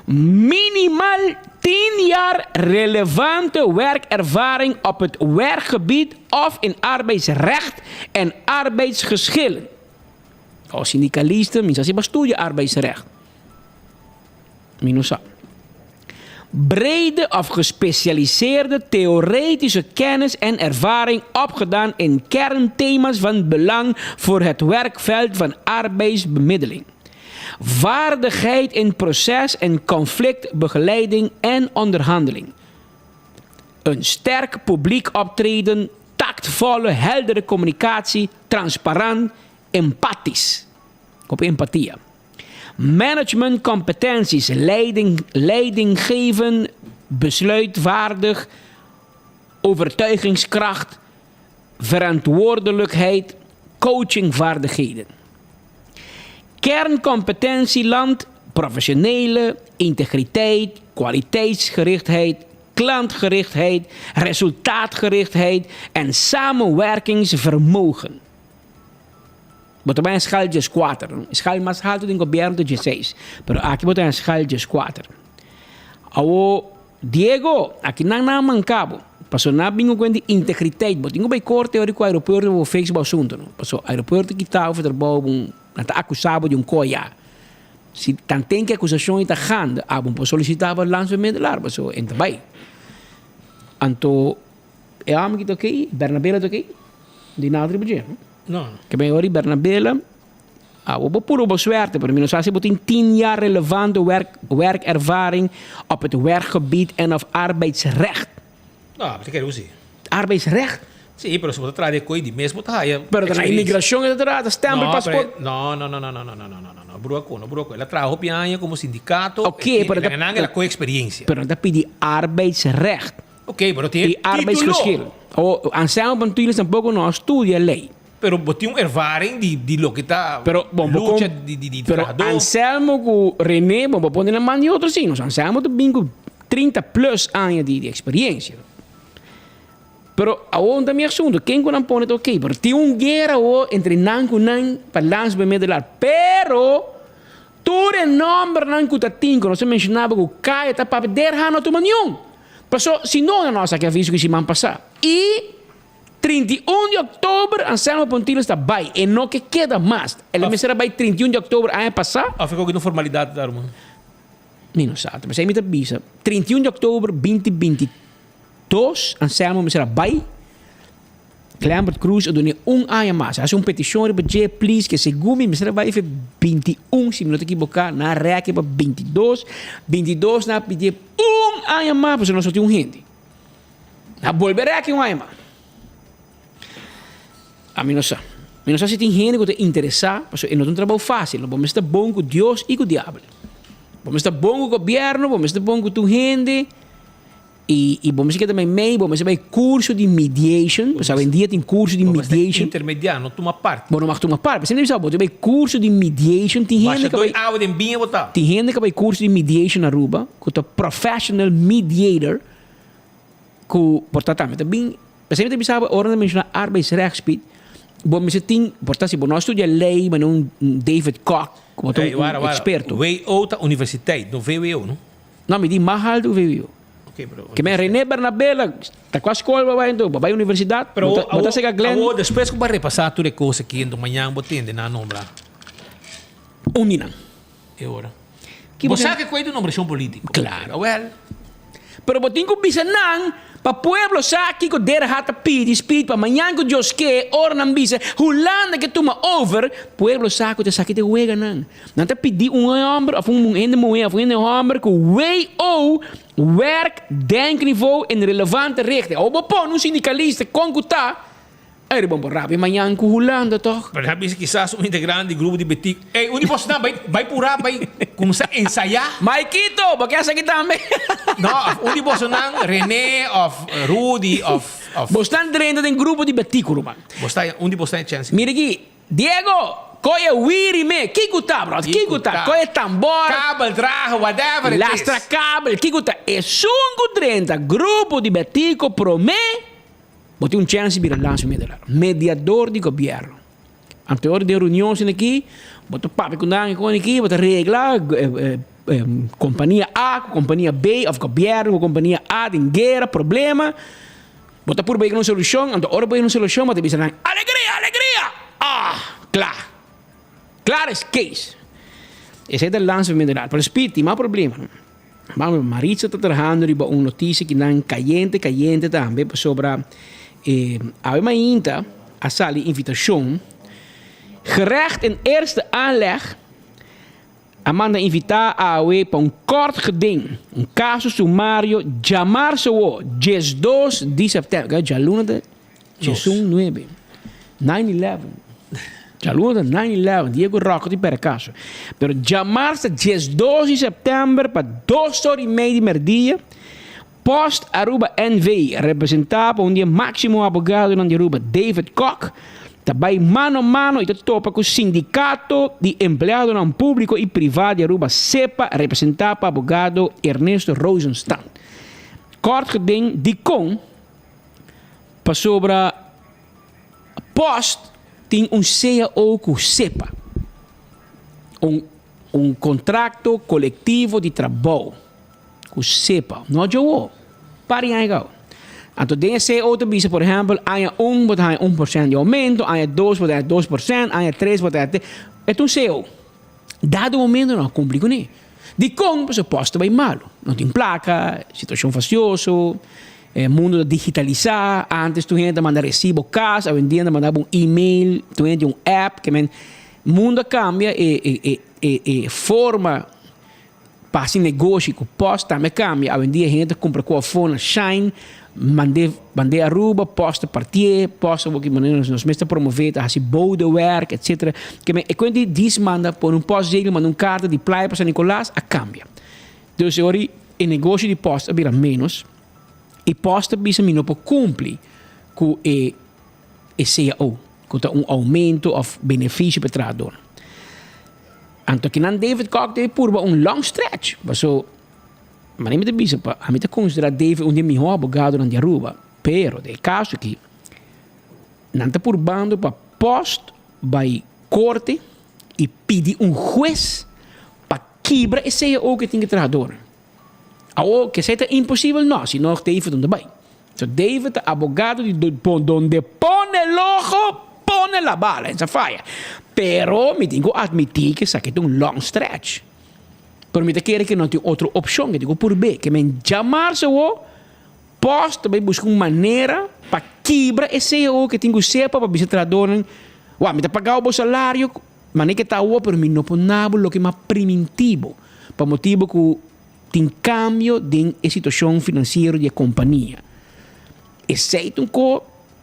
Minimaal 10 jaar relevante werkervaring op het werkgebied of in arbeidsrecht en arbeidsgeschillen. Als syndicalisten, mi sa si bo studia arbeidsrecht. Mi no sa. Brede of gespecialiseerde theoretische kennis en ervaring opgedaan in kernthema's van belang voor het werkveld van arbeidsbemiddeling. Vaardigheid in proces- en conflictbegeleiding en onderhandeling. Een sterk publiek optreden, tactvolle, heldere communicatie, transparant, empathisch. Op empatia. Managementcompetenties, leiding, leidinggeven, besluitvaardig, overtuigingskracht, verantwoordelijkheid, coachingvaardigheden. Kerncompetentie-land, professionele, integriteit, kwaliteitsgerichtheid, klantgerichtheid, resultaatgerichtheid en samenwerkingsvermogen. Bo ta bai na schaal dieskuater. E schaal mas haltu den gobierno ta dieseis. Pero aki bo ta na schaal dieskuater. Awo, Diego, aki nan nan a manka bo. Paso nan a bin ku kuent di integriteit. Bo tin ku bai korte ora ku aeropuerto bo fix bo asunto no. Paso aeropuerto kita bo for trabou bo nan ta akusa bo di un koya. Si tanten ku e akusashon ei ta gande abo por solisita pa landsbemiddelaar paso e ta bai. Anto e homber ki ta okey, Bernabela ta okey, di nada riba dje. No. Ke ben ori Bernabela, abo bo puru bo suerte, pero mi no sa si bo tin tien jaar relevante werk, werkervaring op het werkgebied en of arbeidsrecht. No, mi ta kere usi. Arbeidsrecht? Si, pero si bo ta traha di e koe di mes bo ta haya Pero ta na experiencia. inmigracion e ta traha, ta stempel No, paspoort. pero no, no, no, no, no, no, no, no, no, no, no brua ku, no brua ku. El a traha hopi aña komo sindikato, Oké, e pero tin, ta- nan el a koe experiencia. Pero nan ta pidi arbeidsrecht. Ok, pero tin Y arbeidsgeschil. O Anselmo Pantuiles tampoco no a studia ley. Pero bo tin un ervaring di di loke ta Pero bon bo lucha kon di di di pero trahadó. Anselmo ku Rene bon bo pone na man di otro si. Nos Anselmo ta bin ku 30 plus aña di di experiencia. Pero awor ta mi asunto, ken ku nan pone ta ok, pero tin un guera awor entre nan ku nan pa landsbemiddelaar. Pero. Tur e nòmbernan ku ta tin ku nos a menshoná bo ku kaya ta papia derha no tuma niun. Paso si no na nos aki aviso ku siman pasá. I 31 di òktober Anselmo Pontiles ta bai. E no ke keda mas. El a mester a bai 31 di òktober aña pasá. Of e koki no formalidat ta ruman? Mi no sa. P'esei mi ta bisa 31 di òktober 2022 Anselmo mester a bai. Clembert Cruz a dun'é un aña mas. A hasi un petishon riba dje, please, ke segun mi mester a bai fe 21, si mi no ta ekiboká, nan a rèk e pa 22. 22 nan a pidié un aña mas pasobra nos no tin un hende. Nan a bolbe rèk e un aña mas. Ami no sa. Mi no sa si tin hende ku ta interesá, pasobra e no ta un trabou fásil. Bo mester ta bon ku Dios i ku diabel. Bo mester ta bon ku gobièrnu, bo mester ta bon ku tur hende. I i bo mester keda meimei, bo mester bai curso di mediation, pasobra awendia tin curso di Bo mester mediation. intermediá, no tuma parti. Bo no mag tuma parti. Pasobra bo ta bai curso di mediation, tin hende Basha ka bai doi awa den biña bo ta. tin hende ka bai curso di mediation na Aruba, ku ta professional mediator, ku por ta tambe ta bin, pasobra mi ta bisa bo ora nan ta menshoná arbeidsrechtspiet, bo mester tin, por ta si bo no a studia lei manera un David Kok, ku bo ta Ey, un wara, wara. experto. WO ta universiteit, no VWO, no? No, mi di mas alto ku VWO. Ok, pero Ke men René Bernabela ta kua skol bo bai anto? Bo bai universidat? Pero Bo ta, bo ta sega Glenn? awor despues ku bo a repasá tur e kos aki anto mañan bo tende nan nombra. Un di nan. E ora. Ki Bo bo sa ke kue ta un nombrashon polítiko. Klaro. Awèl. Pero bo tin ku bisa nan pa pueblo sa kiko Derha ta pidi speed pa mañan ku Dios ke ora nan bisa Hulanda ke tuma over, pueblo sa ku ta esaki ta wega nan. Nan ta pidi un homber of un hende muhé of un hende homber ku WO, werk, denkniveau en relevante richting. Awor bo pone un sindikalista kon ku ta, ey bo por rabia mañan ku Hulanda tòg. Pero nan bisa kisas un integrante di grupo di Betik, ey un di bosnan bai bai purá bai kuminsá ensayá. Maikito, bo ke esaki tambe? No, of un di bosonan, René of Rudy of of. Bosnan drenta den grupo di Betico ruman. Bos ta un di bosnan e chèns. Mira aki, Diego! Koe wiri me, kiko ta brother, kiko ta, koe tambor, Kabel, draha, whatever it is. Lastra kabel, kiko ta, esun ku drenta grupo di Betico prome, bo tin un chèns di bira landsbemiddelaar, mediador di gobièrnu. Anto e ora den reunion asina aki, bo ta papia ku nan i kon aki, bo ta regla kompania A ku kompania B òf gobièrnu ku kompania A den guera, problema. Bo ta purba yega na un solushon, anto ora bo yega na un solushon bo ta bisa nan, Alegria! Alegria! Ah! Kla! Klaar es kees! Esei ta lansa mineral. Pero Speed tin mas problema. Mas Maritza ta trahando riba un notisia ki nan kayente kayente tambe pasobra e awe mainta a sali invitashon Gerecht in eerste aanleg A manda invitá awe pa un kort geding, un kaso sumario djamarso wo, 12 di sèptèmber. Djaluna ta djesun nuebe, nine eleven. Djaluna ta nine eleven, dia ku Ròkè tin pèrdè kaso. Pero djamars ta 12 di sèptèmber pa dos ora i mei di mèrdia, Post Aruba NV, representá pa un di e máksimo abogadonan di Aruba, David Kok, ta bai mano a mano i ta topa ku Sindikato di Empleadonan Públiko i Privá di Aruba, SEPA, representá pa abogado Ernesto Rosenstand. Kort geding, dikon? Pasobra Post tin un cao ku SEPA, un un kontrakto kolektivo di trabou. Ku sepa. No djowo. Par di aña gau. Anto den e cao ta bisa, por ehèmpel, aña un bo ta haña 1% di oumento, aña dos bo ta haña 2%, aña tres bo ta haña tres. E ta un cao. Dado momento no a kumpli kuné. Dikon? Pasobra pòs ta bai malu. No tin plaka, situashon fastioso, e mundu ta digitalisá. Ántes tur hende ta manda resibo kas, awendia nan ta manda bo un email, tur hende tin un app. Ke men mundu a kambia e e e forma. Pa hasi negoshi ku pòst tambe kambia. Awendia hende ta kumpra ku afó na Shine, mand'é mand'é Aruba, pòst ta partié, pòst awor ki manera nos nos mes ta promové ta hasi bodewerk etsetera. Ke men e kuenta di dis manda pone un pòstzegel manda un karta di Playa pa San Nicolas a kambia. Dus e ora e negoshi di pòst a bira ménos i pòst ta bisa mi no por kumpli ku e e cao ku ta un oumento òf benefisio pa e trahadónan. Anto kinan David Kock debe purba un long stretch. Paso, manera mi ta bisa pa, ami ta considera David un di e miho abogadonan di Aruba, pero den e caso aki, nan ta purbando pa post bay corte y pidi un huez kibra e cao ku e tin ku e trahadornan. Awor ku esei ta imposibel? No, si no David no ta bai. So David ta abogado di donde pone el ojo, pone la bala, en sa faya. Pero mi tin ku admití ku esaki ta un long stretch. Pero mi ta kere ku no tin otro opshon, mi tin ku purb'é. Ke men djamarse awor, Post ta bai buska un manera pa kibra e cao ku tin ku sepa pa bisa trahadornan, Wak, mi ta pagabo bo salario manera ke ta awor, pero mi no por nabo loke mi a primintí bo, pa motibu ku tin kambio den e situashon finansiero di e kompania. Esei ta un ko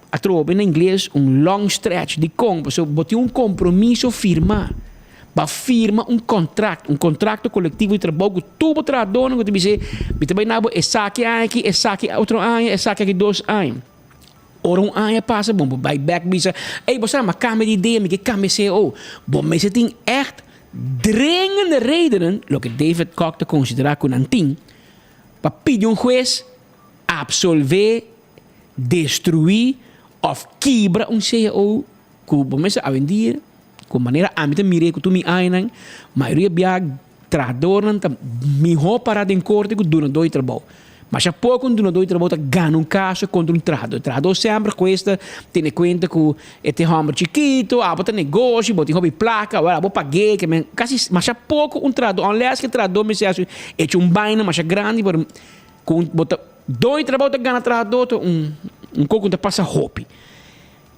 atrobe na ingles un long stretch. Dikon? Pasobra bo tin un kompromiso firmá. Bo a firma un kontrakt, un kontrakto kolektivo di trabou ku tur bo trahadónan ku ta bis'é, mi ta bai na bo esaki aña aki, esaki otro aña, esaki aki dos aña. Ora un aña pasa bo por bai bèk bisa, ey bo sa mi a kambia di idea, mi ke kambia ceo. Bo mester tin ègt dringende redenen, loke David Kok ta konsiderá ku nan tin, pa pidi un hues absolvé, destruí òf kibra un ceo ku bo mester awendia ku manera ami ta mir'é ku tur mi añanan, mayoria bia trahadornan ta mihó pará den korte ku dunadó di trabou. Masha poko un dunadó di trabou ta gana un kaso kontra un trahadó. E trahadó semper kuesta tene kuenta ku e ta e hòmber chikito, abo ta negoshi, bo tin hopi plaka, awor abo pag'é, ke men kasi masha poko un trahadó, unless ku e trahadó mester hasi echa un baina masha grandi, pero ku un bo ta doño di trabou ta gana trahadó ta un un kos ku ta pasa hopi.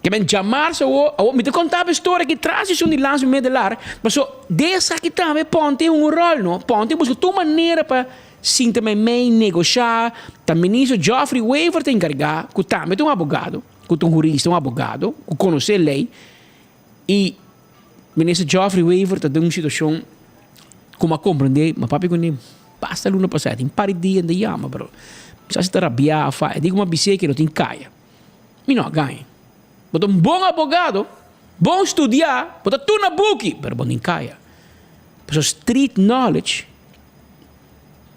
Ke men djamarse awor, awor mi ta konta bo e storia aki tras di esun di Lans Middelaar, paso den esaki tambe Ponte un ròl no, Ponte buska tur manera pa sinta meimei, negoshá, ta minister Geoffrey Wever ta enkargá, ku tambe ta un abogado, ku ta un hurista, un abogado, ku konosé lei, i minister Geoffrey Wever ta den un situashon ku mi a komprendé, mi a papia kuné basta luna pasá, tin par di dia ta yama, pero mi sa si ta rabiá òf a, e di ku mi a bis'é ke no tin kaya. Mi no a gaña. Bo ta un bon abogado, bon studiá, bo ta tur na buki, pero bo no kaya. Pasobra street knowledge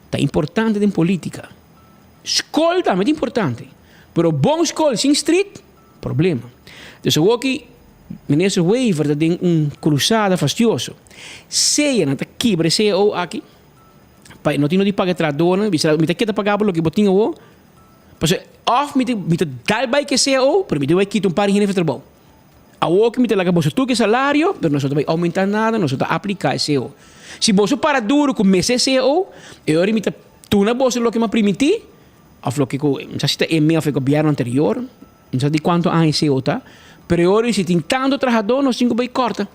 ta importante den politica. Skol tambe ta importante, pero bon skol sin street, problema. Dus awoki Minister Wever ta den un cruzada fastioso. Sea nan ta kibra e cao aki, pa e no tin no di paga e trahadornan, bisa mi ta keda paga bo loke bo tin awo, Pasobra òf mi ta mi ta dal bai ku e cao, pero mi ta bai kita un par di hende for trabou. Awor ku mi ta laga boso tur ku e salario, pero nos no ta bai oumentá nada, nos no ta apliká e cao. Si boso para duru ku mester e cao, e ora mi ta tuna boso loke mi a primintí, òf loke ku, mi sa si ta e mi òf e gobièrnu anterior, mi sa di kuantu aña e cao ta, pero e ora si tin tantu trahadó nos tin ku bai kòrta.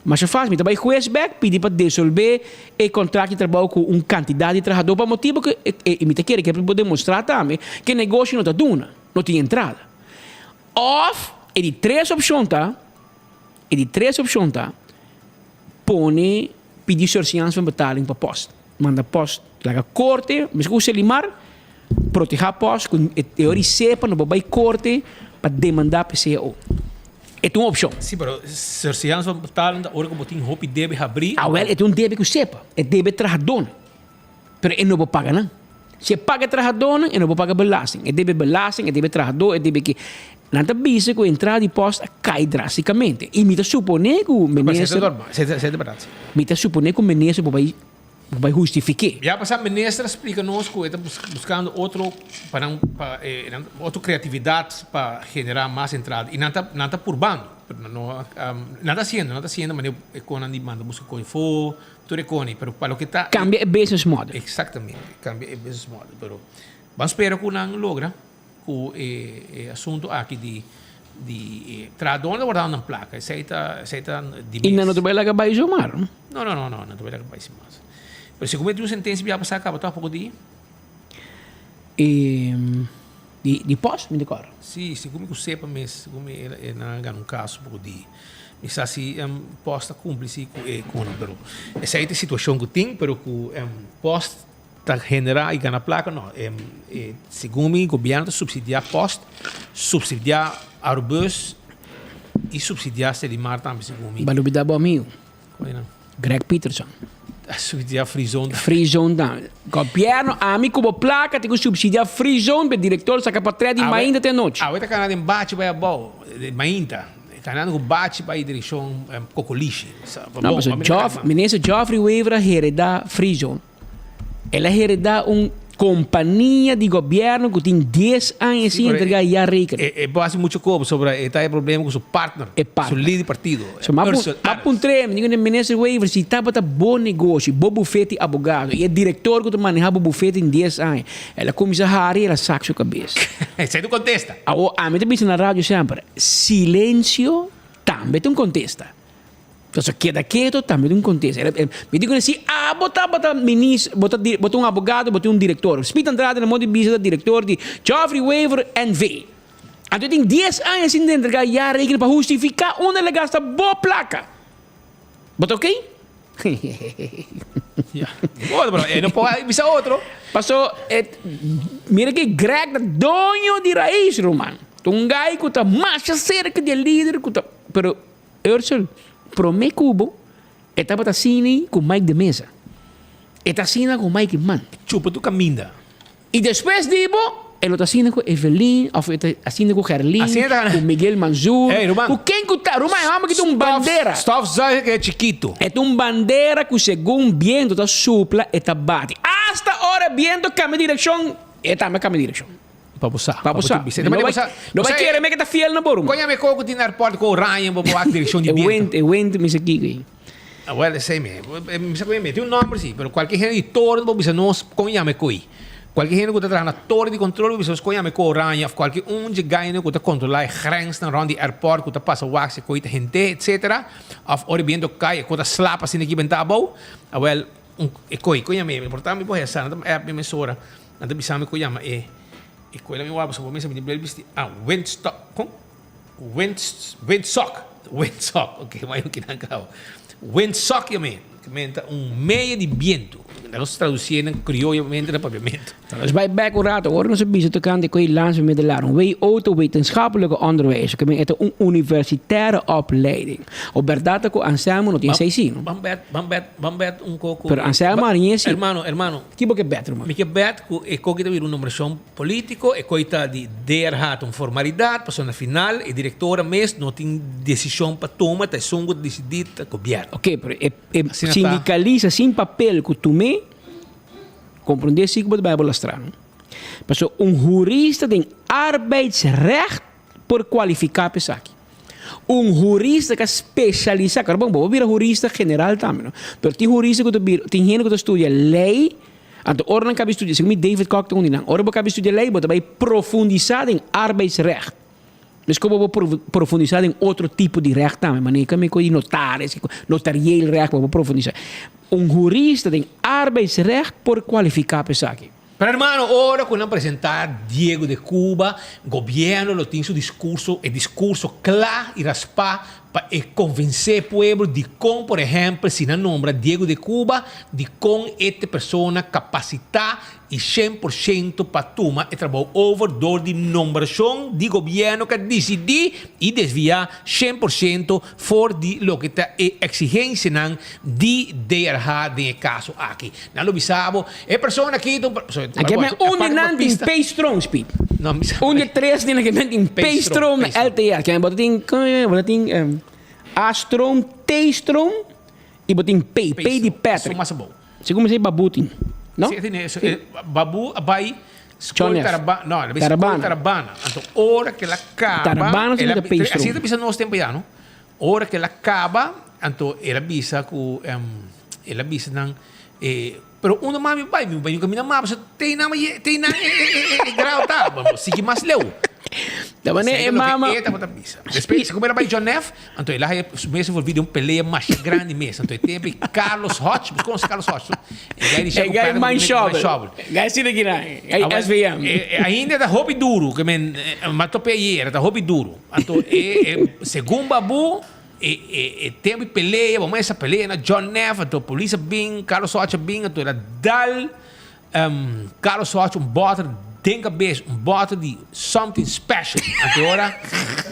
Masha fácil, mi ta bai hues bek pidi pa desolbé e kontrakt di trabou ku un kantidat di trahadó pa motibu ku i mi ta kere ke por demostrá tambe ku e negoshi no ta duna, no tin entrada. Òf e di tres opshon ta, e di tres opshon ta pone pidi surseance van betaling pa pòst. Manda pòst laga korte, mester ku Selimar protehá pòst ku e ora di sepa no por bai korte pa demandá pa e cao. E ta un opshon. Sí, pero surseance van betaling ta ora ku bo tin hopi debe habrí. Awel, e ta un debe ku sepa. E debe trahadónan. Pero e no por paga nan. Si e paga e trahadónan, e no por paga belasting. E debe belasting, e debe trahadó, e debe ke. Nan ta bisa ku entrada di pòst a kai drástikamente. I mi ta suponé ku minister. Esei ta bèrdat, sí. Mi ta suponé ku minister por bai por bai hustifik'é. Ya pasá minister a splika nos ku e ta buskando otro pa nan pa nan otro kreatividat pa generá mas entrada. I nan ta nan ta purbando. Pero nan no nan ta hasiendo nan ta hasiendo manera e konan di manda buska koe afó tur e koni. Pero pa loke ta. Kambia e business model. Eksaktamente, kambia e business model. Pero ban spera ku nan logra. Ku e asuntu aki di di e trahadónan ta wardando nan plaka, esei ta esei ta di I nan no ta bai laga bai zomaar? No, no, no, no, nan ta bai laga bai sin mas. Pero segun mi tin un sentensia bia pasá kaba tòg poko di. E di di pòst mi ta kòrda. Sí, segun mi ku sepa mes, segun mi e nan a gana un kaso poko di. Mi sa si pòst ta kumpli si ku e kono, pero esei ta e situashon ku tin, pero ku pòst Ta genera y gana placa? No. Segun mi gobierno ta subsidia post, subsidia Arubus y subsidia Selimar tambe segun mi. Ba lubida bo amigo. Cual nan? Greg Peterson. Ta subsidia Free Zone. Free Zone tambe. Gobierno ami cu bo placa tin cu subsidia Free Zone pe director saca patret di mainta te anochi. Awe ta cana den bachi bay abao, mainta. Kanando ku bachi bai direkshon Kokolishi. No, paso Geoff, minister Geoffrey Wever a hereda Free Zone. El a hereda un compania di gobierno cu tin dies aña sin entrega ya rekening. E por haci mucho cob sobra e ta e problema cu su partner, E partner. su lider di partido. So, m'a Ursula m'a Arends. puntr'é, mi dico, Minister Wever, si tabata bo negoshi, bo bufete di abogado y e director cu ta maneha bo bufete tin dies aña, el a cuminsa hari, el a sak su cabes. Esey tu contesta. Awor, ami ta bisa na radio semper, silencio tambe ta un contesta. Entonces keda keto tambe ta un contesta. Mi di ku si abo tabata minis, bo ta bo ta un abogado, bo ta un director. Speed Andrade na modo di bisa ta director di Geoffrey Wever NV. Anto e tin dies aña sin entrega ya rekening pa hustifica unda el a gasta bo placa. Bo ta ok? Ya. Bueno, pero e no por bisa otro. Paso e mira ki Greg ta doño di Raiz ruman. Ta un guy ku ta masha cerca di e lider ku ta pero Ursel, prome ku bo e tabata asina ku Mike de Meza. E ta asina ku Mike Man. Chupa tu kaminda. I despues di bo, e lo ta asina ku Evelyn, òf e ta asina ku Gerlin, ku Miguel Manzur, ku ken ku ta. Ruman, e hòmber ki ta un bandera. Stofzuiger ke chikitu. E ta un bandera ku segun bientu ta supla e ta bati. Asta ora e bientu kambia direkshon, e tambe a kambia direkshon. Pa bo sa. Pa bo sa. No bai, no bai kere me ke ta fiel na bo ruman. Koña me koko tin airport ku oranje bo bo wak direkshon di E bientu. went, e went mi sa kiko ei. Ah wel esei me. Mi sa koña me tin un nomber si, pero kualke hende di toren bo bisa nos kon yama e koi. Kualke hende ku ta traha na toren di kontrol bo bisa nos kon yama e koi oranje of kualke un dje gaina ku ta kontrola e grensnan rond di airport ku ta pasa wak si e koi ta hente etcetera of ora e bientu kai e koi ta slap asina aki benta abou. Ah wel un e koi kon yama e por ta mi por hesa nan ta app mi mesora. Nan ta bisa mi ku yama e e kuela mi wak pasobra bo mester bini bel bisti ah windstock kon wind windsock windsock ok wak yo kinan kaba windsock yama e ke men ta un meia di bientu nos tradusié na krioyo mente na papiamentu. Nos bai bek un rato ora nos a bisa tokante ku e landsbemiddelaar un WO ta wetenschappelijke onderwijs ke men e ta un universitaire opleiding. O bèrdat ta ku Anselmo no tin esei si no. Ban bèt ban bèt ban bèt un koko. Pero Anselmo haña si. Hermano hermano. Ki bo ke bèt, ruman? Mi ke bèt ku e koki ta bira un nombrashon polítiko, e koki ta di DRH ta un formalidat, pasobra na final e direktora mes no tin desishon pa tuma, ta esun ku ta disidí ta gobièrnu. Oke, pero e e sindikalista sin papel ku tum'é, komprondé si ku bo ta bai bo lastrá, no? Pasobra un hurista den arbeidsrecht por kualifiká pa esaki. Un hurista ka spesialisá, karo bon, bo por bira hurista general tambe, no? Pero tin hurista ku ta bira, tin hende ku ta studia lei, anto ora nan kabi studia, segun mi David Kok ta un di nan, ora bo kabi studia lei bo ta bai profundisá den arbeidsrecht. Meskos bo por profundisá den otro tipo di recht tambe, manera ku mi ku di notaris, notarieel recht, bo por profundisá. Un hurista den arbeidsrecht por kualifiká pa esaki. Pero hermano, ora cu nan presenta Diego de Cuba, gobierno lo tin su discurso, e discurso cla y raspa pa e convence e pueblo dicon, por ehempel, si nan nombra Diego de Cuba, dicon e ta e persona capacita y shen por shento pa tuma e trabou over door di nombracion di gobierno cu a dicidi y desvia shen por shento for di loke ta e exigencianan di DRH den e caso aki. Nan lo bisa bo, e persona aki ta un per-. Sorry, Aki men un di nan tin P-stroom, Speed. No, mi sa. Un di tres di nan aki men tin P-stroom na LTR. Ki men bo ta tin, bo ta tin A-stroom, T-stroom y bo tin P, P di Patrick. Esun mas abou. Segun mi sa e Babu tin, no? Si, e tin e, Babu a bai skol John F. Tarabana, no, el a bai skol Tarabana. Tarabana. Anto ora ke el a kaba, Tarabana el a ta bi-, P-stroom. asina ta bisa nos tempo ya, no? Ora ku el a kaba, anto el a bisa ku el a bisa nan, Pero unda mami bai? Mi bai un kaminda mama, pasobra te nan te nan e grado ta, bo sigui mas leu. Ta manera e mama. E tabata bisa. Despues, segun el a bai John F, anto el a haya su mes envolvi den un pelea masha grandi mes. Anto e tempo ei Carlos Hodge, bo konosi Carlos Hodge, no? E gai di E gai man shovel. Gai sina kinan, gai SVM. Ainda ta hopi duru, ke men, m'a tope ayer, ta hopi duru. Anto e e segun Babu e e e tempo di pelea, bo mesa pelea na John Neff, anto polis a bin, Carlos Soch a bin, anto el a dal Carlos Soch un boter den kabes, un boter di something special, anto e ora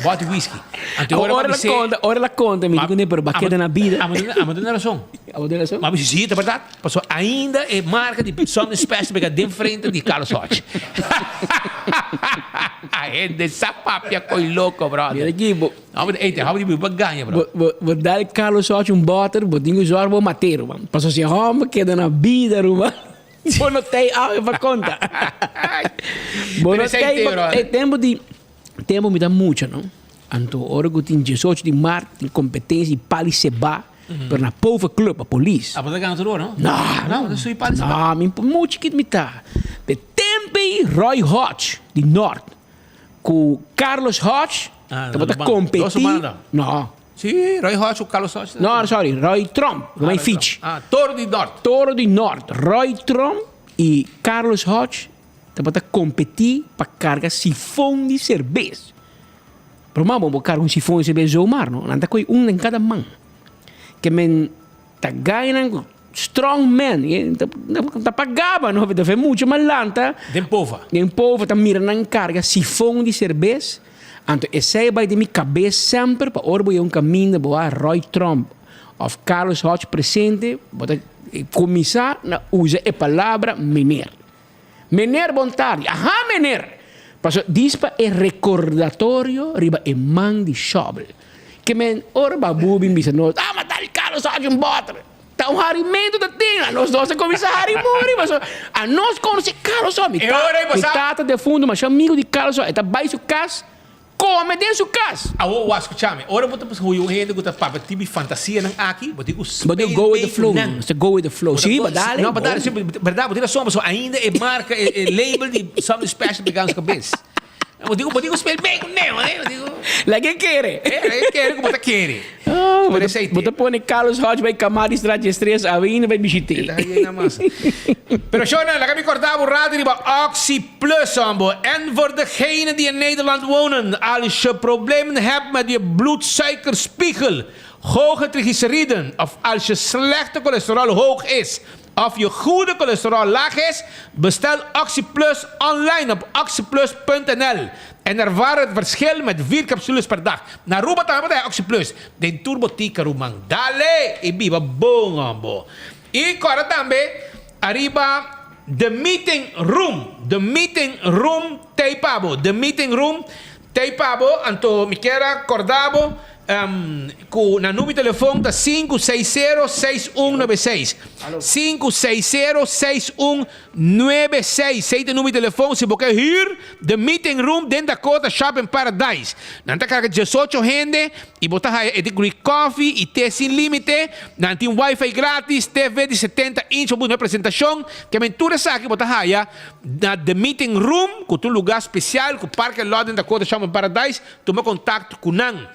boter di whisky. Anto e ora Ora bo la bis'é, konta, ora la konta, mi di kuné, pero bo a keda na bida. Amo duna, amo duna rason. Amo duna rason? Ma bo si, ta berdad. Pasobra ainda e marca di something special pega den frente di Carlos Soch. Hende sa papia ko'i loko, brother. Mira aki, bo. Hòmber, ey, te hòmber di biba gaña, bro. Bo, bo, bo dal Carlos Hodge un bòter, bo tin ku zòrg bo mat'é, ruman. Pasobra si e hòmber keda na bida, ruman, bo no t'ei awe pa konta. Bo Pero no esei t'ei te, pa, brother. e tempu di, tempu mi ta mucha, no? Anto ora ku tin diesocho di mart, tin kompetensia di pali seba, pero na Pova Club, pa polis. Ah, bo ta gana tur ora, no? No, No, bo ta sui pali seba. No, mi mucha chikit mi ta. De tempu ei Roy Hodge di Nort ku Carlos Hodge Ah, tabata no, no, kompetí. dos banda. No. Sí, Roy Hodge ku Carlos Hodge. No, sorry, Roy Tromp, Ah, Roy Roy Fitch. Tromp. Ah, Toro di Nort. Toro di Nort, Roy Tromp i Carlos Hodge tabata kompetí pa karga sifon di serbes. Pero man bo karga un sifon di serbes zomaar no, nan ta kohe un den kada man. Ke men ta gainan ku strong man, ta pa gaba no, ta fe mucha man lanta. Den pova. Den pova ta mira nan karga sifon di serbes, anto esei bai den mi kabes semper pa ora bo yega un kaminda bo a Roy Tromp of Carlos Hodge presente bo ta kuminsá na usa e palabra meneer. Meneer bon tardi. Aha meneer! Paso dis pa e recordatorio riba e man di shovel. Ke men ora babu bin bisa nos, ah ma tal Carlos haci un boter. Ta un harimento ta tin. A nos dos a cuminsa hari muri paso a nos conoce Carlos mi E ora ei mi bo sa. tata defunto masha amigo di Carlos e ta bay su cas Come den su cas. Awor wak scuchami, ora bo ta hoy un hende cu ta papia tipi fantasianan aki, bo tin cu Bo tin go with the flow, nan. Bo go with the flow. Si, bo dale. No, bo dale, si, berdad, bo tin razon, pasobra ainda e marca, e label di something special pega nos cabes. Bo tin cu, bo tin cu speel mee cu neo, eh, bo tin cu. Laga e kere. Eh, laga e kere cu bo ta kere. Oh, Pero esey bo ta pone Carlos Hodge bay cama di straatje estrés awe ainda bay bishit'é. E ta yena mas. Pero shownan, laga mi corta bo rato riba Oxi Plus hombo. En voor degenen die in Nederland wonen, als je problemen hebt met je bloedsuikerspiegel, hoge triglyceriden of als je slechte cholesterol hoog is of je goede cholesterol laag is, bestel Oxi Plus online op oxiplus.nl en ervaar het verschil met vier capsules per dag. Na Aruba tambe ta Oxi Plus den tur botica ruman. Dale y biba bon hombo. Y corda tambe ariba The Meeting Room, The Meeting Room t'ey pa bo, The Meeting Room t'ey pa bo, anto mi kier a corda bo Ku nan number di telefon ta 560 6196. 560 6196. Sei ta number di telefon si bo ke hür The Meeting Room den Dakota Shopping Paradise. Nan ta karga diesocho hende i bo ta haya e ta inclui kofi i te sin limite. Nan tin wifi gratis, TV di 70 inch pa bo duna presentashon. Ke men tur esaki bo ta haya na The Meeting Room ku ta un lugar spesial ku parke lot den Dakota Shopping Paradise. Tuma kontakto ku nan.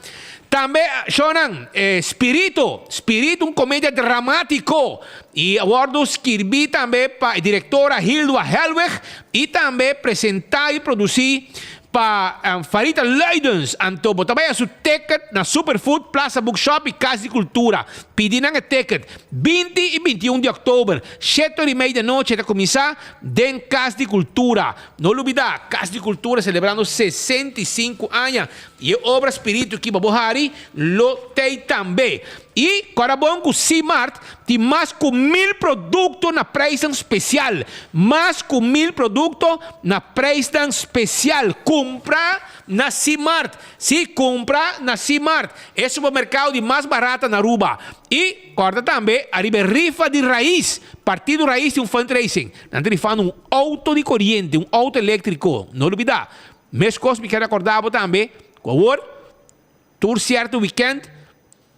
Tambe shownan Spirito, Spirito un komedia dramátiko i a wòrdu skirbí tambe pa e direktora Hildwa Helwig i tambe presentá i produsí pa Farita Luidens. Anto bo ta bai a su ticket na Superfood, Plaza Bookshop i Kas di Kultura. Pidi nan e ticket. 20 i 21 di òktober, shete ora i mei di anochi e ta kuminsá den Kas di Kultura. No lubida, Cas di Cultura celebrando 65 aña y e obra Spiritu Kiba Bo Hari lo tey tambe. Y cora bon cu C-Mart tin mas cu mil producto na prijsnan special. Mas cu mil producto na prijsnan special. Cumpra na C-Mart. Si, cumpra na C-Mart, e supermercado di mas barata na Aruba. Y corda tambe ariba e rifa di Raiz. Partido Raiz tin un fundraising. Nan ta rifando un auto di coriente, un auto electrico. No lubida. Mescos mi kier recorda bo tambe cu awor tur cierto weekend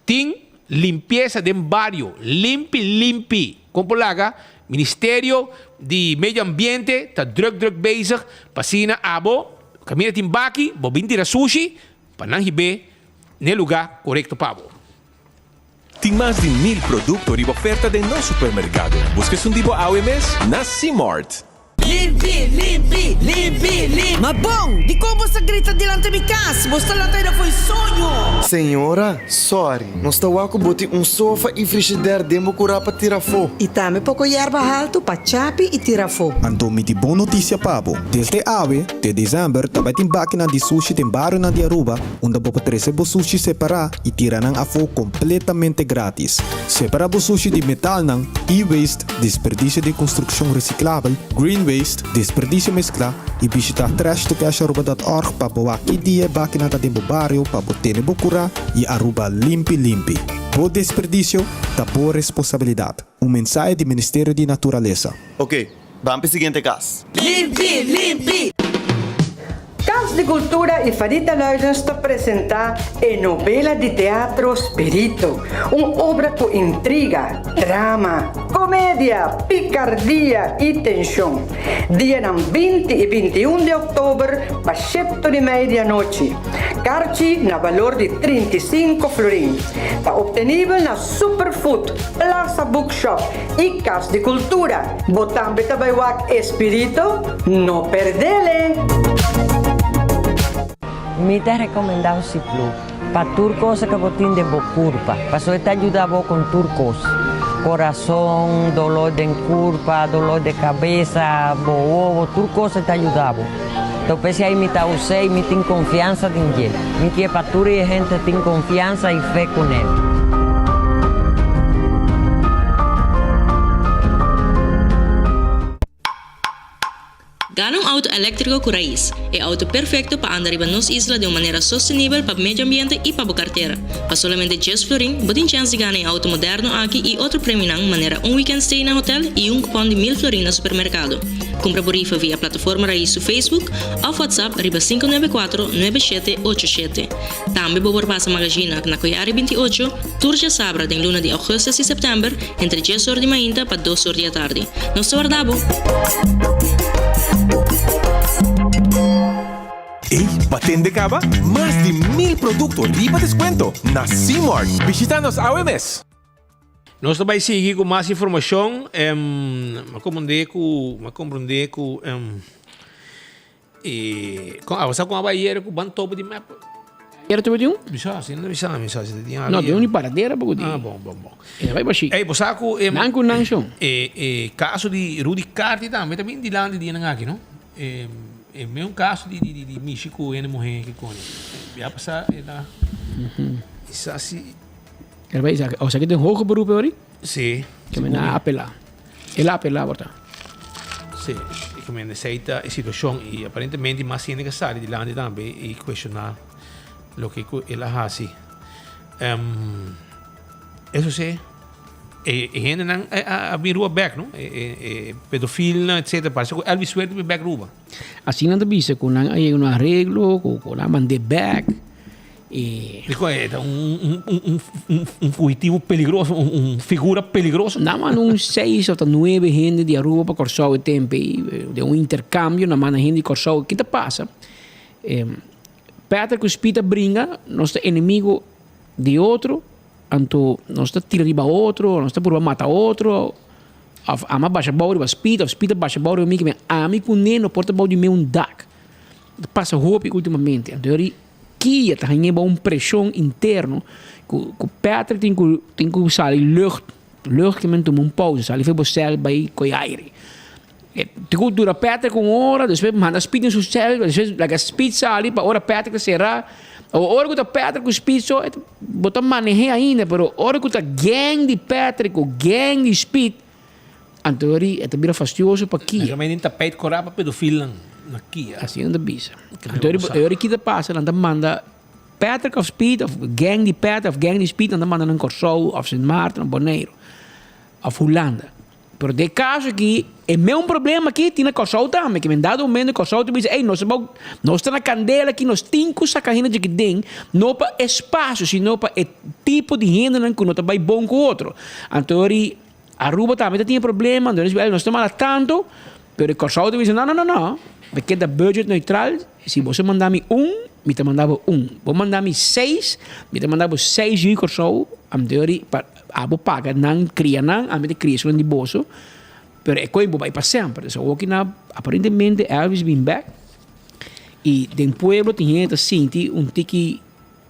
tin limpieza den bario. Limpi limpi. Con por laga Ministerio di Medio Ambiente ta druk druk bezig pa asina abo caminda tin baki bo bin tira sushi pa nan hibe n'e luga corecto pa bo. Tin mas di mil producto riba oferta den nos supermercado. Busca esun di bo awe mes na C-Mart. Limpi, limpi, limpi, limpi. Ma bon, dikon bo sa grita dilanti mi kas? Bo sta lanta aida fo'i soño. Señora, sorry, nos ta wak ku bo tin un sofa i frishider den bo kurá pa tira afó. I tambe poko yerba haltu pa chapi i tira afó. Anto mi tin bon notisia pa bo. Desde awe te desèmber ta bai tin bakinan di sushi den barionan di Aruba unda bo por trese bo sushi separá i tira nan afó kompletamente grátis. Separá bo sushi di metalnan, e-waste, desperdisio di konstrukshon resiklabel, green waste. waste, desperdicio mezcla, y bishita trashtocasharuba.org pa bo wak ki dia e bakinan ta den bo bario pa bo tene bo cura y Aruba limpi limpi. Bo desperdicio ta bo responsabilidad. Un mensahe di Ministerio di Naturalesa. Ok, ban p'e siguiente cas. Limpi, limpi! Cas di Cultura y Farita Luidens ta presenta e novela di teatro Spirito, un obra cu intriga, drama, comedia, picardia y tension. Dianan 20 y 21 di october pa shepto di media nochi. Carchi na balor di 35 florin. Ta obtenibel na Superfood, Plaza Bookshop y Cas di Cultura. Bo tambe ta bay wak e Spirito? No perdele! Mi ta recomenda Ociplu pa tur cosa cu bo tin den bo curpa, pasobra e ta yuda bo con tur cos, corazon, dolor den curpa, dolor de cabeza, bo wowo, tur cos e ta yuda bo. Enton p'esei ai mi ta us'e y mi tin confiansa den dje. Mi kier pa tur e hente tin confiansa y fe cu n'e. Gana un auto eléktriko ku rais, e auto perfekto pa anda riba nos isla den un manera sostenibel pa medio ambiente i pa bo kartera. Pa solamente djes florin, bo tin chèns di gana e auto moderno aki i otro premionan manera un weekend stay na hotel i un kupòn di mil florin na supermerkado. Kumpra bo rifa via Plataforma Rais su Facebook òf WhatsApp riba 594 9787. Tambe bo por pasa Magazina na Koyari 28 tur djasabra den luna di augustus i sèptèmber entre djes or di mainta pa dos or di atardi. Nos ta warda bo! Ey, ba tende caba? Mas di mil producto riba descuento na Cmart! Bishita nos awe mes! Nos ta bai sigui ku mas informashon. M'a komprondé ku, m'a komprondé ku e kon a sa kon a bai ayera ku ban topo di mep. Ayera topo di un? Bisa, si no bisa mi sa si tin No, tin un di paradera poko di. Ah, bon, bon, bon. E ta bai bashi. Ey, bo sa ku e Nan ku nan shon. E e kaso di Rudy Carty tambe ta bin dilanti dianan aki, no? E e meun kaso di di di mishi ku hende muhé kikoni. Ya pasa e ta sa si. Erbij is o sea que den hoger beroep hoor. Sí. Que men a apela. El a apela por ta. Sí, ik men esei ta e situacion y aparentemente mas hende que sali dilanti tambe y cuestiona loke cu el a haci. Um, eso sí, e, e hendenan a, a, a bin Ruba bek, no? E, e, e pedofilnan, etcétera. Parece cu Elvis Suerte bin bek Ruba. Asina nan ta bisa cu nan a yega un areglo, cu, cu nan a mand'é bek. E. Dikon e ta un, un, un, un, un fugitivo peligroso, un, un figura peligroso? Nan manda un seis òf ta nuebe hende di Aruba pa Kòrsou e tempu ei, den un interkambio nan manda hende di Kòrsou. Ki ta pasa? Peter ku Spie ta bringa, nos ta enemigo di otro, anto nos ta tira riba otro, nos ta purba mata otro, òf ami a basha bou riba Spie òf Spie ta basha bou riba mi, kimen ami ku ne no por ta bou di mi un dak. Ta pasa hopi ultimamente. Anto yori Kia ta hañ'é bou un preshon interno ku ku Patrick tin ku tin ku sali lucht, lucht ke men tuma un pousa, sali for bo sèl bai koe aire. E tin ku dura Patrick un ora, despues manda Speed den su sèl, despues laga Speed sali pa ora Patrick ta será. Awor ora ku ta Patrick ku Speed so, bo ta maneh'é ainda, pero ora ku ta gang di Patrick ku gang di Speed, Anto ori e ta bira fastioso pa Kia. Nan ta tapijt kora pa pedofilnan na Kia. Asina nan ta bisa. Anto ori e ori ki ta pasa nan ta manda Patrick of Speed of gang di Patrick of gang di Speed nan ta manda nan Kòrsou of Sint Maarten of Boneiru of Hulanda. Pero den e kaso aki e meun problema aki tin na Kòrsou tambe ke men dado momento Kòrsou ta bisa ey nos ta bou nos ta na kandela aki nos tin ku saka hende djaki den no pa espasio sino pa e tipo di hendenan ku no ta bai bon ku otro. Anto ori Aruba tambe ta tin e problema, entonces nos nos ta manda tanto, pero e Kòrsou ta bisa no no no no, mi keda budget neutral, si boso manda mi un, mi ta manda bo un, bo manda mi seis, mi ta manda bo seis yu di Kòrsou, anto yori pa abo paga nan kria nan, ami ta kria esun di boso, pero e koe bo bai pa semper, entonces awoki na aparentemente Elvis bin bek y den pueblo tin hende ta sinti un tiki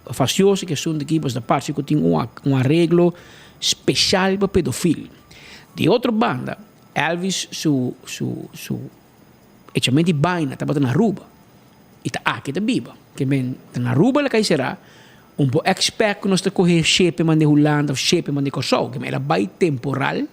Fastioso ki asuntu aki pasobra ta parse ku tin un areglo speshal pa pedofil. Di otro banda, Elvis su su su echamento di baina tabata na Aruba i ta aki ta biba. Ke men ta na Aruba el a kai será, un por expect ku nos ta kohe shepe manda Hulanda of shepe manda Kòrsou. Ke men el a bai temporal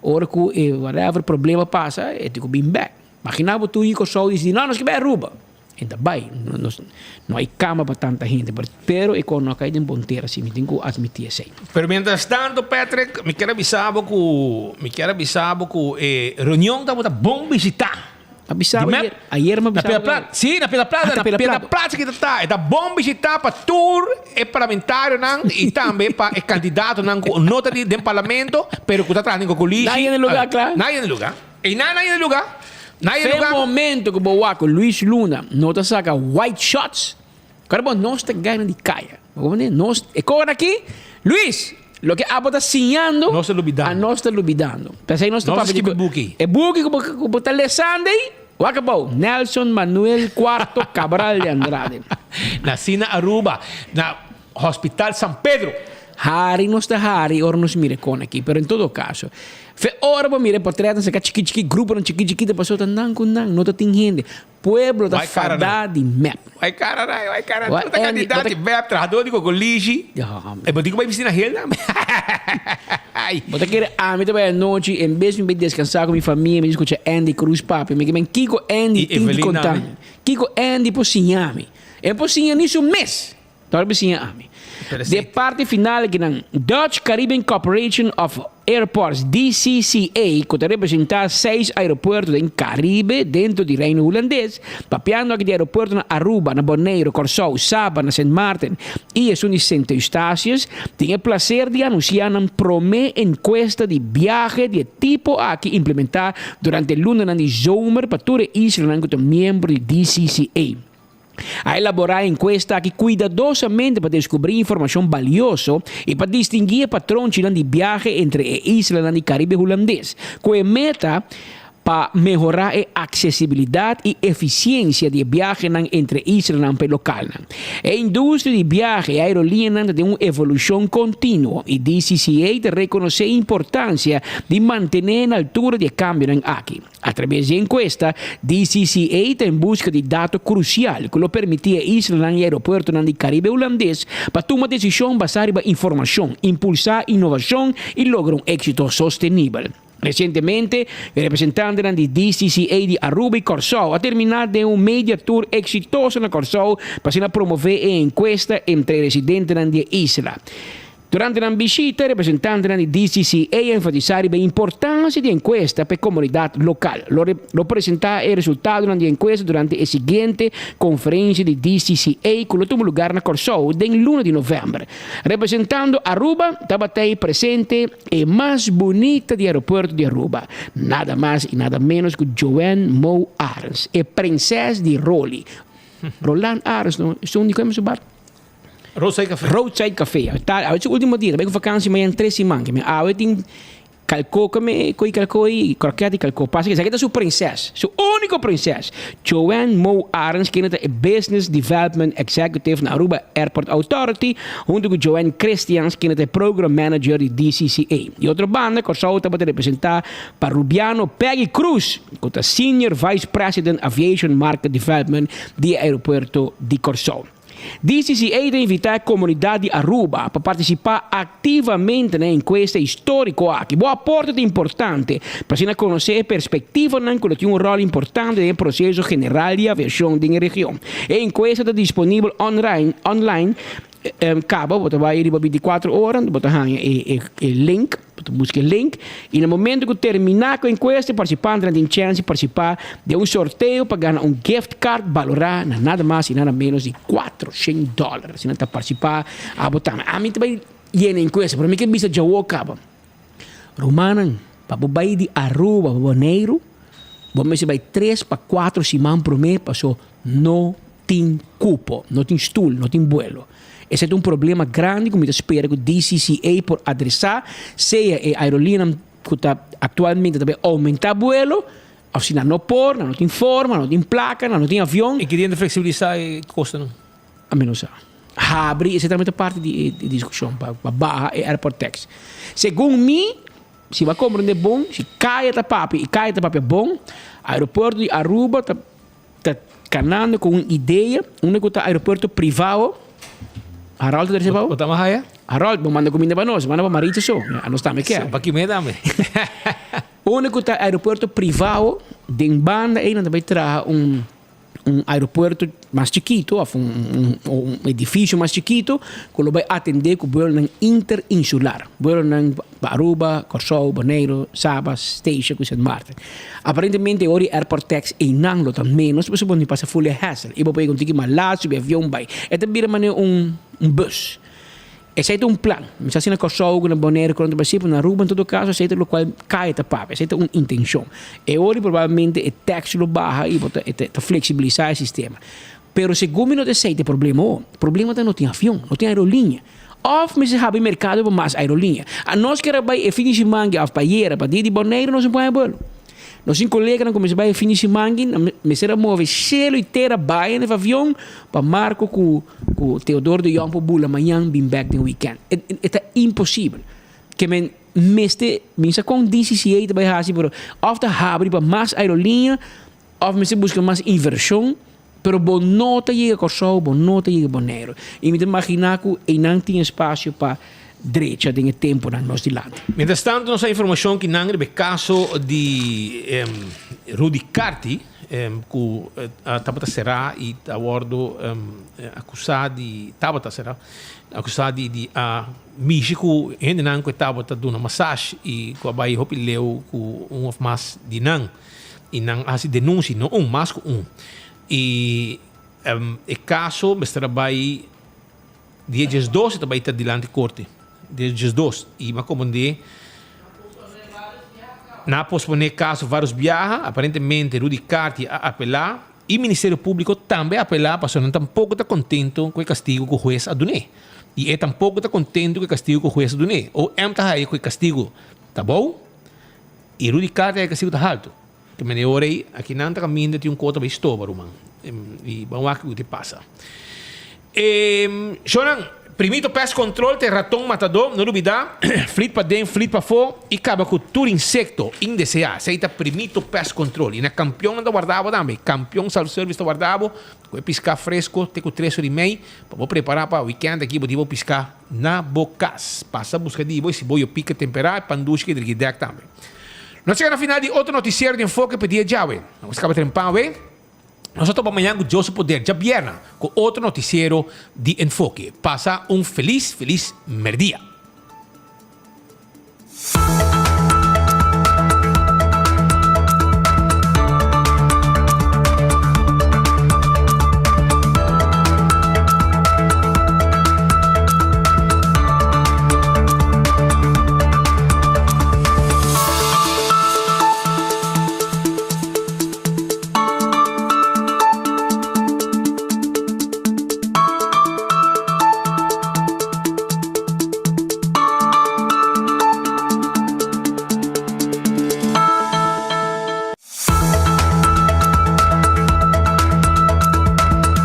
ora ku e whatever problema pasa e tin ku bin bèk. Imagina bo tur yu Kòrsou disidi, no, nos ke bai Aruba. E ta bai. Nos, no hay kama pa tanta hende. Pero e kos no a kai den bon tera si, mi tin ku atmití esei. Pero mientras tanto, Patrick, mi kier a bisa bo ku, mi kier a bisa bo ku e reunion tabata bon bishitá. A bisa bo ayer, ayer mi a Na bisa Piedra bo. Plat, sí, na Piedra Plata, Ah, na Piedra Piedra Plat. Plat ki ta ta. E ta bon bishitá pa tur e parlamentarionan i tambe pa e kandidatonan ku no ta di den parlamento, pero ku ta traha den Cocolishi. Nan yende lugá, kla. Nan yende lugá. Einan nan yende lugá. Nan yende Fe lugá. momento ku bo wak ku Luis Luna no ta saka white shots, kòrda bo nos ta gana di kaya. Bo comprende? Nos, e kòrda aki, Luis, loke abo ta siñando, Nos ta lubidando. a nos ta lubidando. P'esei nos ta Nos ta papia di skibi ku buki. E buki ku bo ku bo ta lesando ei, wak abou, Nelson Manuel Cuarto Cabral de Andrade. Nací na Aruba, na Hospital San Pedro. Hari nos ta hari ora nos mira e kon aki, pero en todo caso, fe ora bo mira e portretnan sa ka chiki chiki, gruponan chiki chiki ta pasobra ta nan ku nan, no ta tin hende. Pueblo ta Wai cara fada nan. di mep. Wai cara nan, wai cara Wai tur ta Andy, candidato bo ta di mep, trahador di Cocolishi. E bo tin ku bai bisti na hel tambe. Bo ta kere ami ta bai anochi en bes mi bai descansa ku mi famia mi skucha Andy Cruz papia mi ke men kiko Andy I tin di Evelyn konta tambe. mi? Kiko Andy por siña mi? E por siña ni su mes. Ta ora bisiña ami. De parti final akinan, Dutch Caribbean Corporation of Airports, DCCA, ku ta representá seis aeropuerto den Karibe dentro di Reino Hulandes, papiando aki di aeropuerto na Aruba, na Boneiru, Kòrsou, Saba, na Sint Maarten i esun di Sint Eustatius, tin e plaser di anunsiá nan promé enkuesta di biahe di e tipo aki implementá durante e lunanan di zomer pa tur e islanan ku ta miembro di DCCA. A elaborá e enkuesta aki kuidadosamente pa deskubrí informashon balioso i pa distinguí e patronchinan di biahe entre e islanan di Karibe Hulandes, ku e meta pa mehorá e aksesibilidat i efisiensia di e biahenan entre e islanan pa e lokalnan. E industria di biahe i aerolineanan ta den un evolushon kontinuo i DCCA ta rekonosé e importansia di mantené na altura di e kambionan aki. Atrabes di e enkuesta, DCCA ta en buska di dato krusial ku lo permití e islanan i aeropuertonan di Karibe Hulandes pa tuma desishon basá riba informashon, impulsá inovashon i logra un éksito sostenibel. Resientemente, e representantenan di DCCA di Aruba i Kòrsou a terminá den un media tour eksitoso na Kòrsou pa asina promové e enkuesta entre e residentenan di e isla. Durante nan bishita, representantenan di DCCA a enfatisá riba e importansia di enkuesta pa e komunidat lokal. Lo lo presentá e resultadonan di enkuesta durante e siguiente konferensia di DCCA ku lo tuma lugar na Kòrsou den luna di novèmber. Representando Aruba tabata ei presente e mas bunita di aeropuerto di Aruba, nada mas i nada ménos ku Joanne Mo Arends, e prinses di Rolly. Roland Arends no, esun di ku su bar? Roadside Café. Roadside Café. Awe ta, awe su último dia. Ta bai ku vakansi mañan tres siman. Ke men awe tin kalko kome koi kalko i kroket i kalko. Pasa ke esaki ta su prinses. Su úniko prinses. Joanne Mo Arends kende ta e Business Development Executive na Aruba Airport Authority huntu ku Joanne Christians kende ta e Program Manager di DCCA. Di otro banda Kòrsou tabata representá pa Rubiano Peggy Cruz ku ta Senior Vice President Aviation Market Development di e aeropuerto di Kòrsou. DCCA ta invitá e komunidat di Aruba pa partisipá aktivamente na e enkuesta históriko aki. Bo aporte ta importante pa asina konosé e perspektivanan ku lo tin un ròl importante den e proseso general di aviashon den e region. E enkuesta ta disponibel online, online, kaba bo ta bai riba bintikuater ora, bo ta haña e link. Bo ta buska e link i na momento ku terminá ku e enkuesta e partisipantenan tin chèns di partisipá den un sorteo pa gana un gift card balorá na nada mas i nada ménos di kuatroshen dòler. Asina ta partisipá abo tambe. Ami ta bai yena e enkuesta pero mi ke bisa djawo kaba. Rumannan, pa bo bai di Aruba pa Boneiru bo mester bai tres pa kuatro siman promé paso no tin kupo, no tin stul, no tin buelo. Esei ta un problema grandi ku mi ta spera ku DCCA por adresá, sea e aerolineanan ku ta aktualmente ta bai oumentá buelo, òf si nan no por, nan no tin forma, nan no tin plaka, nan no tin avion. I keriendo fleksibilisá e kostonan? Ami no sa. Habri, esei tambe ta parti di e diskushon pa baha e airport tax. Segun mi, si bo a komprendé bon, si kaya ta papia i kaya ta papia bon, aeropuerto di Aruba ta. Ta kanando ku un idea unda ku ta aeropuerto privao. Harold ta trese pao? Bo ta mahaya? Harold, bo manda kuminda pa nos, manda pa Maritza so. Anos tambe kier. Pa kime tambe. Unda ku ta aeropuerto privao. Den banda ei nan ta bai traha un un aeropuerto mas chikito of un un edificio mas chikito ku lo bai atende ku buelonan interinsular, buelonan pa Aruba, Kòrsou, Boneiru, Saba, Statia ku Sint Maarten. Aparentemente e ora di airport tax einan lo ta ménos pasobra bo no pasa ful e hassle i bo por yega un tiki mas laat subi avion bai. E ta bira manera un un bus. Esei ta un plan. Mi sa si na Kòrsou ku na Boneiru ku na Brasil, pero na Aruba en todo kaso esei ta lokual kaya ta papia. Esei ta un intenshon. E ora probablemente e tax lo baha i bo ta e ta fleksibilisá e sistema. Pero segun mi no ta esei ta e problema ho. Problema ta no tin avion, no tin aeroliña. Òf mester habri merkado pa mas aeroliña. Anos kier a bai e fin di siman òf pa ayera pa dia di Boneiru nos no por haña vuelo. Nos tin koleganan ku mester bai e fin di siman aki nan mester a move shelu i tera bai en e avion pa Marco ku ku Theodoro de Jong por bula mañan bin bek den weekend. E e ta imposibel. Ke men mester mi sa kon DCCA ta bai hasi pero òf ta habri pa mas aeroliña òf mester buska mas invershon pero bo no ta yega Kòrsou bo no ta yega Boneiru. I mi ta imaginá ku einan tin espasio pa drecha den e temponan nos dilanti. Mientras tanto nos a informacion ki nan riba e caso di Rudy Carty cu tabata cera y ta wordo acusa di tabata cera acusa di di a mishi cu hendenan cu e tabata duna massage y cu a bay hopi leu cu un of mas di nan y nan a haci denuncia no un mas cu un y e caso mester a bay Dia diesdos e ta bai ta dilanti korte. Dia 12. I m'a komprendé nan a posponé kaso vários biaha. Aparentemente Rudy Carty a apelá i Ministerio Públiko tambe a apelá pasobra nan tampoko ta kontento ku e kastigu ku hues a dun'é. I e tampoko ta kontento ku e kastigu ku hues a dun'é. OM ta haya ku e kastigu ta bou i Rudy Carty a haya e kastigu ta haltu. Te mene ora ei, aki nan ta kaminda tin un kota bai stoba, ruman. I ban wak kiko te pasa. E shownan, Primito Pest Control te raton matadó, no lubidá, flit paden, flit pafó i kaba ku tur insekto indeseá. Esei ta Primito Pest Control. I na Kampion nan ta warda bo tambe. Kampion Self Service ta warda bo ku e piská fresko te ku tres ora i mei pa bo prepará pa wikènt aki bo tin bo piská na bo kas. Pasa buska di bo i si bo yo pika temperá e pan dushi ke drigi dèk tambe. Nos chega na final di otro noticiero di Enfoke pa dia djawe. Nos caba trempan awe. Nos a topa mañan cu Dios su poder djabierna cu otro noticiero di Enfoke. Pasa un feliz, feliz merdia.